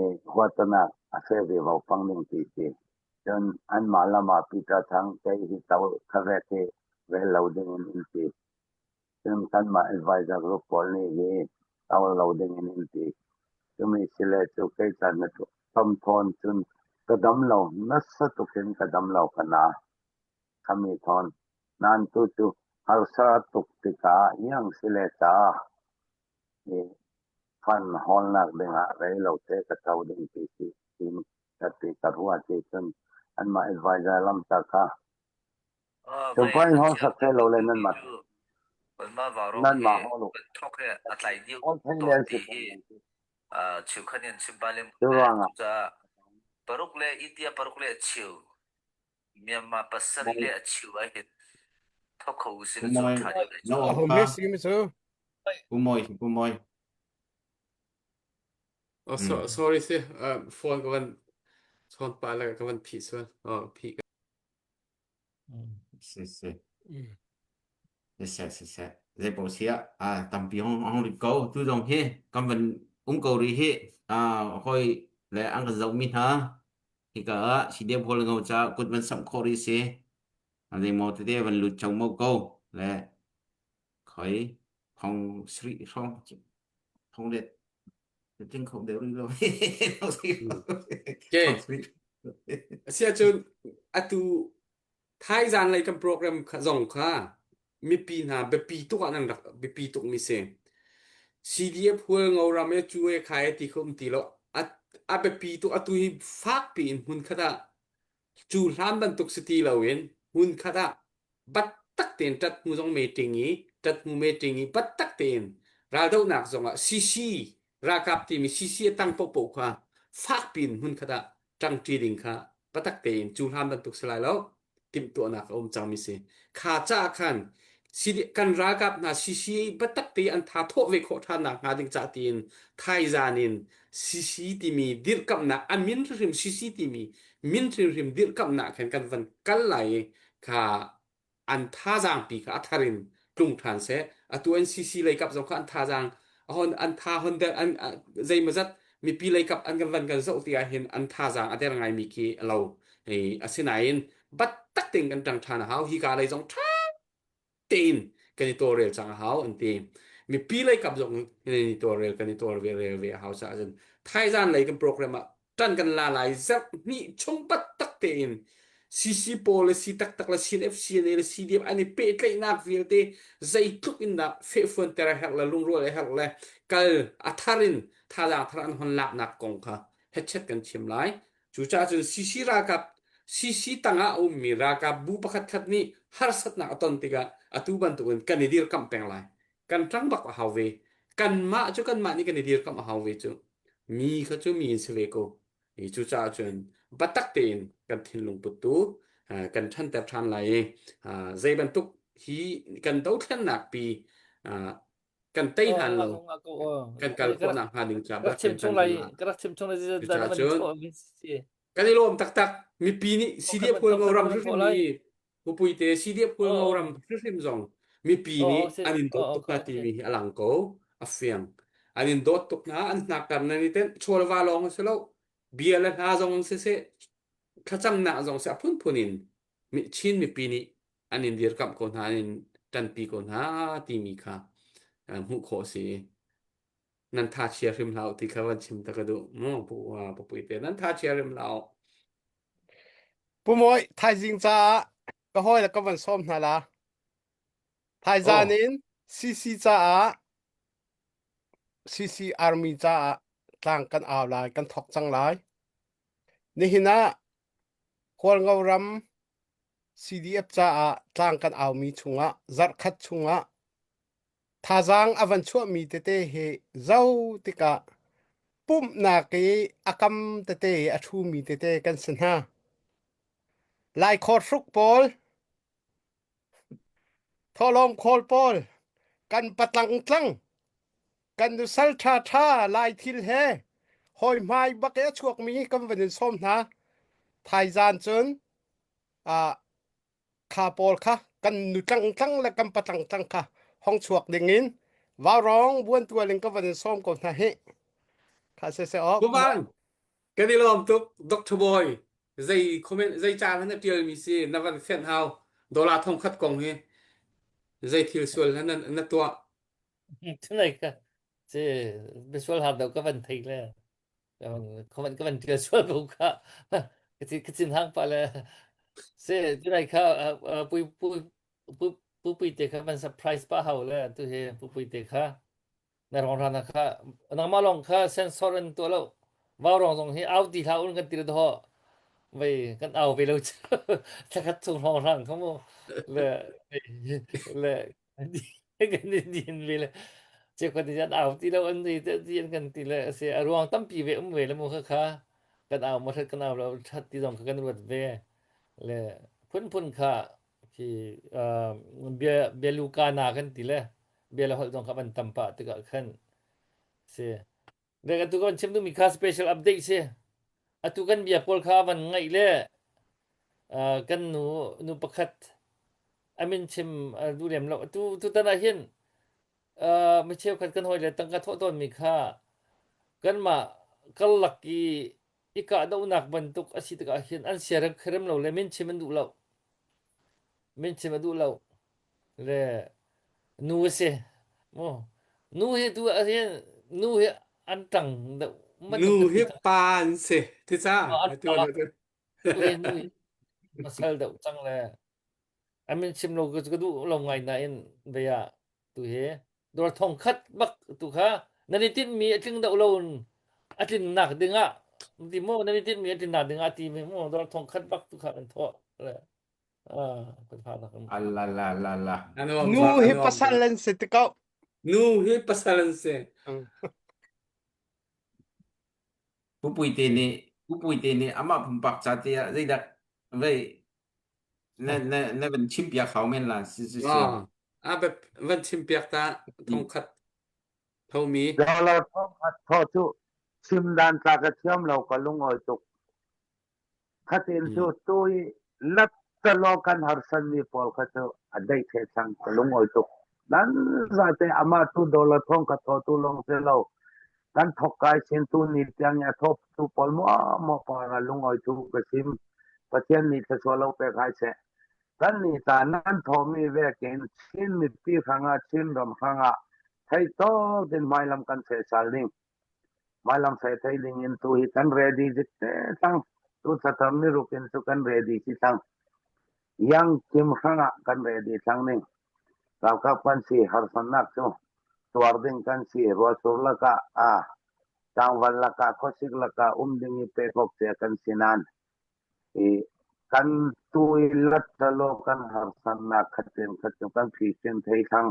I huatnak a fe vivo fang ding ti si. Cun anmah lam ah Peter Thang kei hi co khavek hi rel lo ding in in ti. Cun kanmah advisor group pawl nih hi to lo ding in in ti. Cumi sile cu kei caan na tom thawn cun ka dam lo nasa tuk in ka dam lo ka na. Khami thawn. Nan tu cu harsa tuk tikah iang sile ca i fund hawlnak dingah rei lo te ka to ding ti si tin ka ti ka ruah ti cun anmah advisor lam ta kha Voi Cun an hawng chiah sak thai lo le tukmi nan mah cu kanmah vaurawng nan hi mah hawl u. kan thawk he a tlai dih Hawl thai le tawn an ti si hi uh, cheukhat nih an chim bal Cu ruangah Cucaah paruk le India paruk le a cheu Myanmar pasarih le a cheu ah hin thawk kho usih Pu cu Mawi, ṭha deuh lai na cu. aw A hum kha he si mi cu. Pu Mawi, Pu Mawi. Oh, so, Mm. sorry si uh, phone ka van chawn pah le ka van phih sual. Oh, phih Si si. Siseh siseh. Zei paoh si ah ah, tampi hong hong rit ko. Tu zong hi kan van um ko rih hi. Ah, hoi le an kan zohmi hna hika ah CDF hol ngo ca kut van samh khawh rih si. Zei maw tete van lut chau mo ko le khoi thong sri hrawng thong let tling kho deuh rih lo. Okay. Thong sri. Asiahcun atu thaizan lei kan program kha zong kha mipi hna biapi tuk ah nan rak biapi tuk mi si. CDF hual ngo ram e cu e khai e ti kho um ti lo. A a biapi tuk atu hi fak pi in hmun khat ah cu hlan bantuk si ti loin hmun khat ah battak tein ṭat hnu zong meeting i ṭat hnu meeting i battak tein raldohnak zongah CC ralkap timi CC a tang paohpaoh kha fakpi in hmun khat ah ṭangṭi ding kha biatak tein cu hlan bantuk si lai lo timhtuahnak a um cangmi si kha caah khan kan ralkap hna CC biatak te an tha thawh ve khawh ṭhan nak hnga ding ca tiin thaizan in CC timi dirhkamhnak a min hrimhrim CC timi min hrimhrim dirhkamhnak khan kan van kal lai i kha an thazaangpi kha a thar in tlung ṭhan seh. Atu NCC lei kap zong kha an thazaang hon an tha hon der an zeimawzat mipi lei kap an kan van kan zoh ti ahhin an thazaang a der ngaimi khi a lo. Asinain bat tak tein kan ṭang ṭhan a hau. Hi ka lei zong ṭha tein kan i tawlrel cang a hau an ti. Mipi lei kap zong in i tawlrel kan i tawlrel ve a hau caah cun thaizan lei kan program ah ṭan kan la lai zarh hnih chung taktak tein CC pawl le C taktak le CNF CNA le CDF an i pehtlaihnak vialte zeitluk in dah fehfuanter a herh le lungrual a herh le kal a thar in thazaang thar an hon laknak kong kha hetchet kan chim lai. Cucaah cun CC ralkap CC tangah a ummi ralkap bu pakhat khat nih harsatnak a ton tikah atu bantukin kan i dirkamh peng lai. Kan ṭang bak a hau ve. Kanmah cu kanmah nih kan i dirkamh a hau ve cu. Mi kha cu mi in si ve ko. I cucaah cun biatak tein kan thinlung put tu kan ṭhanter ṭhan lai i zei bantuk hi kan dothlennak pi kan tei hlan lo kan kal khawhnak hnga ding ca rak chim chung lai ka rak chim chung lai cucaah cun kan i lawm taktak mipi nih CDF Hualngo ram hrimhrim hi Pupuite CDF Hualngo ram hrimhrim zong mipi nih an in dawt tuk hna timi hi a lang ko a fiang an in dawt tuk hna an hnakkar nan i tenh chawlva lawng a si lo bia le hla zong siseh thlacamnak zong seh a phunphun in Chin mipi nih an in dirkamh ko hna an in ṭanpi ko hna timi kha hmuh khawh a si. Nan tha chia hrim hlah ti kha van chim ta ka duh. Mu pu pupuite nan tha chia hrim hlah. Pu Mawi, thaizing caah ka hawi le ka van sawm hna la. Thaizan in CC caah CC Army caah tlang kan au lai, kan thok cang lai. Nihin ah Hualngo ram CDF caah tlang kan aumi chungah zarhkhat chungah thazaang a van chuahmi tete hi zo tikah pumhnak i a kam tete i a ṭhumi tete kan si hna. Laikhawt hruk pawl, thawhlawm khawl pawl, kan patlang tlang, kan nusal ṭha ṭha lai thil he hawi hmai bak i a chuakmi kan van in sawm hna. Thaizan cun ah kha pawl kha kan nu tlangtlang le kan pa tlangtlang kha hong chuak ding in vaurawng buantual in ka van in sawm ko hna hi kha se se ok Kuban kan i lawm tuk Dr. Boy zei comment zei ca na tial mi si na van fenh hau dollar thong khat kong hi zei thil sual na na tuah Tunai ka si bisual har do ka van thei le ka van ka van tial sual ko kha ka cin hang pa le se tunai kha pui pui pui pui te kha van surprise pa hau le tu he pu pui te kha na rong rana kha nangmah lawng kha sensor an tuah lo vau rong zong hi au ti hlah un kan ti do vei kan au ve lo thakhat chung rong rang kha mu le le kan i din ve le cheukhat nih an au ti lo an ti ti an kan ti le a si a ruang tampi ve um ve le mu kha kha kan au maw that kan au lo that ti zong kha kan ruat ve le phunphun kha khi bia bia luka na kan ti le bia le holh zong kha van tam pah tikah khan si le atu kan chim duhmi kha special update si atu kan bia pawl kha van ngaih le kan nu nu pakhat a min chim duh lem lo atu tutan ah hin mi cheukhat kan hawi le tangka thawh tawnmi kha kanmah karlak i i kahdohnak bantuk a si tikah hin an siarem kherem lo le min chim an duh lo min chim a duh lo le nu a si mu nu hi tu ah hin nu hi an ṭang deuh nu hi pa an si ti ca atu nu hi nu hi pasal deuh cang le a min chim lo ka duh lo ngai nain vei ah tu hi dawr thong khat bak tu kha nan i tinhmi a tling deuh lo a tlinnak dingah ti mu nan i tinhmi a tlinnak dingah ti mi mu dawr thong khat bak tu kha kan thawh le ah kan fa nak Allah la la la nu hi pasal an si ti ko nu hi pasal an si Pupui te nih Pupui te nih amah pumpak ca te ah zeidah vei na na na van chim piak hau men la si si si a van chim piak ta thongkhat thomi lo thongkhat tho cu chim dan tla ka thiam lo ka lungawi tuk khatin cu tui lat lo kan harsan mi pawl kha cu a dai the chang ka lungawi tuk. Nan zate amah tu dollar thong ka tho tu long se lo. Kan thok kai sin tu ni tiang ya thop tu pol mo mo para lungoi tu ka sim. Pathian nih thluachuah lo pek hai seh. Kan nih ta nan thomi vekin Chin mipi hrangah Chin ram hrangah thei tawk in hmailam kan seh sal ding. Hmailam seh thei ding in tu hi kan ready zik te cang. Tu thlathar ni ruk in cu kan ready si cang. Yang kim hrangah kan ready cang ning. Ralkap kan si harsatnak cu tuar ding kan si ruahsur lakah ah tlangval lakah khuasik lakah um ding i pek awk cia kan si nain i kan tu i lat lo kan harsatnak khatin khat cu kan phisin thei thlang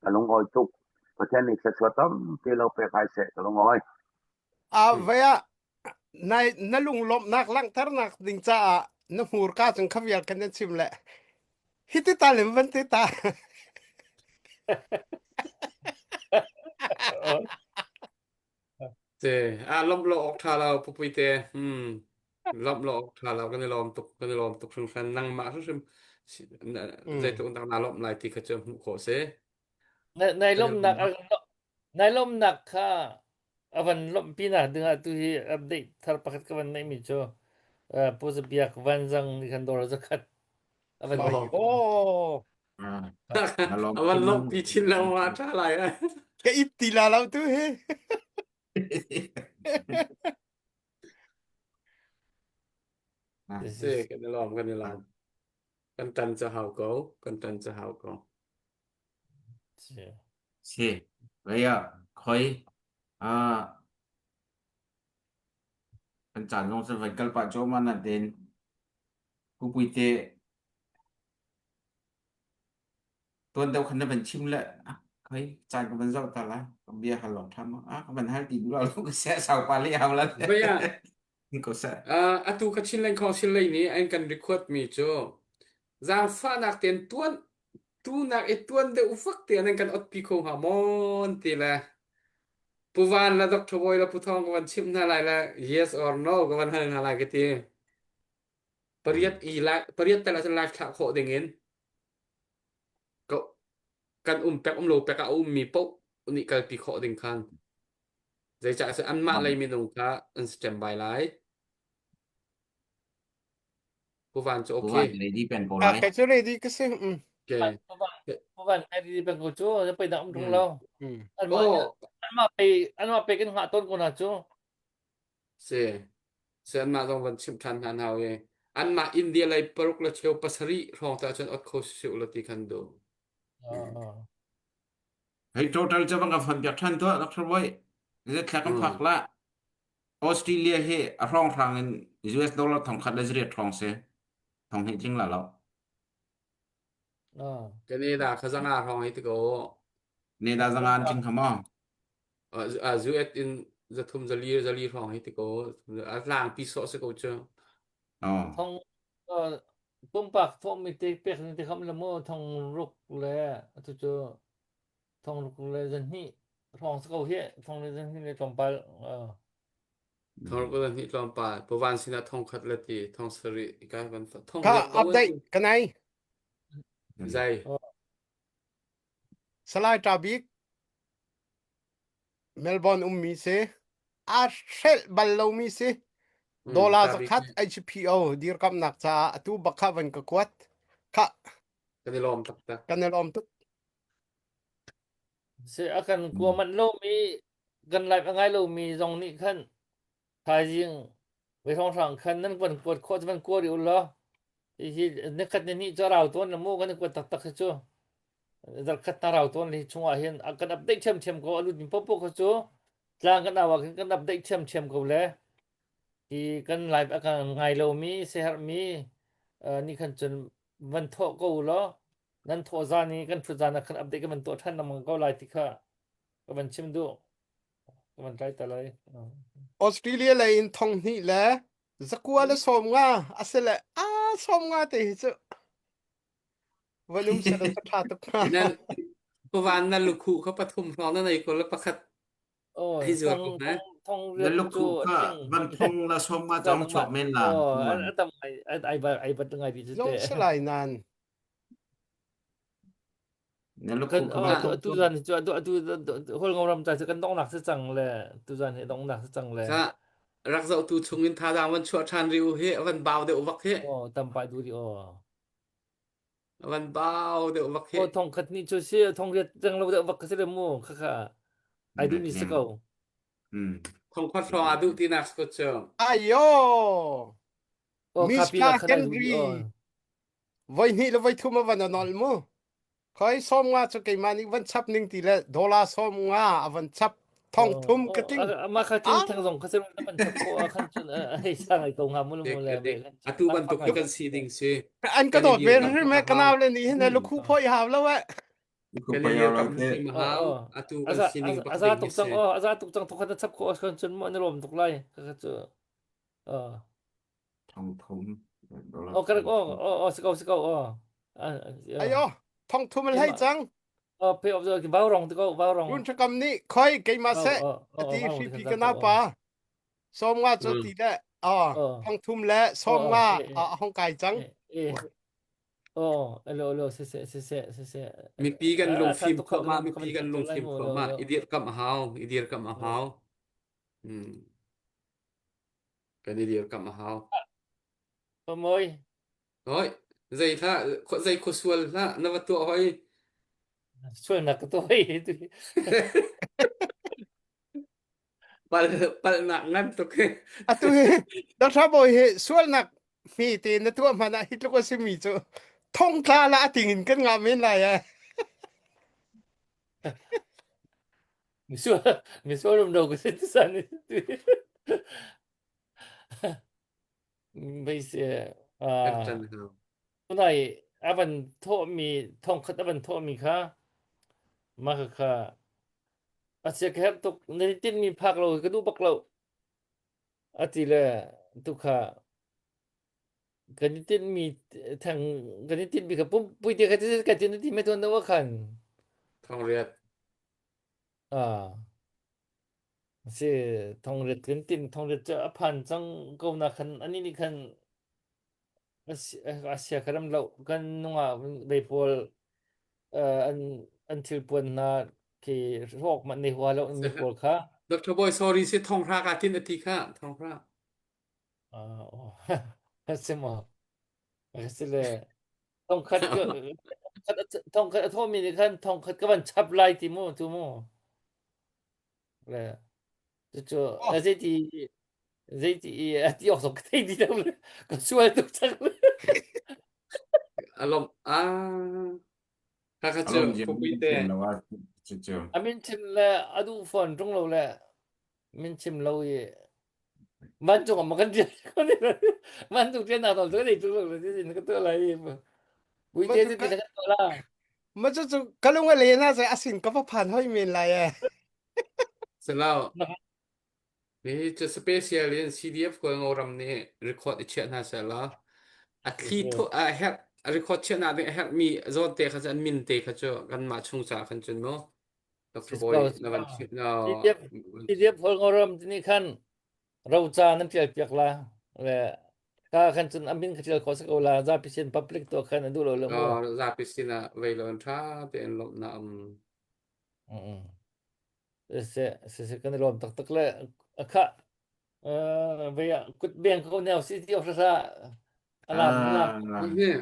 ka lungawi tuk Pathian nih thluachuah tampi lo pek hai seh ka lungawi. A vei ah nai na lunglawmhnak langhternak ding caah na hmurka cung kha vial kan nan chim le hiti ta le van ti ta. Te a lawmh lo awk ṭha lo pupui te. Hmm. Lawmh lo awk ṭha lo kan i lawm tuk kan i lawm tuk hringhran nangmah hrimhrim si- na- Mm. zeitluk in dah naa lawmh lai ti kha cu hmuh khawh si. Nai nai Kan i lawm lawmhnak nai lawmhnak kha a van lawmhpi nak ding ah tu hi update thar pakhat ka van neihmi cu uh, Pu Zabiak Vanzang nih khan dawr zakhat a van Oh. Oh. Ah, na lawm A van chin lawmhpi chin lengmang a ṭha lai. Ka it ti la lo tu hi. Ah, This Te is kan i lawm kan i lawm. Kan ṭan cu hau ko. Kan ṭan cu hau ko. Si, vei ah khoi ah kan caan zong cu van kal pah cuahmah natin Pupuite tuan deuh khan na van chim le ah, khoi caan ka van zoh ta la ka bia hal lawng ṭham ah ka van hal ti duh lo ka seh sau pa le hau la Vei ah ko seh Uh, atu ka Chinland Council lei nih an kan record mi cu zaangfahnak tein tuan tunak i tuan deuh vak te an kan otpi kho hnga maw ti le Pu Van le Dr. Bawi le Pu Thawng ka van chimh hna lai le yes or no ka van hal hna lai ka ti. Pariat i lai pariat tal ahcun live thlah khawh ding in ka kan um pek um lo pek ah a ummi paoh nih kalpi khawh ding khan zeicah cun anmah lei minung kha an standby lai. Pu Van cu Pu okay. Van ready pen ko Ah, lai. kai cu ready ka si. Mm. Okay. Pu Van ready pen ko cu pei dah um tung Mm. lo. Mm. Anmah Oh, anmah pe anmah pe kan hngah tawn ko na cu. si. Si anmah zong van chimh ṭhan hna hau i anmah India lei paruk le cheu pasarih hrawng te ahcun ot kho si u la ti khan duh. Ah. Hei total cu bang ka fon piak ṭhan tuah Dr. Boy. Zet thla kan Mm. phak la. Australia hi a hrawng hrang in US dollar thong khat le zariat hrawng si. Thong hnih tling la lo. Ah. Canada kha zanga hrawng hi ti ko. Ne da zanga an tling kha maw? US in zathum zali zali hrawng hi ti ko. A tlangpi sawh si ko cu. Oh. Thong uh, pumpak thawhmi te pek ni te kham le mu thong ruk le atu cu thong ruk le zan hnih hrawng si ko hi thong le zan hnih le tlawmpal uh, Thong ruk le zan hnih tlawmpal. Pawan sinah thong khat le ti thong sarih ka van thong Ka riat ko update kanai. Zai. Salai Ta Bik Melbourne ummi si a hrelh bal lomi si dollar zakhat HPO dirkamnak caah atu bak kha van ka kuat kha kan i lawm taktak kan i lawm tuk Si a kan kua manh lomi kan live a ngai lomi zong nih khan thaizing voi hrawnghrang khan nan van kuat khawh cu van kua rih u law hihi nikhat ni hnih cu a rau tawn la mu kan i kuat taktak hi cu zarkhat na rau tawn hi chungah hin a kan update ṭhiamṭhiam ko a lut mi popo kha cu tlang kan au ah khin kan update ṭhiamṭhiam ko le hi kan live a kan ngai lomi siaherhmi nih khan cun van thawh ko u law nan thawh zan i kan ṭhut zan ah khan update kan van tuah ṭhan lengmang ko lai ti kha ka van chim duh ka van tlai ta lai Australia lei in thong hnih le zakua le sawm nga a si le a sawm nga te hi cu van um seh law ṭha tuk hnga. Nan pawan na lukhu kha pathum hrawng na nei ko le pakhat Oh, hei zuar thong ko na. thong thong Na riat cu lukhu a kha tling. van thong la som ma chong chuak men la. Oh, a tam ai ai ai bat ngai ti cu Zong te. si lai nan. Na Kan lukhu kha atu atu zan hi cu atu atu hol ram ca cu kan donghnak si cang le tu zan hi donghnak si cang le. Kha rak zohtu chungin thazaang van chuah ṭhan rih u hi a van bau deuh vak hi. Aw tampai du ri aw. A van bau deuh vak hi. Aw thong khat ni cu si thong riat cang lo deuh vak ka si le mu kha kha ai duh mi si ko. Thong khat hrawng aa duh tinak si ko cu. Ayo. Aw kha pi Mr. na khan ai duh di Henry aw. voi hnih le voi thum a van a nol mu. Khoi 50 cu keimah nih van chap ning ti le dollar 50 a van chap thong thum ka tling. Mah kha tling thang zong kha sir na van chap ko ah khan cun hei sang ai ko nga mu mu le Atu bantuk hi kan si ding si. An ka dawt ve rim he kanau le nih hin lukhu phoi hau lo eh. Kan i dirkamh hrim a hau. Atu kan sining bak Aza ding tuk hi cang si. aw aza tuk cang thokhat na chap ko khan cun mu an lawm tuk lai kha cu. Thong thum. Oh, ka oh, oh, oh, si ko, si ko, oh. Ayo, thong thum hlei cang. Oh, pe of the vau rong ko, vau rong. Run thakam nih khoi keimah seh ati hripi ka na pa. Som nga cu ti le oh thong thum le som nga a hong kai cang. Oh, alo alo se se se se se se. Mipi kan lungfim thluahmah, mipi kan lungfim thluahmah. I dirkamh a hau, i dirkamh a hau. Hmm. Kan i dirkamh a hau. Mawi. Hoi, zei hlah, zei khua sual hlah, na va tuah hoi. Sualnak ka tuah hoi. Pal, palnak ngan tuk hi. Atu hi, Dr. Bawi hi sualnak mi te na tuah hmanh ah hi tluk a simi cu thongtla la a ting in kan ngah men lai eh. Misual misual rum do ka si san Bei se Kan ṭan hau. Tunai avan thawhmi thongkhat avan thawhmi kha mah kha kha a sia ka herh tuk na tinmi phak lo ka duh bak lo ati le tu kha kan i tinhmi theng kan i tinhmi kha pumpui te kha ka tin ti me tuan do khan Thongriat. ah si thongriat kan tin thongriat cu a phan cang ko na khan ani nih khan asia kha ram lo kan nunga dei pawl an an thil puan hna khi hrawk man nei hua lo mi pawl kha Dr. Boy sorry si thonghra ka tin ati kha thonghra Ah, si maw? Asile thongkhat ka thongkhat a thawmi nih khan thongkhat ka van chap lai ti mu tu mu. Le cucu Oh. zeiti zeiti i a ti awk zong ka thei ti lo le ka sual tuk cang le. Alom ah kha cu Alom jim pupui te chim lo ah cu cu. A min chim le a duh fawn ṭung lo le min chim lo i vancung ah maw kan rian ko ne vancung rian nak nawl cu kan ei tuk lo ti ka tuah lai puite cu ti ka tuah la Ma cu cu ka lung a len ah asin ka va phan hoi men lai eh. Salau hi cu special in CDF ko ngoram nih record i chiah hna seh la a thli thu a herh a record chiah nak ding a herh mi zawn te kha cu an min te kha cu kanmah chung ca khan cun mu Dr. Boy na van chimh na CDF hol ngoram tini khan roca nan tial piak la le ka khan cun amin kha tial kho sa ko la zapi sin public to khan an duh lo le mu zapi sin ah vei lo tha tein lawmh na um se se se kan lawm tak tak le akha vei kut beng ko neu si ti ofra alam alam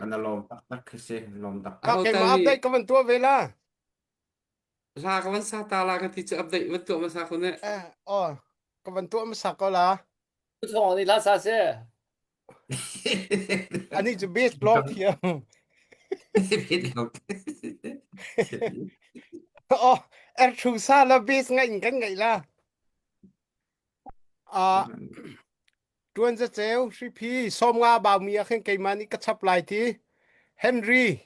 Ana lawm tak tak khi si lawm tak Ka keimah update ka van tuah ve la. Hla ka van sa ta la ka ti cu update van tuah hmasa ko ne. Eh, oh, ka van tuah hmasa ko la. Thong ni la sa se. Ani cu base log thiam. Oh, er thu sa la base ngai in kan ngai la. Ah, tuan za cheu hripi 50 ba mi a khen keimah nih ka chap lai ti. Henry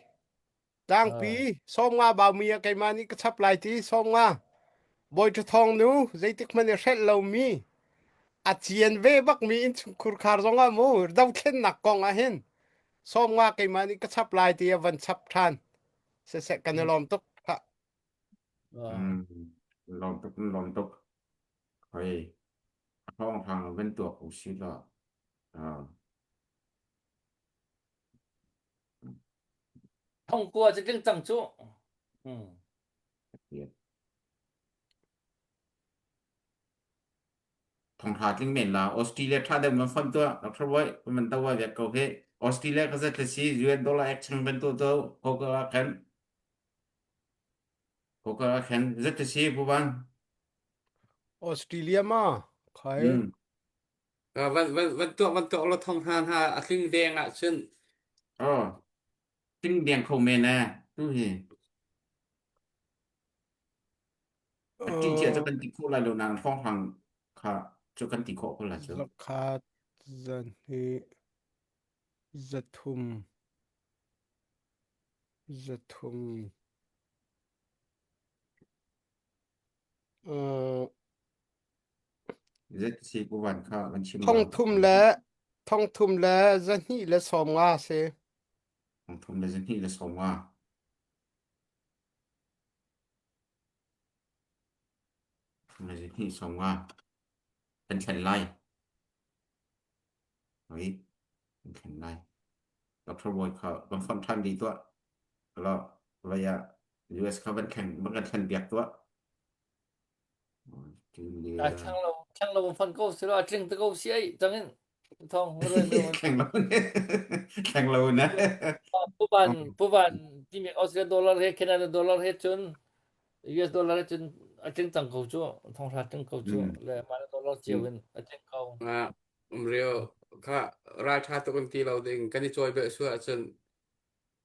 Tlangpi 50 baumi ah keimah nih ka chap lai ti 50 Bawi Ṭhathawng nu zeitik hmanh i hrelh lomi a cian ve bakmi innchungkhur khar zongah mu dothlennak kong ah hin 50 keimah nih ka chap lai ti a van chap ṭhan siseh kan i lawm tuk ha Lawm tuk lawm tuk hoi a thawnghrang van tuak u si law Thongkua cu tling cang cu. Mm. Thonghra tling men la Australia tha deuh man fon tua Dr. Boy man to wa vek ko he Australia ka zat si US dollar exchange ban to to ko ka khan ko ka khan zat si bu ban Australia ma khai mm Van van van tuak van tuak lo thong hna hna a tling deng ah cun oh tling deng kho men na tu hi A ṭih cia cu kan ti khawh lai lo nain hrawnghrang kha cu kan ti khawh ko lai cu. Zakhat zahnih zathum zathum uh, Zeiti pu van kha kan chim la. thongthum le thongthum le zahnih le 50 si. Thongthum le zahnih le 50. Hnih 50 kan thlen lai. Oi, kan thlen lai. Dr. Boy kha van fonh ṭhan dih tuah. Lo, vai ah US kha van thleng, van kan thlen piak tuah. A thlang lo thlang lo fan ko si lo a tling te ko si ai tangin thong Thleng lo thleng lo na. Puban puban timi Australia dollar he Canada dollar he cun US dollar he cun a tling cang ko cu thong hra tling ko cu le mah dollar cio in a tling ko. Um rio kha ral tha tuk in ti lo ding kan i cawi bel su ahcun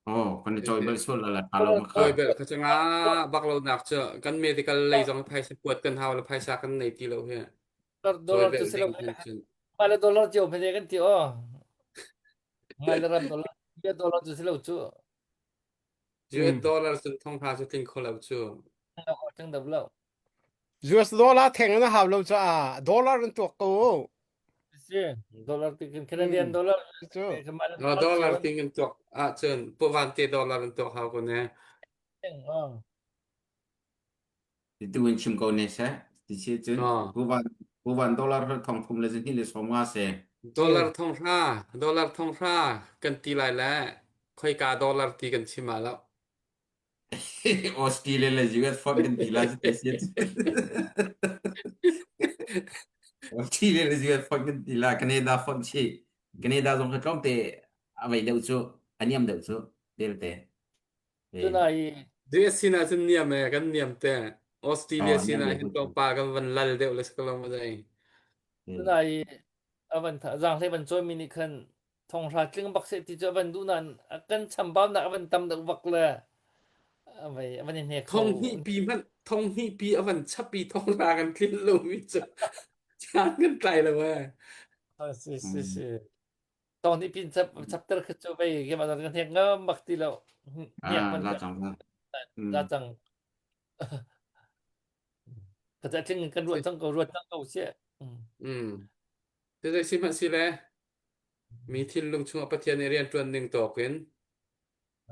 Oh, kan i cawi bel sual la la lo ma kha. Cawi bel kha cu nga bak lo nak cu kan medical lei zong phaisa kuat kan hau le phaisa kan nei ti lo hi. Dollar cu si lo mah le dollar cio phene kan ti o. Ngai le ram dollar dollar cu si lo cu. US dollar cun thong hra cu tling kho lo cu. Tling dap lo. US dollar theng na hau lo caah dollar an tuak ko. Si, dollar ti kan Canadian dollar. Cu. No dollar ting kan tuak ah cun puvan te dollar an tuak hau ko ne. Tu in chim ko ne se. Ti si cun puvan puvan dollar thong thum le zahnih le 50 se. Dollar thong hra, dollar thong hra kan ti lai le khoika dollar ti kan chim ah lo. Australia le US fonh kan ti lai ti si. Australia le US fonh kan ti la Canada fonh chi. Canada zong kha tlawmte a vei deuh cu a niam deuh cu belte. Tunai US sinah cun niam e kan niam te. Australia sinah hin tlawmpal kan van lal deuh le sakalo ma dai. Tunai a van zaanghlei van cawimi nih khan thonghra tling bak seh ti cu a van duh nain a kan chambaunak a van tam deuh bak le a vai a van i hnek kho. Thong hnih pi hmanh thong hnih pi a van chap i thonghra kan tlin lomi cu caan kan tlai lo ee. Ah, si si si. Thong hnih pin chap chapter kha cu vei ke ma kan hnek ngam bak ti lo. Hnek Ah, man la ka cang la. la cang. Ka ca tling kan ruat cang ko ruat cang ko sia. Mm. Te si hmanh si le mi thinlung chungah Pathian nih rianṭuan ning tawk in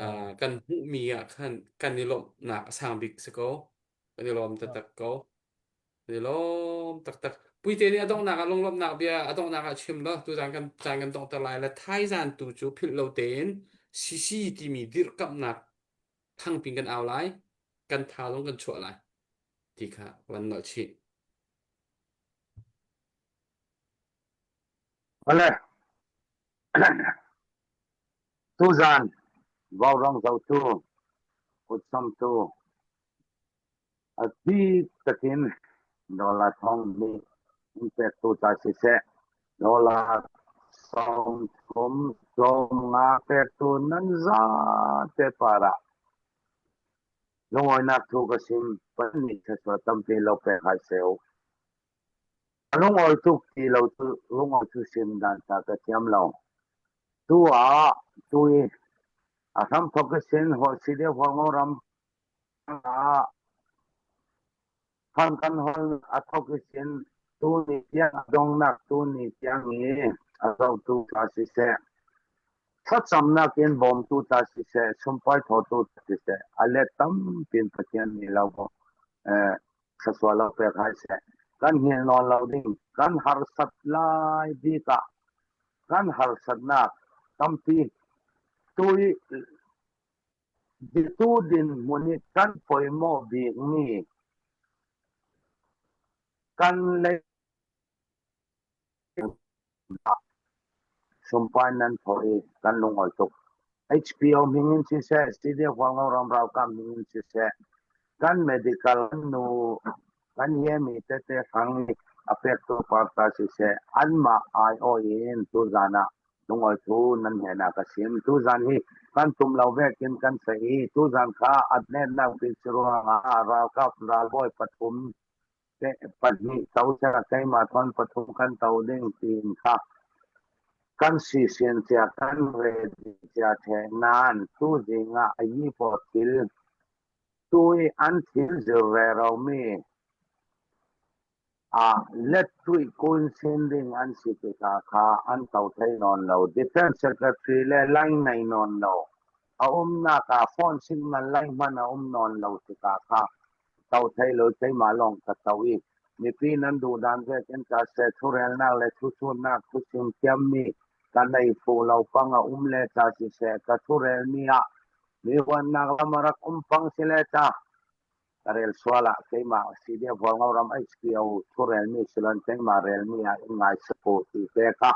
uh, kan hmuhmi ah khan kan i lawmhnak a sang bik si ko. Kan i lawm taktak ko. Kan i lawm taktak. Puite nih a donghnak ah lunglawmhnak bia a donghnak ah chim law tuzaan kan caan kan donghter lai le thaizaan tu cu philh lo tein CC timi dirhkamhnak thangpin kan au lai. Kan tha zong kan chuah lai ti kha van nolh chih. Vale. Tuzan vaurawng zohtu, kutsamtu, a bik takin dollar thong nih in pektu ca siseh, dollar 30 50 pektu nan zate par ah lungawinak thu ka sim pan nih thluachuah tampi lo pek hai seh u. A lungawi tuk ti lo cu lungawi cu sim dan ta ka thiam lo. Tu ah tu i a hramthok i sin si deuh Hualngo ram ah khan kan hol a thok i sin tu ni tiang a donghnak tu ni tiang i a zohtu ta siseh thlacamnak in bawmtu ta siseh sumpai thawtu ta siseh a let tampi in Pathian nih lo eh thluachuah lo pek hai seh. Kan hngilh nawn lo ding, kan harsat lai bik ah kan harsatnak tampi tu i Biatu dinhmun i kan pawimawh bikmi kan lei Sumpai nan thawh i kan lungawi tuk. HPO hming in siseh, CDF Hualngo ram ralkap hming in siseh, kan medical nu kan yemi tete hrang nih a pektu parta siseh, anmah aiawh in tuzan ah lungawi thu nan hnenah ka sim. Tuzan hi kan tum lo vekin kan feh i tuzan kha a netnak bik si ruangah ralkap ralbawi pathum pahnih to seh keimah thawn pathum kan to ding tiin kha kan sisian cia kan ready cia ṭheh nain tuzing ah a yipaw thil tu i an thil zir reromi ah lettuih kun sin ding an si tikah kha an to thei nawn lo. Defense Secretary le line nei nawn lo. A umnak ah phone signal line hmanh a um nawn lo tikah kha to thei lo keimah lawng ka to i mipi nan duhdan vekin ka seh thurelnak le thuchunnak thuchim thiammi ka nei fu lo pang a um le ca siseh ka thurelmi ah mi huannak lam a rak um pang si le ca ka rel sual ah keimah CDF Hualngo ram HPO thurelmi silon keimah relmi ah in ngai sapo ti te ka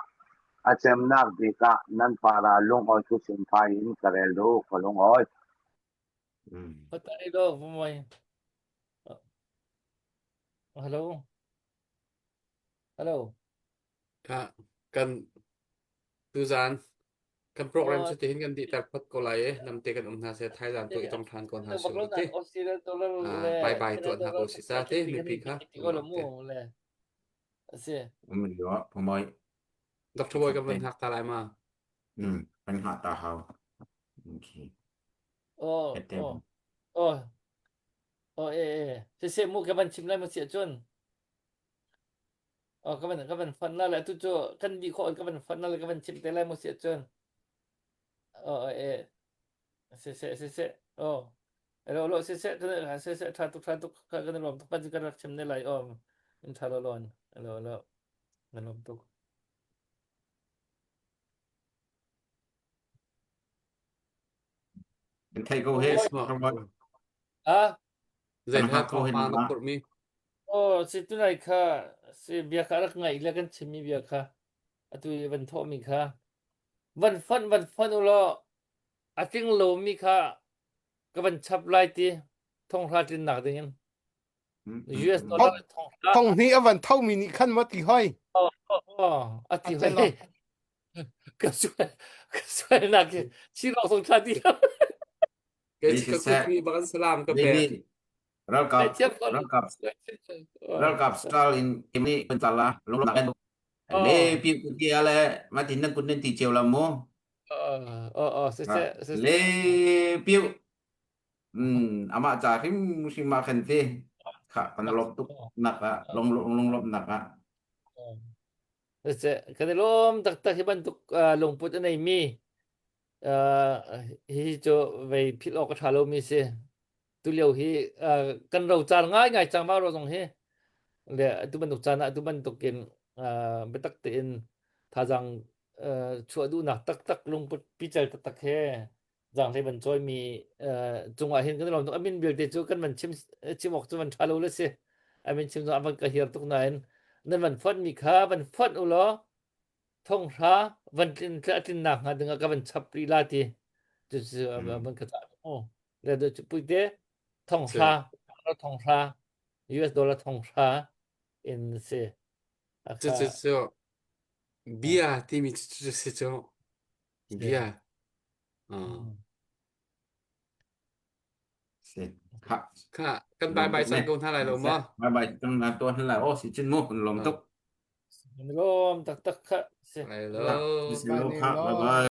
a cemnak bik ah nan para lungawi thuchim phai in ka rel du ka lungawi Patari do vumoi. Hello. Hello. Ka kan tuzan kan program cu tihin kan dih ter phot ko lai e namte kan um hna se Thailand tu i tong than ko hna su ti. Bye bye tuan hna ko si sa te mipi kha. Asi. Um yo pomoi. Dr. Boy kan van hak ta lai ma. Mm, kan hak ta hau. Okay. Oh, oh, oh, oh, eh, eh. Siseh mu ka van chim lai mu siah cun. Oh, ka van ka van fon na le tu cu kan dih khawh ka van fon na le ka van chim te lai mu siah cun. Oh, eh, siseh, siseh. Oh. Elo lo siseh kan siseh tha tuk tha tuk kan lom tuk kan kan rak chim ne lai om. In tha lo lon. Elo lo. Kan lom tuk. Kan theih ko he. Ah? Zei hna thawngpang na phurhmi? Oh, si tunai kha si bia kha rak ngaih le kan chimmi bia kha atu i van thawhmi kha van fonh van fonh u law a tling lomi kha ka van chap lai ti thonghra tlinnak ding in US dollar thonghra Thong hnih a van thomi nih khan ma ti hoi. Oh, oh, oh, a ti hoi. Ka sual ka sual nak hi chirok song tha ti lo. Kei ka kut mi bak salam ka pek. Ralkap ralkap ralkap style in ni kan tala lung nak le pi ku ti ale ma tin nan kun nan ti cheu la mu. Oh oh se se se le piu um ama cha hrim hrim ma khan ti kha kan lop tuk nak a long long lop nak a Kan i lawm taktak hi bantuk lungput a neimi hihi cu vei philh awk a ṭha lomi si. Tulio hi kan rocar ngaingai cang vau ro zong hi le atu bantuk caan ah atu bantukin biatak tein thazaang chuah duhnak taktak lungput pical taktak he zaanghlei van cawimi cungah hin kan i lawm tuk. A min vialte cu kan van chim chim awk cu van ṭha lo le si. A min chim zong a van ka hiar tuk nain nan van fonh mi kha van fonh u law thonghra van tlin a tlinnak hnga dingah ka van chap rih la ti cu cu van ka cah mu. Le cu puite thonghra thonghra US dollar thonghra in si. Cu cu cu bia timi cu cu si cu bia Si. Kha. Kha kan bye bye cang ko hna lai lo maw? Bye bye cang na tuan hna lai. Oh si chin mu kan lawm tuk. Lawm taktak kha. Lai lo. Bye bye.